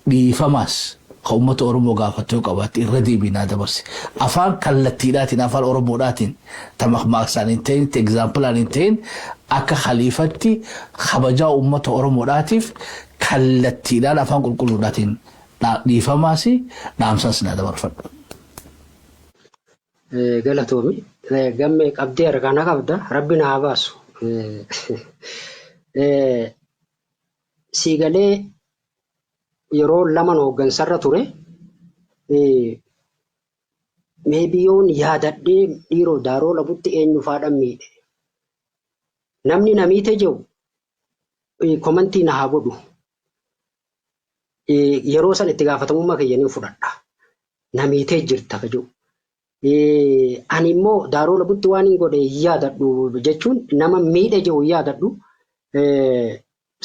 dhiifamaas kan uummata Oromoo gaafatte yoo qabaatte, irra deebiinaa dabarse. Afaan kallattiidhaatiin, afaan Oromoodhaatiin, tamaqmaaqsaan hin ta'in, exampleaan hin ta'in, akka khaliifatti kabajaa uummata Oromoodhaatiif kallattiidhaan afaan qulqulluudhaatiin dhiifamaas dhaamsaas naa dabarfadhu. Galatoomi. Gammee qabdee harkaa na qabda. Rabbi na haa baasu. Siigalee yeroo laman hooggansarra ture, maybe yoon yaadadhee dhiiroo, Daaroo Labutti eenyu faadhan miidhe. Namni na miite jiru commentii na haa godhu. Yeroo san itti gaafatamummaa kiyyanii fudhadha. Na miitee jirta ka jiru. Ani immoo Daaroo Labutti waan hin godhe hin yaadadhu, jechuun nama miidhe jiru hin yaadadhu.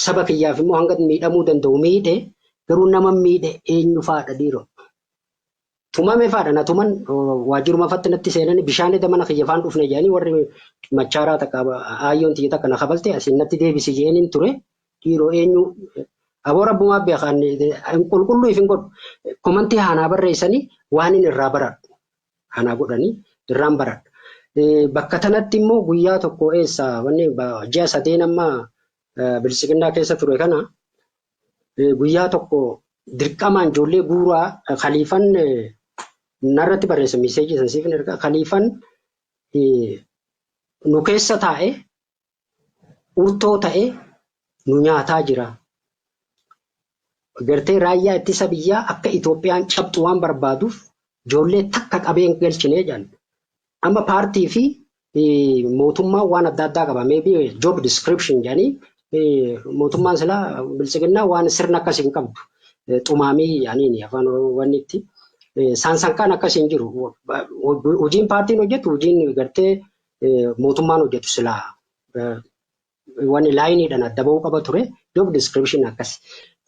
Saba kiyyaaf immoo hanga miidhamuu danda'u miidhe, garuu nama miidhe eenyu faadha dhiiroo. Tumame faadha, na tuman, waajjiruma fatti natti seenanii bishaan eda mana kiyya faan dhufne jedhanii, warri machaaraa takka aayyoon tiyya takka na kabalte, asiin natti deebisi jedhaniin ture. Dhiiroo, eenyu aboo, rabbumaa beekan, qulqulluu if hin godhu. Commentii haanaa barreessanii waan inni irraa baradhu. Haanaa godhanii irraan baradha. Bakka tanatti immoo guyyaa tokko eessa wanni ji'a 3 amma bilisiginnaa keessa ture kana, guyyaa tokko dirqamaan ijoollee guuraa, khaliifan narratti barreessa messageii san siif erga, khaliifan nu keessa taa'e urtoo ta'e nu nyaataa jira. Gartee raayyaa ittisa biyyaa akka Itoophiyaan cabxu waan barbaaduuf ijoollee takka qabeen galchinee jedhan. Amma paartii fi mootummaan waan adda addaa qaba. Maybe job description jedhanii, mootummaan silaa bilisiginnaa waan sirna akkasii hin qabdu. Xumaamii jedhaniini afaan Oromoo wanni itti. Saansanqaan akkasii hin jiru. Hojiin paartiin hojjetu, hojiin gartee mootummaan hojjetu silaa wanni lineiidhaan adda bahuu qaba ture. Job description akkas.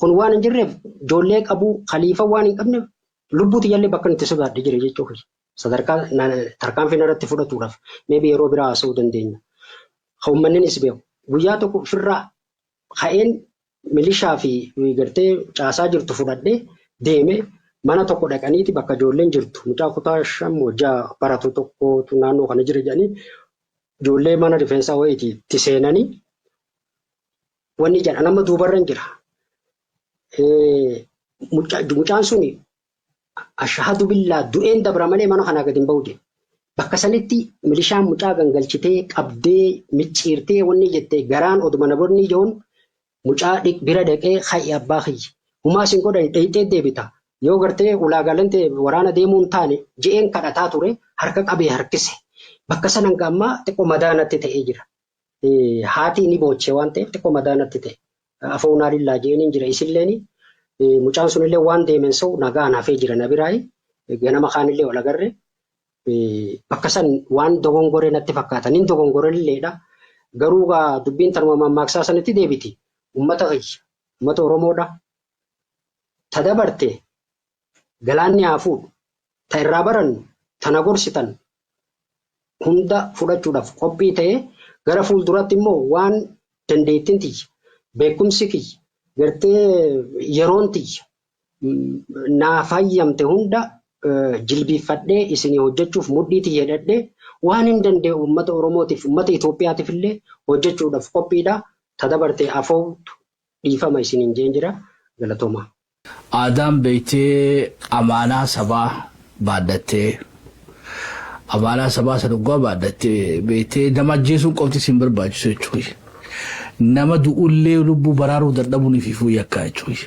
Kun waan hin jirreef ijoollee qabu, khaliifa waan hin qabneef, lubbuu tiyyallee bakka nuti sodaadhe jira jechuudha. Sadarkaa tarkaanfii irratti fudhatuudhaaf maybe yeroo biraa haasa'uu dandeenya. Uummannis beeku. Guyyaa tokko ofirraa ka'een milishaa fi gartee caasaa jirtu fudhadhee deeme, mana tokko dhaqaniiti bakka ijoolleen jirtu, mucaa kutaa 5 moo 6 baratu tokkotu naannoo kana jira jedhanii, ijoollee mana rifeensaa wayiitii itti seenanii wanni jedhan amma duubarra hin jira. Mucaan suni "Ashhadu billaa, du'een dabra malee mana kanaa gadi hin bahu" jedhe. Bakka sanitti milishaan mucaa gangalchitee qabdee micciirtee wanni jettee, garaan oduma namoonni ijoon mucaa bira dhaqee, "Ha'i, abbaa kiyya. Humaa sin godhan, dheeyxee deebita. Yoo gartee ulaagaaleen ta'e waraana deemuu hin taane" je'een kadhataa ture, harka qabee harkise. Bakka sana hanga ammaa xiqqoo madaanatti ta'ee jira. Haati ni boochee waan ta'eef xiqqoo madaanatti ta'e. "Afoonaa lillaa" je'een jira isilleen, mucaan sunillee waan deemen sa'u nagaan hafee jira na biraayi. Ganama kaanillee wal agarre. Bakka san waan dogongoree natti fakkaata. Nin dogongorelleedha. Garuu gaa dubbiin tanuma mammaaksaa sanitti deebiti. Uummata kiyya, uummata Oromoodha. Ta dabarte galaanni haa fuudhu. Ta irraa barannu, tana gorsitan hunda fudhachuudhaaf qophii ta'ee, gara fuulduratti immoo waan dandeettiin tiyya, beekumsi kiyya, gartee yeroon tiyya Naaf hayyamte hunda jilbiiffadhee isinii hojjechuuf mudhiitii jedhadhee waan hin danda'e uummata Oromootiif, uummata Itoophiyaatiif illee hojjechuudhaaf qophiidha. Ta dabarte afootu dhiifama isiniin jeen jira. Galatooma. Aadaan beektee amaanaa sabaa baadhattee, amaanaa sabaa sana dhugaa baadhattee, beektee nama ajjeesuun qofti isin barbaachisu jechuudha. Nama du'ullee lubbuu baraaruu dadhabuun ififuu yakkaa jechuudha.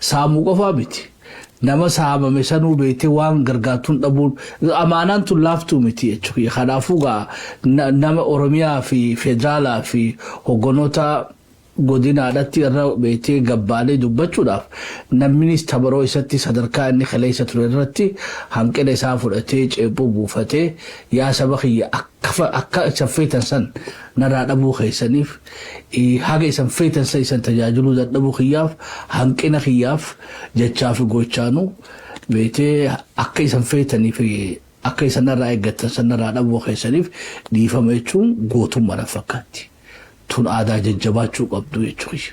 Saamuu qofaa miti. Nama saamame sanuu beektee waan gargaartuun dhabuun amaanaan tun laaftuu miti jechuudha. Kanaafuu gaa nama Oromiyaa fi federaalaa fi hogganoota godinaadhatti irra beektee gabbaalee dubbachuudhaaf, namnis tabaroo isatti sadarkaa inni kaleessa ture irratti hanqina isaa fudhatee ceephuu buufatee, yaa saba kiyya, akka isan feetan san narraa dhabuu keessaniif, haga isan feetan san isan tajaajiluu dadhabuu kiyyaaf, hanqina kiyyaaf jechaa fi gochaanu beektee akka isan feetanii fi akka isan narraa eeggattan san narraa dhabuu keessaniif dhiifama jechuun gootummaa na fakkaatti. Tun aadaa jajjabaachuu qabdu jechuudha.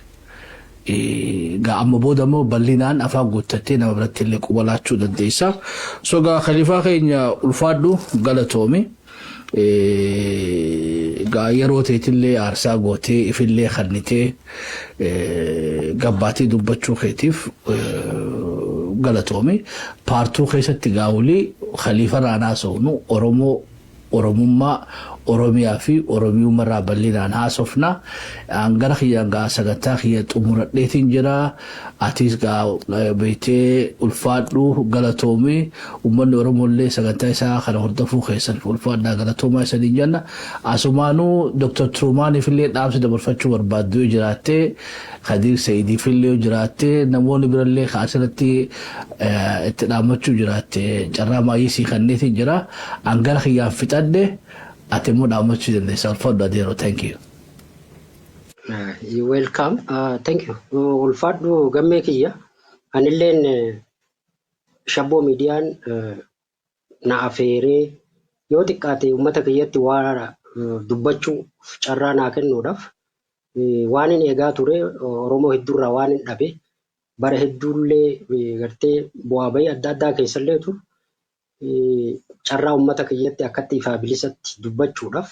Gaa amma booda immoo bal'inaan afaan guuttattee nama biratti illee quba laachuu dandeessa. So gaa Khaliifaa keenya, ulfaadhu, galatoomi. Gaa yeroo teetillee aarsaa gootee ifillee kannitee gabbaatee dubbachuu keetiif galatoomi. Part two keessatti gaawulii Khaliifa raanaa soonu Oromoo, Oromummaa, Oromiyaa fi Oromiyummaa bal'inaan haasofna. Gara kiyyaan gaa sagantaa kiyya xumuradheetiin jira. Atis gaa beektee ulfaadhu, galatoomi. Uummanni Oromollee sagantaa isaa kana hordofuu keessan ulfaadhaa, galatoomaa isaniin jenna. Asumaanuu Dr. Trumaaniif illee dhaamsa dabarfachuu barbaaddu yoo jiraatte, Khadiir Sa'idiif illee yoo jiraatte, namoonni birallee asirratti itti dhaammachuu jiraatte, carraa maayyisii kanneetiin jira. An gara kiyyaan fixadhe, ati immoo dhaammachuu dandeessa. Ulfaadhu adeero, thank you. You welcome. Thank you. Ulfaadhu gammee kiyya. Anilleen Shabboo Miidiyaan na afeeree yoo xiqqaate uummata kiyyatti waa dubbachuuf carraa naa kennuudhaaf, waan hin eegaa ture Oromoo hedduurraa waan hin dhabe, bara hedduullee gartee bu'aa bahii adda addaa keessallee turu, carraa uummata kiyyatti akkatti ifaa bilisatti dubbachuudhaaf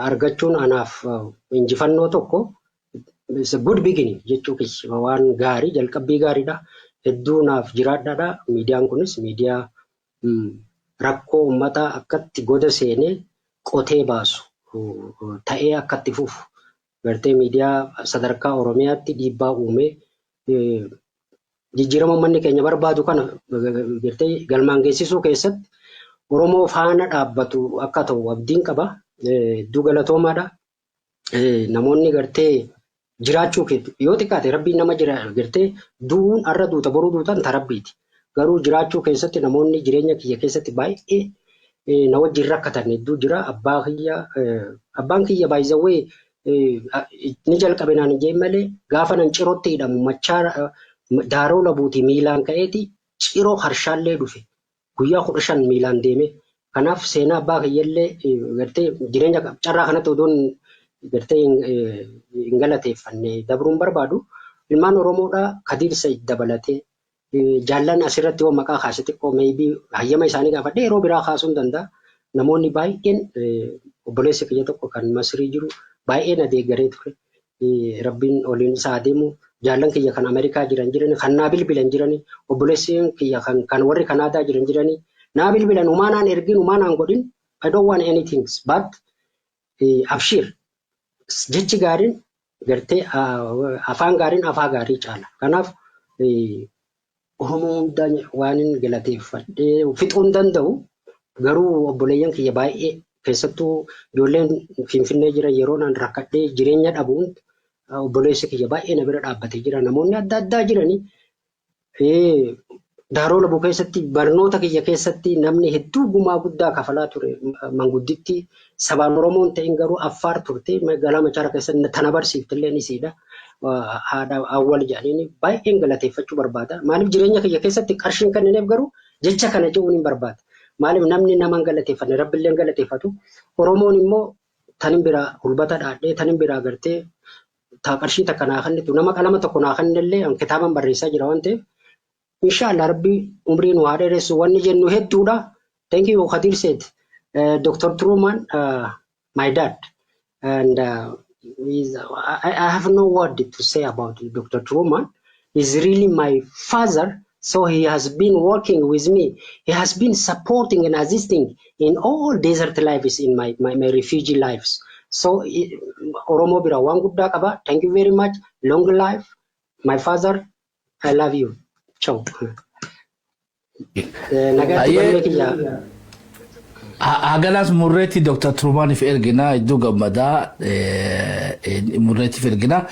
argachuun anaaf injifannoo tokko, it's a good beginning jechuu kiyya, waan gaarii, jalqabbii gaariidha. Hedduu naaf jiraadhaadha. Miidiyaan kunis miidiyaa rakkoo uummataa akkatti goda seenee qotee baasu ta'ee akkatti fufu, gartee miidiyaa sadarkaa Oromiyaatti dhiibbaa uumee jijjiirama uummanni keenya barbaadu kana gartee galmaan geessisuu keessatti Oromoo faana dhaabbatu akka ta'u abdiin qaba. Hedduu galatoomaadha. Namoonni gartee jiraachuu keetu yoo xiqqaate rabbiin nama jira, gartee du'uun har'a duuta boruu duutan ta rabbiiti. Garuu jiraachuu keessatti namoonni jireenya kiyya keessatti baay'ee na wajjin rakkatan hedduu jira. Abbaa kiyya, abbaan kiyya baay'izawwee ni jalqabe naan hin jeen malee, gaafa nan Cirootti hidhamu machaa Daaroo Labuutii miilaan ka'eeti Ciroo Harshaallee dhufe. Guyyaa 15 miilaan deeme. Kanaaf seenaa abbaa kiyyallee gartee jireenya carraa kanatti odoon gartee hin galateeffanne dabruun barbaadu. Ilmaan Oromoodhaa Kadiir Sayid dabalatee jaallan asirratti yoo maqaa kaase xiqqoo maybe hayyama isaanii gaafadhee yeroo biraa kaasuu hin danda'a. Namoonni baay'een, obboleessi kiyya tokko kan Masrii jiru baay'ee na deeggaree ture. Rabbiin oliin isaa adeemu. Jaallan kiyya kan Ameerikaa jiran jirani, kan naa bilbilan jirani, obboleessi kiyya kan warri Kanaadaa jiran jirani naa bilbilan, humaa naan ergin, humaa naan godhin, I don't want anything, but abshir jechi gaariin gartee afaan gaariin afaa gaarii caala. Kanaaf Oromoo hunda waan hin galateeffadhee fixuu hin danda'u. Garuu obboleeyyan kiyya baay'ee, keessattuu ijoolleen Finfinnee jiran, yeroo naan rakkadhee jireenya dhabuun obboleessi kiyya baay'ee na bira dhaabbatee jira. Namoonni adda addaa jiranii Daaroo Labuu keessatti barnoota kiyya keessatti namni hedduu gumaa guddaa kafalaa ture. Mangudditti sabaan Oromoon ta'in garuu Affaar turte, magaalaa Machaara keessatti tana barsiifte illee isiidha. Haadha Awwal jedhaniin baay'een galateeffachuu barbaada. Maaliif jireenya kiyya keessatti qarshiin kennineef, garuu jecha kana je'uun hin barbaada. Maaliif namni nama hin galateeffanne Rabbillee hin galateeffatu. Oromoon immoo tanin biraa hulbata dhaadhee, tanin biraa gartee taa qarshii takka naa kennitu, nama qalama tokko naa kennellee, kitaaban barreessaa jira waan ta'eef. Inshaallah, Rabbi umrii nu haa dheeressu, wanni jennu hedduudha. Thank you, Khadir said. Dr. Truman, my dad, and I have no word to say about Dr. Truman. He's really my father. So he has been working with me. He has been supporting and assisting in all desert lives, in my refugee lives. So Oromo bira waan guddaa qaba. Thank you very much. Long life. My father, I love you. Ciao. Nagaatti, barnee kiyya. Haganaas murreetti Dr. Trumaaniif ergina, iddoo gammadaa murreettiif ergina.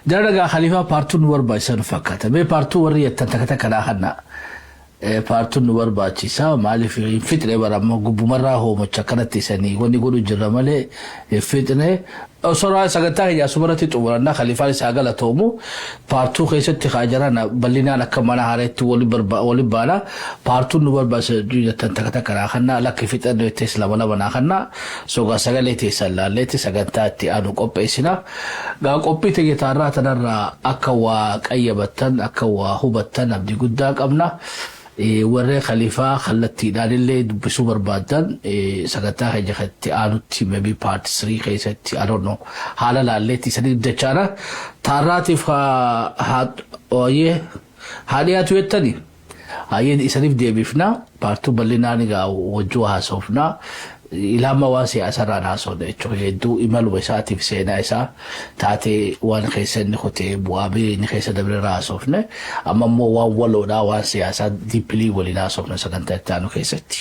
Jara dhagaa Khaliifaa, part two nu barbaachisa nu fakkaata. Mee part two warri jettan takka takka naa kanna. Part two nu barbaachisa, maaliif hin fixne? Bara amma gubbumarraa hoomacha akkanatti isanii wanni godhu jirra malee hin fixne. Osoo sagantaa keenya asumarratti xumurannaa, Khaliifaan isaa galatoomu. Part two keessatti haa bal'inaan akka mana haareetti waliin baana. Part two nu barbaachisa jettan takka takka naa kanna, lakki fixanne jettees lama lama naa kanna. Sogaa sagalee teessan laalleetti sagantaa itti aanu qopheessina. Gaa qophii teenya taarraa tanarraa akka waa qayyabattan, akka waa hubattan abdii guddaa qabna. Warreen Khaliifaa kallattiidhaan illee dubbisuu barbaadan, sagantaa keenya itti aanutti, maybe part 3 keessatti, I don't know, haala laalleetti isanii dachaana taarraatiif haa dhiyaatu jettani hayyee isaniif deebifna. Part two bal'inaan egaa wajjuu haasofna. Ilaama waan siyaasarraan haasofna jechuudha. Hedduu imaluma isaatiif seenaa isaa taatee waan keessa inni kutee bu'aa bahii inni keessa dabre irraa haasofne. Amma immoo waan waloodhaa, waan siyaasaa deeply waliin haasofne sagantaa itti aanu keessatti.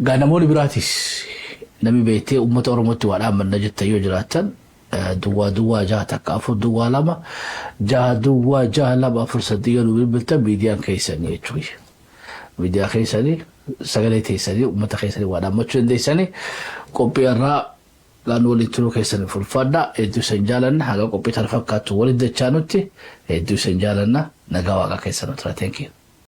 Gaa namoonni biraatis namni beektee uummata Oromootti waa dhaammanna jettan yoo jiraattan, 006 14 02 606 248 yoo nu bilbiltan, miidiyaan keessanii jechuudha. Miidiyaa keessanii, sagalee teessanii uummata keessanii waa dhaammachuu dandeessanii. Qophii irraa laan waliin turuu keessanii fulfaadha. Hedduu isin jaalanna. Haga qophii tana fakkaattu waliin dachaanutti hedduu isin jaalanna. Nagaa Waaqa keessan tura. Thank you.